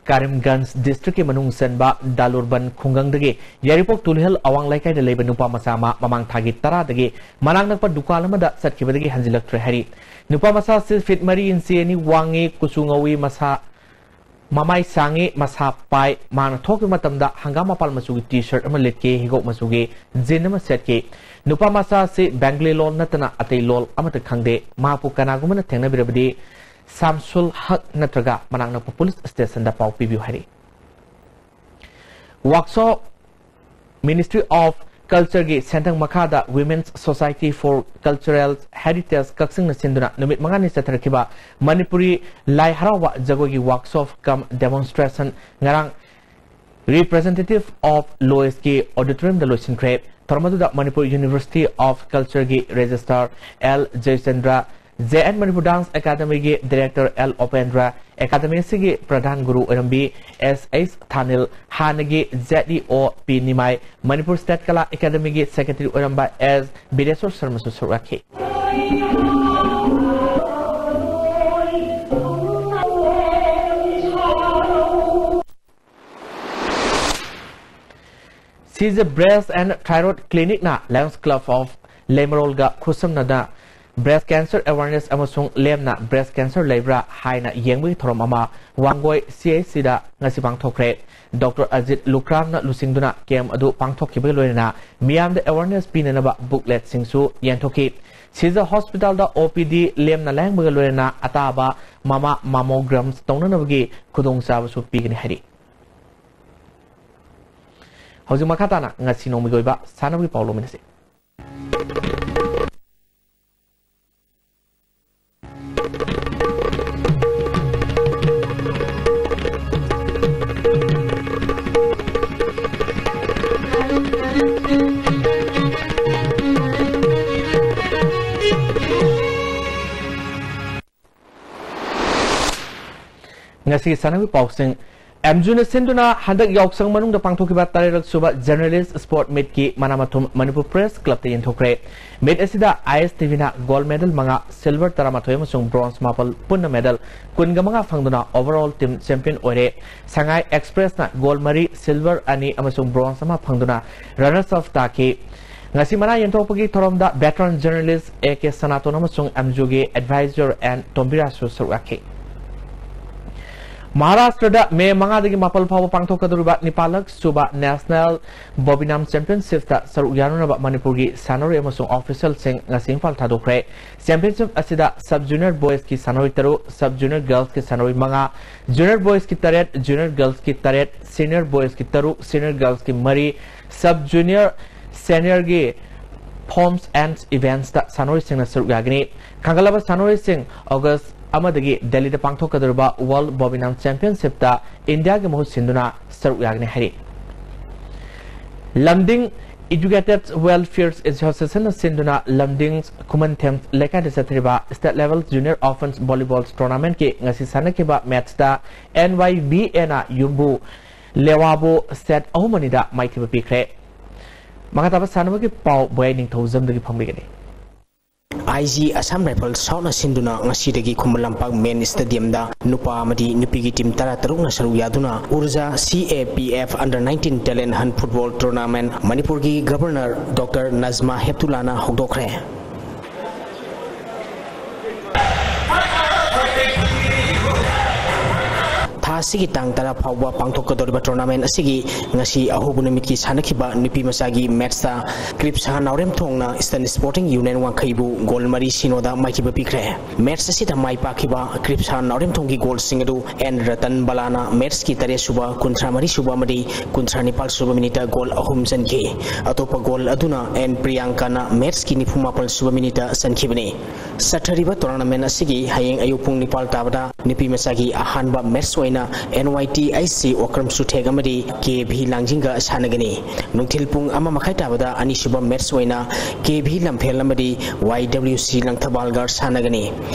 ꯀꯔꯤꯝꯒꯟꯖ ꯗꯤꯁꯇ꯭ꯔꯤꯛꯀꯤ ꯃꯅꯨꯡ ꯆꯟꯕ ꯗꯥꯂꯨꯔꯕꯟ ꯈꯨꯡꯒꯪꯗꯒꯤ ꯌꯥꯏꯔꯤꯄꯣꯛ ꯇꯨꯂꯨꯍꯦꯜ ꯑꯋꯥꯡ ꯂꯩꯀꯥꯏꯗ ꯂꯩꯕ ꯅꯨꯄꯥ ꯃꯆꯥ ꯑꯃ ꯃꯃꯥꯡ ꯊꯥꯒꯤ ꯇꯔꯥꯗꯒꯤ ꯃꯅꯥꯛ ꯅꯛꯄ ꯗꯨꯀꯥꯟ ꯑꯃꯗ ꯆꯠꯈꯤꯕꯗꯒꯤ ꯍꯟꯖꯤꯜꯂꯛꯇ꯭ꯔꯦ ꯍꯥꯏꯔꯤ꯫ ꯅꯨꯄꯥ ꯃꯆꯥ ꯑꯁꯤ ꯐꯤꯠ ꯃꯔꯤ ꯏꯟꯆꯤ ꯑꯅꯤ ꯋꯥꯡꯉꯤ, ꯀꯨꯆꯨ ꯉꯧꯏ, ꯃꯁꯥ ꯃꯃꯥꯏ ꯁꯥꯡꯉꯤ, ꯃꯁꯥ ꯄꯥꯏ꯫ ꯃꯍꯥꯛꯅ ꯊꯣꯛꯈꯤꯕ ꯃꯇꯝꯗ ꯍꯪꯒꯥꯝ ꯃꯄꯥꯜ ꯃꯆꯨꯒꯤ ꯇꯤ ꯁꯔꯠ ꯑꯃ ꯂꯤꯠꯈꯤ, ꯍꯤꯒꯣꯛ ꯃꯆꯨꯒꯤ ꯖꯤꯟ ꯑꯃ ꯁꯦꯠꯈꯤ꯫ ꯅꯨꯄꯥ ꯃꯆꯥ ꯑꯁꯤ ꯕꯦꯡꯒꯂꯤ ꯂꯣꯜ ꯅꯠꯇꯅ ꯑꯇꯩ ꯂꯣꯜ ꯑꯃꯠꯇ ꯈꯪꯗꯦ꯫ ꯃꯍꯥꯛꯄꯨ ꯀꯅꯥꯒꯨꯝꯕꯅ ꯊꯦꯡꯅꯕꯤꯔꯕꯗꯤ ꯁꯥꯝꯁꯨꯜ ꯍꯛ ꯅꯠꯇ꯭ꯔꯒ ꯃꯅꯥꯛ ꯅꯛꯄ ꯄꯨꯂꯤꯁ ꯁ꯭ꯇꯦꯁꯟꯗ ꯄꯥꯎ ꯄꯤꯕꯤꯌꯨ ꯍꯥꯏꯔꯤ꯫ ꯋꯥꯛꯁꯣꯞ Ministry of Cultureꯒꯤ ꯁꯦꯟꯊꯪ ꯃꯈꯥꯗ Women's Society for Cultural Heritage ꯀꯛꯆꯤꯡꯅ ꯁꯤꯟꯗꯨꯅ ꯅꯨꯃꯤꯠ ꯃꯉꯥꯅꯤ ꯆꯠꯊꯔꯛꯈꯤꯕ ꯃꯅꯤꯄꯨꯔꯤ ꯂꯥꯏ ꯍꯔꯥꯎꯕ ꯖꯒꯣꯏꯒꯤ ꯋꯥꯛꯁꯣꯞ ꯀꯝ ꯗꯦꯃꯣꯟꯁꯇ꯭ꯔꯦꯁꯟ ꯉꯔꯥꯡ Representative of Loisꯀꯤ auditoriumꯗ ꯂꯣꯏꯁꯤꯟꯈ꯭ꯔꯦ꯫ ꯊꯧꯔꯝ ꯑꯗꯨꯗ Manipur University of Cultureꯒꯤ Registrar L Jayachandra, J N Manipur dance ꯑꯦꯀꯥꯗꯃꯤꯒꯤ ꯗꯤꯔꯦꯛꯇꯔ ꯑꯦꯜ ꯎꯄꯦꯟꯗ꯭ꯔ, ꯑꯦꯀꯥꯗꯃꯤ ꯑꯁꯤꯒꯤ ꯄ꯭ꯔꯙꯥꯟ ꯒꯨꯔꯨ ꯑꯣꯏꯔꯝꯕꯤ ꯑꯦꯁ ꯑꯩꯆ ꯊꯥꯅꯤꯜ, ꯍꯥꯟꯅꯒꯤ ꯖꯦꯠ ꯏ ꯑꯣ ꯄꯤ ꯅꯤꯃꯥꯏ, ꯃꯅꯤꯄꯨꯔ ꯁ꯭ꯇꯦꯠ ꯀꯂꯥ ꯑꯦꯀꯥꯗꯃꯤꯒꯤ ꯁꯦꯀ꯭ꯔꯦꯇꯔꯤ ꯑꯣꯏꯔꯝꯕ ꯑꯦꯁ ꯕꯤꯔꯦꯁꯣꯔ ꯁꯔꯃꯁꯨ ꯁꯔꯨꯛ ꯌꯥꯈꯤ꯫ ꯁꯤꯖ Breast and Thyroid Clinicꯅ Lions Club of ꯂꯩꯃꯔꯣꯜꯒ ꯈꯨꯠꯁꯝꯅꯗꯨꯅ breast cancer awareness ꯑꯃꯁꯨꯡ ꯂꯦꯝꯅ breast cancer ꯂꯩꯕ꯭ꯔꯥ ꯍꯥꯏꯅ ꯌꯦꯡꯕꯒꯤ ꯊꯧꯔꯝ ꯑꯃ ꯋꯥꯡꯒꯣꯏ ꯁꯤ ꯑꯩꯆ ꯁꯤꯗ ꯉꯁꯤ ꯄꯥꯡꯊꯣꯛꯈ꯭ꯔꯦ꯫ ꯗꯣꯛꯇꯔ ꯑꯖꯤꯠ ꯂꯨꯈ꯭ꯔꯥꯝꯅ ꯂꯨꯆꯤꯡꯗꯨꯅ ꯀꯦꯝꯞ ꯑꯗꯨ ꯄꯥꯡꯊꯣꯛꯈꯤꯕꯒ ꯂꯣꯏꯅꯅ ꯃꯤꯌꯥꯝꯗ awareness ꯄꯤꯅꯅꯕ bookletꯁꯤꯡꯁꯨ ꯌꯦꯟꯊꯣꯛꯈꯤ꯫ ꯁꯤꯖ ꯍꯣꯁꯄꯤꯇꯥꯜꯗ ꯑꯣ ꯄꯤ ꯗꯤ ꯂꯦꯝꯅ ꯂꯥꯌꯦꯡꯕꯒ ꯂꯣꯏꯅꯅ ꯑꯇꯥꯕ ꯃꯃꯥ mammograms ꯇꯧꯅꯅꯕꯒꯤ ꯈꯨꯗꯣꯡꯆꯥꯕꯁꯨ ꯄꯤꯒꯅꯤ ꯍꯥꯏꯔꯤ꯫ ꯍꯧꯖꯤꯛ ꯃꯈꯥ ꯇꯥꯅ ꯉꯁꯤ ꯅꯣꯡꯃꯒꯤ ꯑꯣꯏꯕ ꯁꯥꯟꯅꯕꯒꯤ ꯄꯥꯎ ꯂꯧꯃꯤꯟꯅꯁꯤ꯫ ꯉꯁꯤꯒꯤ ꯁꯥꯟꯅꯕꯒꯤ ꯄꯥꯎꯁꯤꯡ꯫ ꯑꯦꯝꯖꯨꯅ ꯁꯤꯟꯗꯨꯅ ꯍꯟꯗꯛ ꯌꯥꯎꯁꯪ ꯃꯅꯨꯡꯗ ꯄꯥꯡꯊꯣꯛꯈꯤꯕ ꯇꯔꯦꯠꯔꯛ ꯁꯨꯕ Journalist Sport Meetꯀꯤ ꯃꯅꯥ ꯃꯊꯨꯝ ꯃꯅꯤꯄꯨꯔ Press Clubꯇ ꯌꯦꯟꯊꯣꯛꯈ꯭ꯔꯦ꯫ Meet ꯑꯁꯤꯗ ISTVꯅ gold medal ꯃꯉꯥ, silver ꯇꯔꯥꯃꯥꯊꯣꯏ ꯑꯃꯁꯨꯡ bronze ꯃꯥꯄꯜ, ꯄꯨꯟꯅ medal ꯀꯨꯟꯒ ꯃꯉꯥ ꯐꯪꯗꯨꯅ overall team champion ꯑꯣꯏꯔꯦ꯫ ꯁꯉꯥꯏ Expressꯅ gold ꯃꯔꯤ, silver ꯑꯅꯤ ꯑꯃꯁꯨꯡ bronze ꯑꯃ ꯐꯪꯗꯨꯅ runners up ꯇꯥꯈꯤ꯫ ꯉꯁꯤ ꯃꯅꯥ ꯌꯦꯟꯊꯣꯛꯄꯒꯤ ꯊꯧꯔꯝꯗ veteran journalist A K ꯁꯅꯥꯇꯣꯟ ꯑꯃꯁꯨꯡ ꯑꯦꯝꯖꯨꯒꯤ advisor N ꯇꯣꯝꯕꯤꯔꯥꯖꯁꯨ ꯁꯔꯨꯛ ꯌꯥꯈꯤ꯫ ꯃꯍꯥꯔꯥꯁꯇ꯭ꯔꯗ ꯃꯦ ꯃꯉꯥꯗꯒꯤ ꯃꯥꯄꯜ ꯐꯥꯎꯕ ꯄꯥꯡꯊꯣꯛꯀꯗꯧꯔꯤꯕ ꯅꯤꯄꯥꯜꯂꯛ ꯁꯨꯕ National Bobinam Championshipꯇ ꯁꯔꯨꯛ ꯌꯥꯅꯅꯕ ꯃꯅꯤꯄꯨꯔꯒꯤ ꯁꯥꯟꯅꯔꯣꯏ ꯑꯃꯁꯨꯡ officialꯁꯤꯡ ꯉꯁꯤ ꯏꯝꯐꯥꯜ ꯊꯥꯗꯣꯛꯈ꯭ꯔꯦ꯫ Championship ꯑꯁꯤꯗ sub junior boysꯀꯤ ꯁꯥꯟꯅꯔꯣꯏ ꯇꯔꯨꯛ, sub junior girlsꯀꯤ ꯁꯥꯟꯅꯔꯣꯏ ꯃꯉꯥ, junior boysꯀꯤ ꯇꯔꯦꯠ, junior girlsꯀꯤ ꯇꯔꯦꯠ, senior boysꯀꯤ ꯇꯔꯨꯛ, senior girlsꯀꯤ ꯃꯔꯤ, sub junior, seniorꯒꯤ forms and eventsꯇ ꯁꯥꯟꯅꯔꯣꯏꯁꯤꯡꯅ ꯁꯔꯨꯛ ꯌꯥꯒꯅꯤ꯫ ꯈꯟꯒꯠꯂꯕ ꯁꯥꯟꯅꯔꯣꯏꯁꯤꯡ August ꯑꯃꯗꯒꯤ ꯗꯦꯜꯂꯤꯗ ꯄꯥꯡꯊꯣꯛꯀꯗꯧꯔꯤꯕ World Bobinam Championshipꯇ ꯏꯟꯗꯤꯌꯥꯒꯤ ꯃꯍꯨꯠ ꯁꯤꯟꯗꯨꯅ ꯁꯔꯨꯛ ꯌꯥꯒꯅꯤ ꯍꯥꯏꯔꯤ꯫ ꯂꯝꯗꯤꯡ Educated Welfare Associationꯅ ꯁꯤꯟꯗꯨꯅ ꯂꯝꯗꯤꯡ ꯈꯨꯃꯟꯊꯦꯝ ꯂꯩꯀꯥꯏꯗ ꯆꯠꯊꯔꯤꯕ State Level Junior Open Volleyball Tournamentꯀꯤ ꯉꯁꯤ ꯁꯥꯟꯅꯈꯤꯕ matchꯇ NYBAꯅ ꯌꯨꯝꯕꯨ ꯂꯦꯋꯥꯕꯨ set ꯑꯍꯨꯝ ꯑꯅꯤꯗ ꯃꯥꯏꯊꯤꯕ ꯄꯤꯈ꯭ꯔꯦ꯫ ꯃꯈꯥ ꯇꯥꯕ ꯁꯥꯟꯅꯕꯒꯤ ꯄꯥꯎ ꯕꯣꯌꯥꯏ ꯅꯤꯡꯊꯧꯖꯝꯗꯒꯤ ꯐꯪꯕꯤꯒꯅꯤ꯫ IG Assam Rifles Southꯅ ꯁꯤꯟꯗꯨꯅ ꯉꯁꯤꯗꯒꯤ ꯈꯨꯃꯟ ꯂꯝꯄꯥꯛ main stadiumꯗ ꯅꯨꯄꯥ ꯑꯃꯗꯤ ꯅꯨꯄꯤꯒꯤ team ꯇꯔꯥꯇꯔꯨꯛꯅ ꯁꯔꯨꯛ ꯌꯥꯗꯨꯅ Urja CAPF Under nineteen Talent Hunt Football Tournament ꯃꯅꯤꯄꯨꯔꯒꯤ Governor Doctor Najma Heptullahꯅ ꯍꯧꯗꯣꯛꯈ꯭ꯔꯦ꯫ ꯊꯥ ꯑꯁꯤꯒꯤ ꯇꯥꯡ ꯇꯔꯥ ꯐꯥꯎꯕ ꯄꯥꯡꯊꯣꯛꯀꯗꯧꯔꯤꯕ tournament ꯑꯁꯤꯒꯤ ꯉꯁꯤ ꯑꯍꯧꯕ ꯅꯨꯃꯤꯠꯀꯤ ꯁꯥꯟꯅꯈꯤꯕ ꯅꯨꯄꯤ ꯃꯆꯥꯒꯤ matchꯇ ꯀ꯭ꯔꯤꯞꯁꯥ ꯅꯥꯎꯔꯦꯝꯊꯣꯡꯅ Eastern Sporting Union ꯋꯥꯡꯈꯩꯕꯨ goal ꯃꯔꯤ ꯁꯤꯅꯣꯗ ꯃꯥꯏꯊꯤꯕ ꯄꯤꯈ꯭ꯔꯦ꯫ Match ꯑꯁꯤꯗ ꯃꯥꯏ ꯄꯥꯛꯈꯤꯕ ꯀ꯭ꯔꯤꯞꯁꯥ ꯅꯥꯎꯔꯦꯝꯊꯣꯡꯒꯤ goalꯁꯤꯡ ꯑꯗꯨ N ꯔꯇꯟ ꯕꯂꯥꯅ matchꯀꯤ ꯇꯔꯦꯠ ꯁꯨꯕ, ꯀꯨꯟꯊ꯭ꯔꯥ ꯃꯔꯤ ꯁꯨꯕ ꯑꯃꯗꯤ ꯀꯨꯟꯊ꯭ꯔꯥ ꯅꯤꯄꯥꯜ ꯁꯨꯕ minuteꯇ goal ꯑꯍꯨꯝ ꯆꯟꯈꯤ꯫ ꯑꯇꯣꯞꯄ goal ꯑꯗꯨꯅ N ꯄ꯭ꯔꯤꯌꯥꯡꯀꯥꯅ matchꯀꯤ ꯅꯤꯐꯨ ꯃꯥꯄꯜ ꯁꯨꯕ minuteꯇ ꯆꯟꯈꯤꯕꯅꯤ꯫ ꯆꯠꯊꯔꯤꯕ tournament ꯑꯁꯤꯒꯤ ꯍꯌꯦꯡ ꯑꯌꯨꯛ ꯄꯨꯡ ꯅꯤꯄꯥꯜ ꯇꯥꯕꯗ ꯅꯨꯄꯤ ꯃꯆꯥꯒꯤ ꯑꯍꯥꯟꯕ ꯃꯦꯠꯁ ꯑꯣꯏꯅ NYTIC ꯑꯣꯀ꯭ꯔꯝ ꯁꯨꯊꯦꯛ ꯑꯃꯗꯤ KV ꯂꯥꯡꯖꯤꯡꯒ ꯁꯥꯟꯅꯒꯅꯤ꯫ ꯅꯨꯡꯊꯤꯜ ꯄꯨꯡ ꯑꯃ ꯃꯈꯥꯏ ꯇꯥꯕꯗ ꯑꯅꯤꯁꯨꯕ ꯃꯦꯠꯁ ꯑꯣꯏꯅ KV ꯂꯝꯐꯦꯜ ꯑꯃꯗꯤ YWC ꯂꯪꯊꯕꯥꯜꯒ ꯁꯥꯟꯅꯒꯅꯤ꯫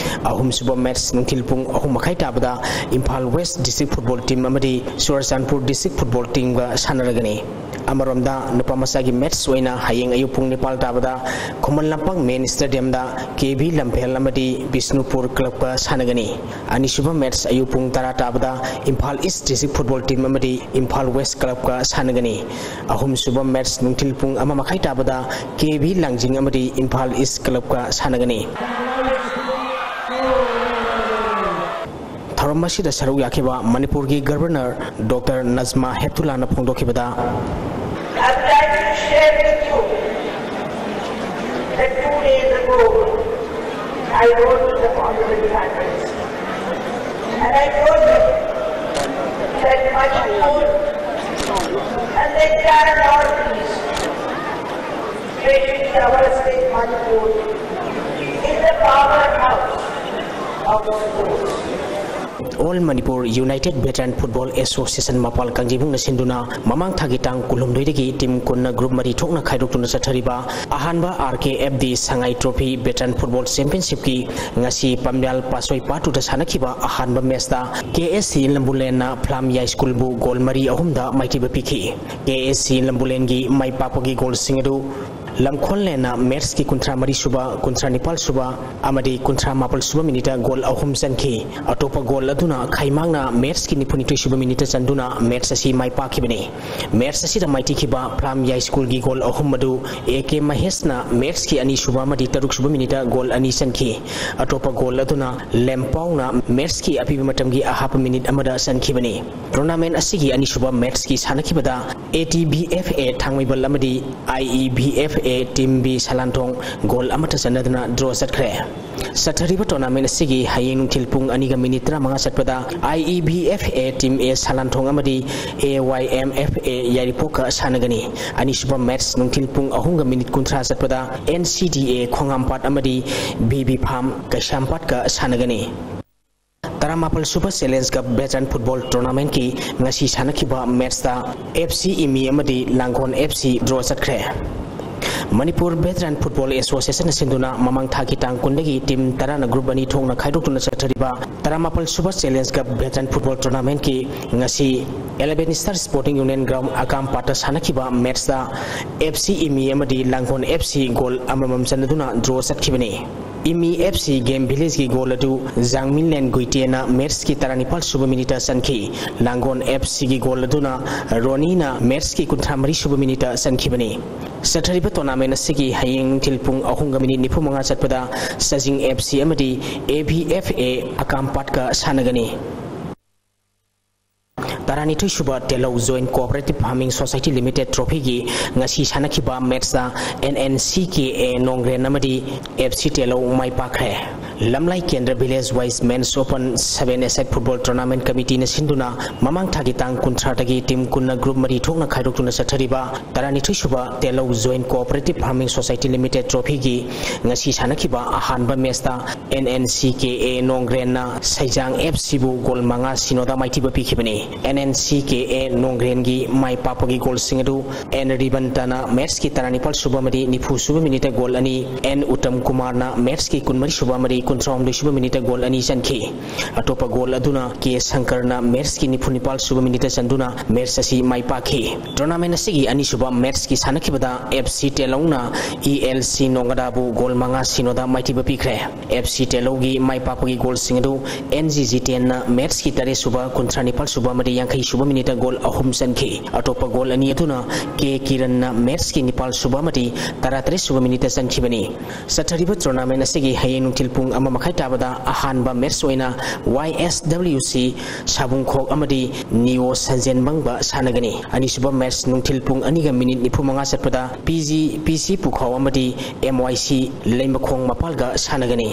ꯑꯍꯨꯝꯁꯨꯕ ꯃꯦꯠꯁ ꯅꯨꯡꯊꯤꯜ ꯄꯨꯡ ꯑꯍꯨꯝ ꯃꯈꯥꯏ ꯇꯥꯕꯗ Imphal west district football team ꯑꯃꯗꯤ ꯆꯨꯔꯆꯥꯟꯄꯨꯔ ꯗꯤꯁꯇ꯭ꯔꯤꯛ ꯐꯨꯠꯕꯣꯜ ꯇꯤꯝꯒ ꯁꯥꯟꯅꯔꯒꯅꯤ꯫ ꯑꯃꯔꯣꯝꯗ ꯅꯨꯄꯥ ꯃꯆꯥꯒꯤ ꯃꯦꯠꯁ ꯑꯣꯏꯅ ꯍꯌꯦꯡ ꯑꯌꯨꯛ ꯄꯨꯡ ꯅꯤꯄꯥꯜ ꯇꯥꯕꯗ ꯈꯨꯃꯟ ꯂꯝꯄꯥꯛ ꯃꯦꯟ ꯁ꯭ꯇꯦꯗꯤꯌꯝꯗ KV ꯂꯝꯐꯦꯜ ꯑꯃꯗꯤ ꯕꯤꯁꯅꯨꯄꯨꯔ ꯀ꯭ꯂꯕꯀ ꯁꯥꯟꯅꯒꯅꯤ꯫ ꯑꯅꯤꯁꯨꯕ ꯃꯦꯠꯁ ꯑꯌꯨꯛ ꯄꯨꯡ ꯇꯔꯥ ꯇꯥꯕꯗ ꯏꯝꯐꯥꯜ ꯏꯁ ꯗꯤꯁꯇ꯭ꯔꯤꯛ ꯐꯨꯠꯕꯣꯜ ꯇꯤꯝ ꯑꯃꯗꯤ ꯏꯝꯐꯥꯜ ꯋꯦꯁ ꯀ꯭ꯂꯕꯀ ꯁꯥꯟꯅꯒꯅꯤ꯫ ꯑꯍꯨꯝꯁꯨꯕ ꯃꯦꯠꯁ ꯅꯨꯡꯊꯤꯜ ꯄꯨꯡ ꯑꯃ ꯃꯈꯥꯏ ꯇꯥꯕꯗ KV ꯂꯥꯡꯖꯤꯡ ꯑꯃꯗꯤ ꯏꯝꯐꯥꯜ ꯏꯁ ꯀ꯭ꯂꯕꯀ ꯁꯥꯟꯅꯒꯅꯤ꯫ ꯊꯧꯔꯝ ꯑꯁꯤꯗ ꯁꯔꯨꯛ ꯌꯥꯈꯤꯕ ꯃꯅꯤꯄꯨꯔꯒꯤ ꯒꯕꯔꯅꯔ ꯗꯣꯛꯇꯔ ꯅꯖꯃꯥ ꯍꯦꯞꯇꯨꯂꯥꯅ ꯐꯣꯡꯗꯣꯛꯈꯤꯕꯗ, I would like to share with you that two days ago I wrote to the Honorable Prime Minister and I told him that Manipur and the entire Northeast, especially our state Manipur, is the powerhouse of sports. All Manipur United Veteran Football Association ꯃꯄꯥꯜ ꯀꯥꯡꯖꯩꯕꯨꯡꯅ ꯁꯤꯟꯗꯨꯅ ꯃꯃꯥꯡ ꯊꯥꯒꯤ ꯇꯥꯡ ꯀꯨꯟꯍꯨꯝꯗꯣꯏꯗꯒꯤ team ꯀꯨꯟꯅ group ꯃꯔꯤ ꯊꯣꯛꯅ ꯈꯥꯏꯗꯣꯛꯇꯨꯅ ꯆꯠꯊꯔꯤꯕ ꯑꯍꯥꯟꯕ RKFD ꯁꯉꯥꯏ trophy ꯚꯦꯇꯔꯟ football ꯆꯦꯝꯄꯤꯌꯟꯁꯤꯞꯀꯤ ꯉꯁꯤ ꯄꯥꯝꯕ꯭ꯌꯥꯜ ꯄꯥꯠꯁꯣꯏ ꯄꯥꯠ ꯇꯨꯗ ꯁꯥꯟꯅꯈꯤꯕ ꯑꯍꯥꯟꯕ ꯃꯦꯠꯁꯇ KSC ꯂꯝꯕꯨꯂꯦꯟꯅ ꯐ꯭ꯂꯥꯝ ꯌꯥꯏꯁ꯭ꯀꯨꯜꯕꯨ ꯒꯣꯜ ꯃꯔꯤ ꯑꯍꯨꯝꯗ ꯃꯥꯏꯊꯤꯕ ꯄꯤꯈꯤ꯫ KSC ꯂꯝꯕꯨꯂꯦꯟꯒꯤ ꯃꯥꯏ ꯄꯥꯛꯄꯒꯤ ꯒꯣꯜꯁꯤꯡ ꯑꯗꯨ ꯂꯝꯈꯣꯜꯂꯦꯟꯅ ꯃꯦꯠꯁꯀꯤ ꯀꯨꯟꯊ꯭ꯔꯥ ꯃꯔꯤ ꯁꯨꯕ, ꯀꯨꯟꯊ꯭ꯔꯥ ꯅꯤꯄꯥꯜ ꯁꯨꯕ ꯑꯃꯗꯤ ꯀꯨꯟꯊ꯭ꯔꯥ ꯃꯥꯄꯜ ꯁꯨꯕ ꯃꯤꯅꯤꯠꯇ ꯒꯣꯜ ꯑꯍꯨꯝ ꯆꯟꯈꯤ꯫ ꯑꯇꯣꯞꯄ ꯒꯣꯜ ꯑꯗꯨꯅ ꯈꯩꯃꯥꯡꯅ ꯃꯦꯠꯁꯀꯤ ꯅꯤꯐꯨ ꯅꯤꯊꯣꯏ ꯁꯨꯕ ꯃꯤꯅꯤꯠꯇ ꯆꯟꯗꯨꯅ ꯃꯦꯠꯁ ꯑꯁꯤ ꯃꯥꯏ ꯄꯥꯛꯈꯤꯕꯅꯤ꯫ ꯃꯦꯠꯁ ꯑꯁꯤꯗ ꯃꯥꯏꯊꯤꯈꯤꯕ ꯐ꯭ꯂꯥꯝ ꯌꯥꯏꯁ꯭ꯀꯨꯜꯒꯤ ꯒꯣꯜ ꯑꯍꯨꯝ ꯑꯗꯨ A K ꯃꯍꯦꯁꯅ ꯃꯦꯠꯁꯀꯤ ꯑꯅꯤꯁꯨꯕ ꯑꯃꯗꯤ ꯇꯔꯨꯛ ꯁꯨꯕ ꯃꯤꯅꯤꯠꯇ ꯒꯣꯜ ꯑꯅꯤ ꯆꯟꯈꯤ꯫ ꯑꯇꯣꯞꯄ ꯒꯣꯜ ꯑꯗꯨꯅ ꯂꯦꯝꯄꯥꯎꯅ ꯃꯦꯠꯁꯀꯤ ꯑꯄꯤꯕ ꯃꯇꯝꯒꯤ ꯑꯍꯥꯞꯄ ꯃꯤꯅꯤꯠ ꯑꯃꯗ ꯆꯟꯈꯤꯕꯅꯤ꯫ ꯇꯣꯔꯅꯥꯃꯦꯟ ꯑꯁꯤꯒꯤ ꯑꯅꯤꯁꯨꯕ ꯃꯦꯠꯁꯀꯤ ꯁꯥꯟꯅꯈꯤꯕꯗ ATVFA ꯊꯥꯡꯃꯩꯕꯜ ꯑꯃꯗꯤ IEVFA Team B ꯁꯂꯥꯟꯊꯣꯡ ꯒꯣꯜ ꯑꯃꯠꯇ ꯆꯟꯅꯗꯅ ꯗ꯭ꯔꯣ ꯆꯠꯈ꯭ꯔꯦ꯫ ꯆꯠꯊꯔꯤꯕ ꯇꯣꯔꯅꯥꯃꯦꯟ ꯑꯁꯤꯒꯤ ꯍꯌꯦꯡ ꯅꯨꯡꯊꯤꯜ ꯄꯨꯡ ꯑꯅꯤꯒ ꯃꯤꯅꯤꯠ ꯇꯔꯥꯃꯉꯥ ꯆꯠꯄꯗ IEVFA Team A ꯁꯂꯥꯟꯊꯣꯡ ꯑꯃꯗꯤ AYMFA ꯌꯥꯏꯔꯤꯄꯣꯛꯀ ꯁꯥꯟꯅꯒꯅꯤ꯫ ꯑꯅꯤꯁꯨꯕ ꯃꯦꯠꯁ ꯅꯨꯡꯊꯤꯜ ꯄꯨꯡ ꯑꯍꯨꯝꯒ ꯃꯤꯅꯤꯠ ꯀꯨꯟꯊ꯭ꯔꯥ ꯆꯠꯄꯗ NCDA ꯈꯣꯡꯉꯥꯝꯄꯥꯠ ꯑꯃꯗꯤ BB Farm ꯀꯩꯁꯥꯝꯄꯥꯠꯀ ꯁꯥꯟꯅꯒꯅꯤ꯫ ꯇꯔꯥꯃꯥꯄꯜ ꯁꯨꯕ Challenge Cup Veteran Football Tournamentꯀꯤ ꯉꯁꯤ ꯁꯥꯟꯅꯈꯤꯕ matchꯇ F C ꯏꯃꯤ ꯑꯃꯗꯤ ꯂꯥꯡꯒꯣꯜ F C draw ꯆꯠꯈ꯭ꯔꯦ꯫ ꯃꯅꯤꯄꯨꯔ Veteran Football Associationꯅ ꯁꯤꯟꯗꯨꯅ ꯃꯃꯥꯡ ꯊꯥꯒꯤ ꯇꯥꯡ ꯀꯨꯟꯗꯒꯤ team ꯇꯔꯥꯅ group ꯑꯅꯤ ꯊꯣꯛꯅ ꯈꯥꯏꯗꯣꯛꯇꯨꯅ ꯆꯠꯊꯔꯤꯕ ꯇꯔꯥꯃꯥꯄꯜ ꯁꯨꯕ Challenge Cup Veteran Football Tournamentꯀꯤ ꯉꯁꯤ Eleven Star Sporting Union Ground ꯑꯀꯥꯝꯄꯥꯠꯇ ꯁꯥꯟꯅꯈꯤꯕ matchꯇ F C ꯏꯃꯤ ꯑꯃꯗꯤ ꯂꯥꯡꯒꯣꯜ F C goal ꯑꯃꯃꯝ ꯆꯟꯅꯗꯨꯅ draw ꯆꯠꯈꯤꯕꯅꯤ꯫ ꯏꯃꯤ F C Game Villageꯀꯤ goal ꯑꯗꯨ ꯖꯥꯡꯃꯤꯟꯂꯦꯟ ꯒꯨꯏꯇꯦꯅ matchꯀꯤ ꯇꯔꯥꯅꯤꯄꯥꯜ ꯁꯨꯕ minuteꯇ ꯆꯟꯈꯤ꯫ ꯂꯥꯡꯒꯣꯜ F Cꯒꯤ goal ꯑꯗꯨꯅ ꯔꯣꯅꯤꯅ matchꯀꯤ ꯀꯨꯟꯊ꯭ꯔꯥ ꯃꯔꯤ ꯁꯨꯕ minuteꯇ ꯆꯟꯈꯤꯕꯅꯤ꯫ ꯆꯠꯊꯔꯤꯕ tournament ꯑꯁꯤꯒꯤ ꯍꯌꯦꯡ ꯅꯨꯡꯊꯤꯜ ꯄꯨꯡ ꯑꯍꯨꯝꯒ minute ꯅꯤꯐꯨ ꯃꯉꯥ ꯆꯠꯄꯗ ꯆꯥꯖꯤꯡ F C ꯑꯃꯗꯤ A V F A ꯑꯀꯥꯝꯄꯥꯠꯀ ꯁꯥꯟꯅꯒꯅꯤ꯫ ꯇꯔꯥꯅꯤꯊꯣꯏ ꯁꯨꯕ ꯇꯦꯂꯧ Joint Cooperative Farming Society Limited Trophyꯒꯤ ꯉꯁꯤ ꯁꯥꯟꯅꯈꯤꯕ matchꯇ N N C K A ꯅꯣꯡꯒ꯭ꯔꯦꯟ ꯑꯃꯗꯤ F C ꯇꯦꯂꯧ ꯃꯥꯏ ꯄꯥꯛꯈ꯭ꯔꯦ꯫ ꯂꯝꯂꯥꯏ ꯀꯦꯟꯗ꯭ꯔ Village Wise Men's Open Seven-a-Side Football Tournament Committeeꯅ ꯁꯤꯟꯗꯨꯅ ꯃꯃꯥꯡ ꯊꯥꯒꯤ ꯇꯥꯡ ꯀꯨꯟꯊ꯭ꯔꯥꯗꯒꯤ team ꯀꯨꯟꯅ group ꯃꯔꯤ ꯊꯣꯛꯅ ꯈꯥꯏꯗꯣꯛꯇꯨꯅ ꯆꯠꯊꯔꯤꯕ ꯇꯔꯥꯅꯤꯊꯣꯏ ꯁꯨꯕ ꯇꯦꯂꯧ Joint Cooperative Farming Society Limited Trophyꯒꯤ ꯉꯁꯤ ꯁꯥꯟꯅꯈꯤꯕ ꯑꯍꯥꯟꯕ matchꯇ N N C K A ꯅꯣꯡꯒ꯭ꯔꯦꯟꯅ ꯁꯩꯖꯥꯡ F Cꯕꯨ goal ꯃꯉꯥ ꯁꯤꯅꯣꯗ ꯃꯥꯏꯊꯤꯕ ꯄꯤꯈꯤꯕꯅꯤ꯫ N N C K A ꯅꯣꯡꯒ꯭ꯔꯦꯟꯒꯤ ꯃꯥꯏ ꯄꯥꯛꯄꯒꯤ goalꯁꯤꯡ ꯑꯗꯨ N ꯔꯤꯕꯟꯇꯅ matchꯀꯤ ꯇꯔꯥꯅꯤꯄꯥꯜ ꯁꯨꯕ ꯑꯃꯗꯤ ꯅꯤꯐꯨ ꯁꯨꯕ minuteꯇ goal ꯑꯅꯤ, N ꯎꯇꯝ ꯀꯨꯃꯥꯔꯅ matchꯀꯤ ꯀꯨꯟꯃꯔꯤ ꯁꯨꯕ ꯑꯃꯗꯤ ꯀꯨꯟꯊ꯭ꯔꯥꯍꯨꯝꯗꯣꯏ ꯁꯨꯕ minuteꯇ goal ꯑꯅꯤ ꯆꯟꯈꯤ꯫ ꯑꯇꯣꯞꯄ goal ꯑꯗꯨꯅ K ꯁꯪꯀꯔꯅ matchꯀꯤ ꯅꯤꯐꯨꯅꯤꯄꯥꯜ ꯁꯨꯕ minuteꯇ ꯆꯟꯗꯨꯅ match ꯑꯁꯤ ꯃꯥꯏ ꯄꯥꯛꯈꯤ꯫ Tournament ꯑꯁꯤꯒꯤ ꯑꯅꯤꯁꯨꯕ matchꯀꯤ ꯁꯥꯟꯅꯈꯤꯕꯗ F C ꯇꯦꯂꯧꯅ E L C ꯅꯣꯡꯒꯗꯥꯕꯨ goal ꯃꯉꯥ ꯁꯤꯅꯣꯗ ꯃꯥꯏꯊꯤꯕ ꯄꯤꯈ꯭ꯔꯦ꯫ F C ꯇꯦꯂꯧꯒꯤ ꯃꯥꯏ ꯄꯥꯛꯄꯒꯤ goalꯁꯤꯡ ꯑꯗꯨ N G ꯖꯤꯇꯦꯟꯅ matchꯀꯤ ꯇꯔꯦꯠ ꯁꯨꯕ, ꯀꯨꯟꯊ꯭ꯔꯥ ꯅꯤꯄꯥꯜ ꯁꯨꯕ ꯑꯃꯗꯤ ꯌꯥꯡꯈꯩ ꯁꯨꯕ minuteꯇ goal ꯑꯍꯨꯝ ꯆꯟꯈꯤ꯫ ꯑꯇꯣꯞꯄ goal ꯑꯅꯤ ꯑꯗꯨꯅ K ꯀꯤꯔꯟꯅ matchꯀꯤ ꯅꯤꯄꯥꯜ ꯁꯨꯕ ꯑꯃꯗꯤ ꯇꯔꯥꯇꯔꯦꯠ ꯁꯨꯕ minuteꯇ ꯆꯟꯈꯤꯕꯅꯤ꯫ ꯆꯠꯊꯔꯤꯕ tournament ꯑꯁꯤꯒꯤ ꯍꯌꯦꯡ ꯅꯨꯡꯊꯤꯜ ꯄꯨꯡ ꯑꯃ ꯃꯈꯥꯏ ꯇꯥꯕꯗ ꯑꯍꯥꯟꯕ match ꯑꯣꯏꯅ Y S W C ꯁꯥꯕꯨꯡꯈꯣꯛ ꯑꯃꯗꯤ Neo ꯁꯟꯖꯦꯟꯕꯪꯕ ꯁꯥꯟꯅꯒꯅꯤ꯫ ꯑꯅꯤꯁꯨꯕ match ꯅꯨꯡꯊꯤꯜ ꯄꯨꯡ ꯑꯅꯤꯒ minute ꯅꯤꯐꯨ ꯃꯉꯥ ꯆꯠꯄꯗ P G P C ꯄꯨꯈꯥꯎ ꯑꯃꯗꯤ M Y C ꯂꯩꯃꯈꯣꯡ ꯃꯄꯥꯜꯒ ꯁꯥꯟꯅꯒꯅꯤ꯫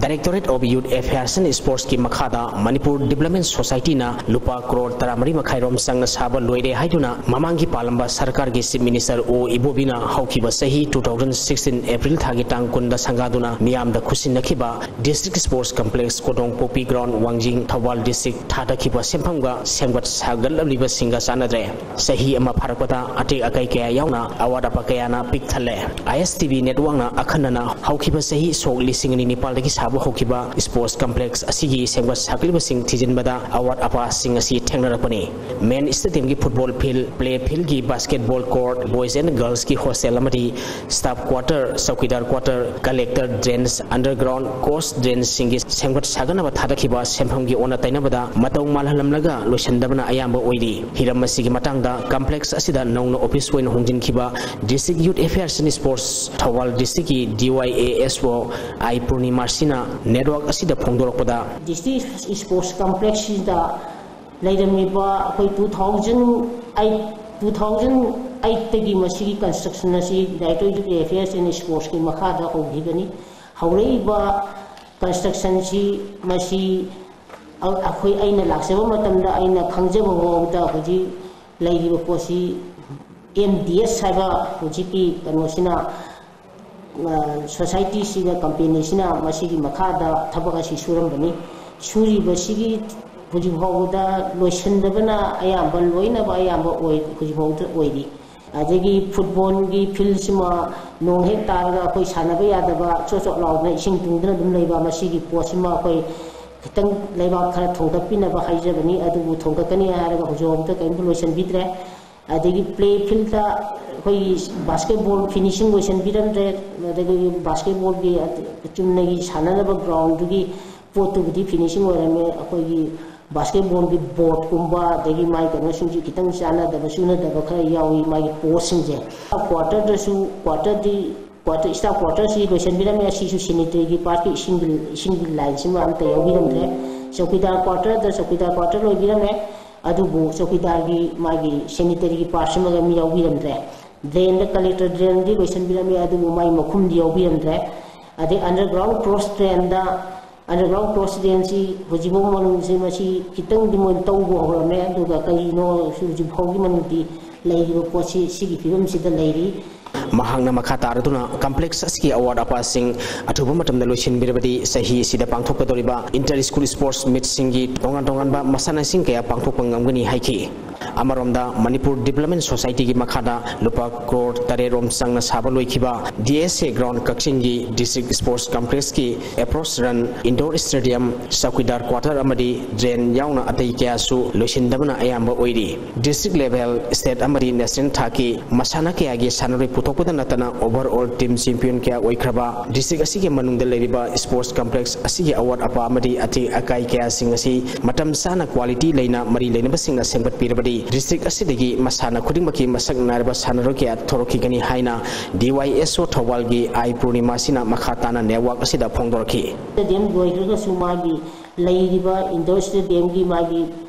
Directorate of Youth Affairs and Sportsꯀꯤ ꯃꯈꯥꯗ ꯃꯅꯤꯄꯨꯔ ꯗꯤꯕ꯭ꯂꯞꯃꯦꯟ ꯁꯣꯁꯥꯏꯇꯤꯅ ꯂꯨꯄꯥ ꯀ꯭ꯔꯣꯔ ꯇꯔꯥꯃꯔꯤ ꯃꯈꯥꯏꯔꯣꯝ ꯆꯪꯅ ꯁꯥꯕ ꯂꯣꯏꯔꯦ ꯍꯥꯏꯗꯨꯅ ꯃꯃꯥꯡꯒꯤ ꯄꯥꯜꯂꯝꯕ ꯁꯔꯀꯥꯔꯒꯤ Chief Minister ꯑꯣ ꯏꯕꯣꯕꯤꯅ ꯍꯧꯈꯤꯕ ꯆꯍꯤ two thousand sixteen April ꯊꯥꯒꯤ ꯇꯥꯡ ꯀꯨꯟꯗ ꯁꯪꯒꯥꯗꯨꯅ ꯃꯤꯌꯥꯝꯗ ꯈꯨꯠꯁꯤꯟꯅꯈꯤꯕ District Sports Complex, ꯀꯣꯗꯣꯡꯄꯣꯛꯄꯤ Ground, ꯋꯥꯡꯖꯤꯡ, ꯊꯧꯕꯥꯜ District ꯊꯥꯗꯈꯤꯕ ꯁꯦꯟꯐꯝꯒ ꯁꯦꯝꯒꯠ ꯁꯥꯒꯠꯂꯛꯂꯤꯕꯁꯤꯡꯒ ꯆꯥꯟꯅꯗ꯭ꯔꯦ꯫ ꯆꯍꯤ ꯑꯃ ꯐꯥꯔꯛꯄꯗ ꯑꯇꯦꯛ ꯑꯀꯥꯏ ꯀꯌꯥ ꯌꯥꯎꯅ ꯑꯋꯥꯠ ꯑꯄꯥ ꯀꯌꯥꯅ ꯄꯤꯛ ꯊꯜꯂꯦ꯫ I S T V networkꯅ ꯑꯈꯟꯅꯅ ꯍꯧꯈꯤꯕ ꯆꯍꯤ ꯁꯣꯛ ꯂꯤꯁꯤꯡ ꯑꯅꯤ ꯅꯤꯄꯥꯜꯗꯒꯤ ꯁꯥꯕ ꯍꯧꯈꯤꯕ Sports Complex ꯑꯁꯤꯒꯤ ꯁꯦꯝꯒꯠ ꯁꯥꯒꯠꯂꯤꯕꯁꯤꯡ ꯊꯤꯖꯤꯟꯕꯗ ꯑꯋꯥꯠ ꯑꯄꯥꯁꯤꯡ ꯑꯁꯤ ꯊꯦꯡꯅꯔꯛꯄꯅꯤ꯫ Main stadiumꯒꯤ football field, play fieldꯒꯤ basketball court, boys and girlsꯀꯤ hostel ꯑꯃꯗꯤ staff quarter, chowkidar quarter, collector drains, underground coach drainꯁꯤꯡꯒꯤ ꯁꯦꯝꯒꯠ ꯁꯥꯒꯠꯅꯕ ꯊꯥꯗꯈꯤꯕ ꯁꯦꯟꯐꯝꯒꯤ ꯑꯣꯟꯅ ꯇꯩꯅꯕꯗ ꯃꯇꯧ ꯃꯥꯜꯍꯜꯂꯝꯂꯒ ꯂꯣꯏꯁꯤꯟꯗꯕꯅ ꯑꯌꯥꯝꯕ ꯑꯣꯏꯔꯤ꯫ ꯍꯤꯔꯝ ꯑꯁꯤꯒꯤ ꯃꯇꯥꯡꯗ complex ꯑꯁꯤꯗ ꯅꯧꯅ office ꯑꯣꯏꯅ ꯍꯣꯡꯖꯤꯟꯈꯤꯕ District Youth Affairs and Sports Thoubal Districtꯀꯤ D Y A S O I ꯄꯨꯔꯅꯤꯃꯥꯁꯤꯅ network ꯑꯁꯤꯗ ꯐꯣꯡꯗꯣꯔꯛꯄꯗ, District Sports Complexꯁꯤꯗ ꯂꯩꯔꯝꯃꯤꯕ ꯑꯩꯈꯣꯏ two thousand eight, two thousand eightꯇꯒꯤ ꯃꯁꯤꯒꯤ construction ꯑꯁꯤ Directorate of Youth Affairs and Sportsꯀꯤ ꯃꯈꯥꯗ ꯍꯧꯈꯤꯕꯅꯤ꯫ ꯍꯧꯔꯛꯏꯕ constructionꯁꯤ ꯃꯁꯤ ꯑ-, ꯑꯩꯈꯣꯏ, ꯑꯩꯅ ꯂꯥꯛꯆꯕ ꯃꯇꯝꯗ, ꯑꯩꯅ ꯈꯪꯖꯕ ꯐꯥꯎꯕꯗ ꯍꯧꯖꯤꯛ ꯂꯩꯔꯤꯕ ꯄꯣꯠꯁꯤ M D S ꯍꯥꯏꯕ ꯍꯧꯖꯤꯛꯀꯤ ꯀꯩꯅꯣꯁꯤꯅ, ꯑ, societyꯁꯤꯅ, companyꯁꯤꯅ ꯃꯁꯤꯒꯤ ꯃꯈꯥꯗ ꯊꯕꯛ ꯑꯁꯤ ꯁꯨꯔꯝꯕꯅꯤ꯫ ꯁꯨꯔꯤꯕꯁꯤꯒꯤ ꯍꯧꯖꯤꯛ ꯐꯥꯎꯕꯗ ꯂꯣꯏꯁꯤꯟꯗꯕꯅ ꯑꯌꯥꯝꯕ, ꯂꯣꯏꯅꯕ ꯑꯌꯥꯝꯕ ꯑꯣꯏ, ꯍꯧꯖꯤꯛ ꯐꯥꯎꯕꯗ ꯑꯣꯏꯔꯤ꯫ ꯑꯗꯒꯤ footballꯒꯤ fieldꯁꯤꯃ ꯅꯣꯡ ꯍꯦꯛ ꯇꯥꯔꯒ ꯑꯩꯈꯣꯏ ꯁꯥꯟꯅꯕ ꯌꯥꯗꯕ, ꯆꯣꯠ ꯆꯣꯠ ꯂꯥꯎꯗꯅ ꯏꯁꯤꯡ ꯇꯨꯡꯗꯨꯅ ꯑꯗꯨꯝ ꯂꯩꯕ, ꯃꯁꯤꯒꯤ ꯄꯣꯠꯁꯤꯃ ꯑꯩꯈꯣꯏ ꯈꯤꯇꯪ ꯂꯩꯕꯥꯛ ꯈꯔ ꯊꯣꯡꯒꯠꯄꯤꯅꯕ ꯍꯥꯏꯖꯕꯅꯤ꯫ ꯑꯗꯨꯕꯨ ꯊꯣꯡꯒꯠꯀꯅꯤ ꯍꯥꯏꯔꯒ ꯍꯧꯖꯤꯛ ꯐꯥꯎꯕꯗ ꯀꯔꯤꯝꯇ ꯂꯣꯏꯁꯤꯟꯕꯤꯗ꯭ꯔꯦ꯫ ꯑꯗꯒꯤ play fieldꯇ ꯑꯩꯈꯣꯏꯒꯤ basketball finishing ꯂꯣꯏꯁꯤꯟꯕꯤꯔꯝꯗ꯭ꯔꯦ, ꯑꯗꯒꯤ basketballꯒꯤ ꯆꯨꯝꯅꯒꯤ ꯁꯥꯟꯅꯅꯕ groundꯗꯨꯒꯤ ꯄꯣꯠꯇꯨꯕꯨꯗꯤ finishing ꯑꯣꯏꯔꯝꯃꯦ꯫ ꯑꯩꯈꯣꯏꯒꯤ basketballꯒꯤ boardꯀꯨꯝꯕ, ꯑꯗꯒꯤ ꯃꯥꯒꯤ ꯀꯩꯅꯣꯁꯤꯡꯁꯤ ꯈꯤꯇꯪ ꯆꯥꯟꯅꯗꯕ, ꯆꯨꯅꯗꯕ ꯈꯔ ꯌꯥꯎꯏ ꯃꯥꯒꯤ postꯁꯤꯡꯁꯦ꯫ Quarterꯗꯁꯨ, quarterꯗꯤ, quarter, staff quarterꯁꯤ ꯂꯣꯏꯁꯤꯟꯕꯤꯔꯝꯃꯦ, ꯑꯁꯤꯁꯨ sanitaryꯒꯤ partꯀꯤ ꯏꯁꯤꯡꯒꯤ, ꯏꯁꯤꯡꯒꯤ lineꯁꯤꯃ ꯑꯝꯇ ꯌꯥꯎꯕꯤꯔꯝꯗ꯭ꯔꯦ꯫ ꯆꯧꯀꯤꯗꯥꯔ quarterꯗ ꯆꯧꯀꯤꯗꯥꯔ quarter ꯂꯣꯏꯕꯤꯔꯝꯃꯦ, ꯑꯗꯨꯕꯨ ꯆꯧꯀꯤꯗꯥꯔꯒꯤ ꯃꯥꯒꯤ sanitaryꯒꯤ partꯁꯤꯃꯒ ꯃꯤ ꯌꯥꯎꯕꯤꯔꯝꯗ꯭ꯔꯦ꯫ Drainꯗ collector drainꯗꯤ ꯂꯣꯏꯁꯤꯟꯕꯤꯔꯝꯃꯦ, ꯑꯗꯨꯕꯨ ꯃꯥꯒꯤ ꯃꯈꯨꯝꯗꯤ ꯌꯥꯎꯕꯤꯔꯝꯗ꯭ꯔꯦ꯫ ꯑꯗꯩ underground cross drainꯗ, underground cross drainꯁꯤ ꯍꯧꯖꯤꯛꯐꯥꯎ ꯃꯅꯨꯡꯁꯤ ꯃꯁꯤ ꯈꯤꯇꯪꯗꯤ ꯃꯣꯏ ꯇꯧꯕ ꯍꯧꯔꯝꯃꯦ, ꯑꯗꯨꯒ ꯀꯔꯤꯅꯣ ꯁꯤ ꯍꯧꯖꯤꯛ ꯐꯥꯎꯒꯤ ꯃꯅꯨꯡꯗꯤ ꯂꯩꯔꯤꯕ ꯄꯣꯠꯁꯤ ꯁꯤꯒꯤ ꯐꯤꯕꯝꯁꯤꯗ ꯂꯩꯔꯤ꯫ ꯃꯍꯥꯛꯅ ꯃꯈꯥ ꯇꯥꯔꯗꯨꯅ ꯀꯝꯄ꯭ꯂꯦꯛꯁ ꯑꯁꯤꯒꯤ ꯑꯋꯥꯠ ꯑꯄꯥꯁꯤꯡ ꯑꯊꯨꯕ ꯃꯇꯝꯗ ꯂꯣꯏꯁꯤꯟꯕꯤꯔꯕꯗꯤ ꯆꯍꯤ ꯑꯁꯤꯗ ꯄꯥꯡꯊꯣꯛꯀꯗꯧꯔꯤꯕ ꯏꯟꯇꯔ ꯁ꯭ꯀꯨꯜ ꯁ꯭ꯄꯣꯔꯠꯁ ꯃꯤꯠꯁꯤꯡꯒꯤ ꯇꯣꯉꯥꯟ ꯇꯣꯉꯥꯟꯕ ꯃꯁꯥꯟꯅꯁꯤꯡ ꯀꯌꯥ ꯄꯥꯡꯊꯣꯛꯄ ꯉꯝꯒꯅꯤ ꯍꯥꯏꯈꯤ꯫ ꯑꯃꯔꯣꯝꯗ ꯃꯅꯤꯄꯨꯔ ꯗꯤꯕ꯭ꯂꯞꯃꯦꯟ ꯁꯣꯁꯥꯏꯇꯤꯒꯤ ꯃꯈꯥꯗ ꯂꯨꯄꯥ ꯀ꯭ꯔꯣꯔ ꯇꯔꯦꯠ ꯔꯣꯝ ꯆꯪꯅ ꯁꯥꯕ ꯂꯣꯏꯈꯤꯕ ꯗꯤ ꯑꯦꯁ ꯑꯦ ꯒ꯭ꯔꯥꯎꯟ ꯀꯛꯆꯤꯡꯒꯤ ꯗꯤꯁꯇ꯭ꯔꯤꯛ ꯁ꯭ꯄꯣꯔꯠꯁ ꯀꯝꯄ꯭ꯂꯦꯛꯁꯀꯤ approach run, indoor stadium, chowkidar quarter ꯑꯃꯗꯤ ꯗ꯭ꯔꯦꯟ ꯌꯥꯎꯅ ꯑꯇꯩ ꯀꯌꯥꯁꯨ ꯂꯣꯏꯁꯤꯟꯗꯕꯅ ꯑꯌꯥꯝꯕ ꯑꯣꯏꯔꯤ꯫ ꯗꯤꯁꯇ꯭ꯔꯤꯛ ꯂꯦꯚꯦꯜ, ꯁ꯭ꯇꯦꯠ ꯑꯃꯗꯤ ꯅꯦꯁꯅꯦꯜ ꯊꯥꯛꯀꯤ ꯃꯁꯥꯟꯅ ꯀꯌꯥꯒꯤ ꯁꯥꯟꯅꯔꯣꯏ ꯄꯨꯊꯣꯛꯄꯗ ꯅꯠꯇꯅ ꯑꯣꯚꯔ ꯑꯣꯜ ꯇꯤꯝ ꯆꯦꯝꯄꯤꯌꯟ ꯀꯌꯥ ꯑꯣꯏꯈ꯭ꯔꯕ ꯗꯤꯁꯇ꯭ꯔꯤꯛ ꯑꯁꯤꯒꯤ ꯃꯅꯨꯡꯗ ꯂꯩꯔꯤꯕ ꯁ꯭ꯄꯣꯔꯠꯁ ꯀꯝꯄ꯭ꯂꯦꯛꯁ ꯑꯁꯤꯒꯤ ꯑꯋꯥꯠ ꯑꯄꯥ ꯑꯃꯗꯤ ꯑꯇꯦꯛ ꯑꯀꯥꯏ ꯀꯌꯥꯁꯤꯡ ꯑꯁꯤ ꯃꯇꯝ ꯆꯥꯅ ꯀ꯭ꯋꯥꯂꯤꯇꯤ ꯂꯩꯅ ꯃꯔꯤ ꯂꯩꯅꯕꯁꯤꯡꯅ ꯁꯦꯝꯒꯠꯄꯤꯔꯕꯗꯤ ꯗꯤꯁꯇ꯭ꯔꯤꯛ ꯑꯁꯤꯗꯒꯤ ꯃꯁꯥꯟꯅ ꯈꯨꯗꯤꯡꯃꯛꯀꯤ ꯃꯁꯛ ꯅꯥꯏꯔꯕ ꯁꯥꯟꯅꯔꯣꯏ ꯀꯌꯥ ꯊꯣꯔꯛꯈꯤꯒꯅꯤ ꯍꯥꯏꯅ ꯗꯤ ꯋꯥꯏ ꯑꯦꯁ ꯑꯣ ꯊꯧꯕꯥꯜꯒꯤ ꯑꯥꯏ ꯄꯨꯔꯅꯤꯃꯥꯁꯤꯅ ꯃꯈꯥ ꯇꯥꯅ ꯅꯦꯠꯋꯥꯛ ꯑꯁꯤꯗ ꯐꯣꯡꯗꯣꯔꯛꯈꯤ꯫ ꯁ꯭ꯇꯦꯗꯤꯌꯝ ꯂꯣꯏꯈ꯭ꯔꯒꯁꯨ ꯃꯥꯒꯤ ꯂꯩꯔꯤꯕ ꯏꯟꯗꯣꯔ ꯁ꯭ꯇꯦꯗꯤꯌꯝꯒꯤ ꯃꯥꯒꯤ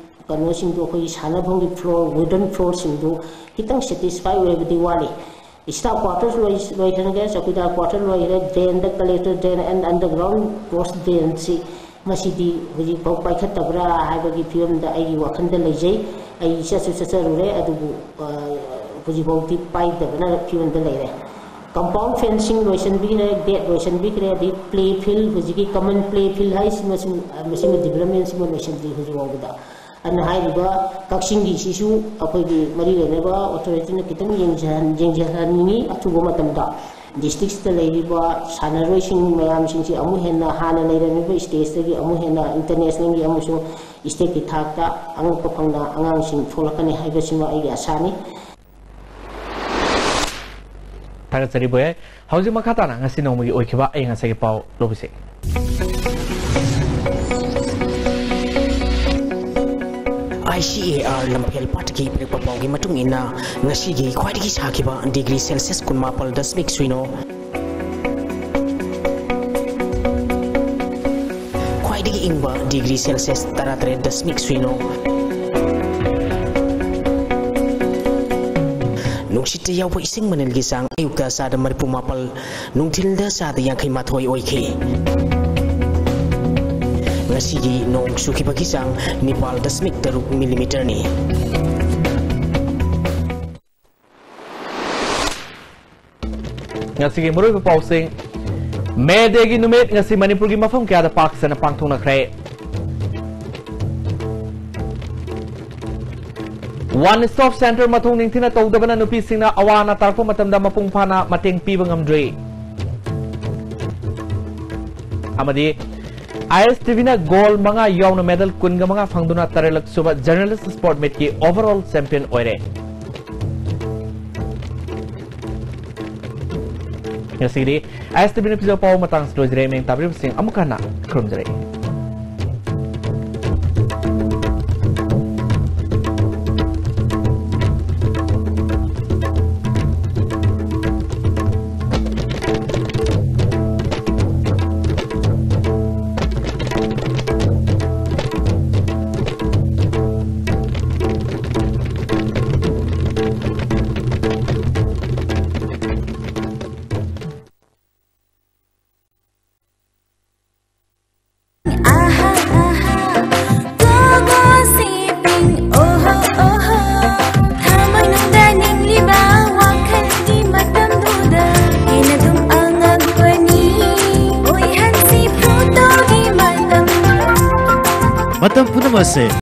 ꯀꯩꯅꯣꯁꯤꯡꯗꯣ, ꯑꯩꯈꯣꯏꯒꯤ ꯁꯥꯟꯅꯐꯝꯒꯤ ꯐ꯭ꯂꯣꯔ, ꯋꯨꯗꯟ ꯐ꯭ꯂꯣꯔꯁꯤꯡꯗꯣ ꯈꯤꯇꯪ ꯁꯦꯇꯤꯁꯐꯥꯏ ꯑꯣꯏꯕꯗꯤ ꯋꯥꯠꯂꯤ꯫ ꯁ꯭ꯇꯥꯐ ꯀ꯭ꯋꯥꯇꯔꯁ ꯂꯣꯏ-, ꯂꯣꯏꯈ꯭ꯔꯦ, ꯆꯧꯀꯤꯗꯥꯔ ꯀ꯭ꯋꯥꯇꯔ ꯂꯣꯏꯈ꯭ꯔꯦ, ꯗ꯭ꯔꯦꯟꯗ, collector drain and underground cross ꯗ꯭ꯔꯦꯟꯁꯤ ꯃꯁꯤꯗꯤ ꯍꯧꯖꯤꯛꯐꯥꯎ ꯄꯥꯏꯈꯠꯇꯕ꯭ꯔꯥ ꯍꯥꯏꯕꯒꯤ ꯐꯤꯕꯝꯗ ꯑꯩꯒꯤ ꯋꯥꯈꯜꯗ ꯂꯩꯖꯩ꯫ ꯑꯩ ꯆꯠꯁꯨ ꯆꯠꯆꯔꯨꯔꯦ, ꯑꯗꯨꯕꯨ, ꯑ, ꯍꯧꯖꯤꯛꯐꯥꯎꯗꯤ ꯄꯥꯏꯗꯕꯅ ꯐꯤꯕꯝꯗ ꯂꯩꯔꯦ꯫ ꯀꯝꯄꯥꯎꯟ ꯐꯦꯟꯁꯤꯡ ꯂꯣꯏꯁꯤꯟꯕꯤꯈ꯭ꯔꯦ, ꯒꯦꯠ ꯂꯣꯏꯁꯤꯟꯕꯤꯈ꯭ꯔꯦ, ꯑꯗꯩ ꯄ꯭ꯂꯦ ꯐꯤꯜ, ꯍꯧꯖꯤꯛꯀꯤ ꯀꯃꯟ ꯄ꯭ꯂꯦ ꯐꯤꯜ ꯍꯥꯏꯁꯤꯃꯁꯨ, ꯑ, ꯃꯁꯤꯃ ꯗꯤꯕ꯭ꯂꯞꯃꯦꯟꯁꯤꯃ ꯂꯣꯏꯁꯤꯟꯗ꯭ꯔꯤ ꯍꯧꯖꯤꯛ ꯐꯥꯎꯕꯗ꯫ ꯑꯗꯨꯅ ꯍꯥꯏꯔꯤꯕ ꯀꯛꯆꯤꯡꯒꯤꯁꯤꯁꯨ ꯑꯩꯈꯣꯏꯒꯤ ꯃꯔꯤ ꯂꯩꯅꯕ ꯑꯣꯊꯣꯔꯤꯇꯤꯅ ꯈꯤꯇꯪ ꯌꯦꯡꯖꯍꯟ-, ꯌꯦꯡꯖꯍꯟꯅꯤꯡꯉꯤ ꯑꯊꯨꯕ ꯃꯇꯝꯗ꯫ ꯗꯤꯁꯇ꯭ꯔꯤꯛꯁꯤꯗ ꯂꯩꯔꯤꯕ ꯁꯥꯟꯅꯔꯣꯏꯁꯤꯡ ꯃꯌꯥꯝꯁꯤꯡꯁꯤ ꯑꯃꯨꯛ ꯍꯦꯟꯅ ꯍꯥꯟꯅ ꯂꯩꯔꯝꯃꯤꯕ ꯁ꯭ꯇꯦꯖꯇꯒꯤ ꯑꯃꯨꯛ ꯍꯦꯟꯅ ꯏꯟꯇꯔꯅꯦꯁꯅꯦꯜꯒꯤ ꯑꯃꯁꯨꯡ ꯁ꯭ꯇꯦꯠꯀꯤ ꯊꯥꯛꯇ ꯑꯉꯛꯄ ꯐꯪꯅ ꯑꯉꯥꯡꯁꯤꯡ ꯊꯣꯛꯂꯛꯀꯅꯤ ꯍꯥꯏꯕꯁꯤꯃ ꯑꯩꯒꯤ ꯑꯁꯥꯅꯤ꯫ ꯊꯥꯒꯠꯆꯔꯤ ꯕꯣꯌꯥꯏ꯫ ꯍꯧꯖꯤꯛ ꯃꯈꯥ ꯇꯥꯅ ꯉꯁꯤ ꯅꯣꯡꯃꯒꯤ ꯑꯣꯏꯈꯤꯕ ꯑꯏꯪ ꯑꯁꯥꯒꯤ ꯄꯥꯎ ꯂꯧꯕꯤꯁꯤ꯫ ꯑꯥꯏ ꯁꯤ ꯑꯦ ꯑꯥꯔ ꯂꯝꯐꯦꯜ ꯄꯥꯠꯇꯒꯤ ꯄꯤꯔꯛꯄ ꯄꯥꯎꯒꯤ ꯃꯇꯨꯡ ꯏꯟꯅ, ꯉꯁꯤꯒꯤ ꯈ꯭ꯋꯥꯏꯗꯒꯤ ꯁꯥꯈꯤꯕ ꯗꯤꯒ꯭ꯔꯤ ꯁꯦꯜꯁꯤꯌꯁ ꯀꯨꯟꯃꯥꯄꯜ ꯗꯁꯃꯤꯛ ꯁꯨꯏꯅꯣ, ꯈ꯭ꯋꯥꯏꯗꯒꯤ ꯏꯪꯕ ꯗꯤꯒ꯭ꯔꯤ ꯁꯦꯜꯁꯤꯌꯁ ꯇꯔꯥꯇꯔꯦꯠ ꯗꯁꯃꯤꯛ ꯁꯨꯏꯅꯣ, ꯅꯨꯡꯁꯤꯠꯇ ꯌꯥꯎꯕ ꯏꯁꯤꯡ ꯃꯅꯤꯜꯒꯤ ꯆꯥꯡ ꯑꯌꯨꯛꯇ ꯆꯥꯗ ꯃꯔꯤꯐꯨ ꯃꯥꯄꯜ, ꯅꯨꯡꯊꯤꯜꯗ ꯆꯥꯗ ꯌꯥꯡꯈꯩ ꯃꯥꯊꯣꯏ ꯑꯣꯏꯈꯤ꯫ ꯉꯁꯤꯒꯤ ꯅꯣꯡ ꯆꯨꯈꯤꯕꯒꯤ ꯆꯥꯡ ꯅꯤꯄꯥꯜ ꯗꯁꯃꯤꯛ ꯇꯔꯨꯛ ꯃꯤꯂꯤꯃꯤꯇꯔꯅꯤ꯫ ꯉꯁꯤꯒꯤ ꯃꯔꯨꯑꯣꯏꯕ ꯄꯥꯎꯁꯤꯡ꯫ ꯃꯦ ꯗꯦꯒꯤ ꯅꯨꯃꯤꯠ ꯉꯁꯤ ꯃꯅꯤꯄꯨꯔꯒꯤ ꯃꯐꯝ ꯀꯌꯥꯗ ꯄꯥꯛ ꯁꯟꯅ ꯄꯥꯡꯊꯣꯛꯅꯈ꯭ꯔꯦ꯫ ꯋꯥꯟ ꯁ꯭ꯇꯣꯞ ꯁꯦꯟꯇꯔ ꯃꯊꯧ ꯅꯤꯡꯊꯤꯅ ꯇꯧꯗꯕꯅ ꯅꯨꯄꯤꯁꯤꯡꯅ ꯑꯋꯥ ꯑꯅꯥ ꯇꯥꯔꯛꯄ ꯃꯇꯝꯗ ꯃꯄꯨꯡ ꯐꯥꯅ ꯃꯇꯦꯡ ꯄꯤꯕ ꯉꯝꯗ꯭ꯔꯤ꯫ ꯑꯃꯗꯤ ꯑꯥꯏ ꯑꯦꯁ ꯇꯤ ꯚꯤꯅ ꯒꯣꯜ ꯃꯉꯥ ꯌꯥꯎꯅ ꯃꯦꯗꯜ ꯀꯨꯟꯒ ꯃꯉꯥ ꯐꯪꯗꯨꯅ ꯇꯔꯦꯠꯂꯛ ꯁꯨꯕ ꯖꯔꯅꯦꯂꯤꯁ ꯁ꯭ꯄꯣꯔꯠ ꯃꯤꯠꯀꯤ ꯑꯣꯚꯔꯑꯣꯜ ꯆꯦꯝꯄꯤꯌꯟ ꯑꯣꯏꯔꯦ꯫ ꯉꯁꯤꯒꯤꯗꯤ ꯑꯥꯏ ꯑꯦꯁ ꯇꯤ ꯚꯤꯅ ꯄꯤꯖꯕ ꯄꯥꯎ ꯃꯇꯥꯡꯁꯤ ꯂꯣꯏꯖꯔꯦ꯫ ꯃꯌꯥꯝ ꯇꯥꯕꯤꯔꯤꯕꯁꯤꯡ ꯑꯃꯨꯛ ꯍꯟꯅ ꯈꯨꯔꯨꯝꯖꯔꯤ꯫ ꯑꯍꯥ, ꯑꯍꯥ, ꯒꯣ, ꯒꯣ, ꯁꯤꯄꯤꯡ, ꯑꯣꯍꯣ, ꯑꯣꯍꯣ꯫ ꯊꯃꯣꯏꯅꯨꯡꯗ ꯅꯤꯡꯂꯤꯕ ꯋꯥꯈꯜꯒꯤ ꯃꯇꯝꯗꯨꯗ ꯍꯦꯟꯅ ꯑꯗꯨꯝ ꯑꯉꯛꯄꯅꯤ꯫ ꯑꯣꯏꯍꯟꯁꯤ ꯐꯣꯇꯣꯒꯤ ꯃꯇꯝ꯫ ꯃꯇꯝ ꯄꯨꯝꯅꯃꯛꯁꯦ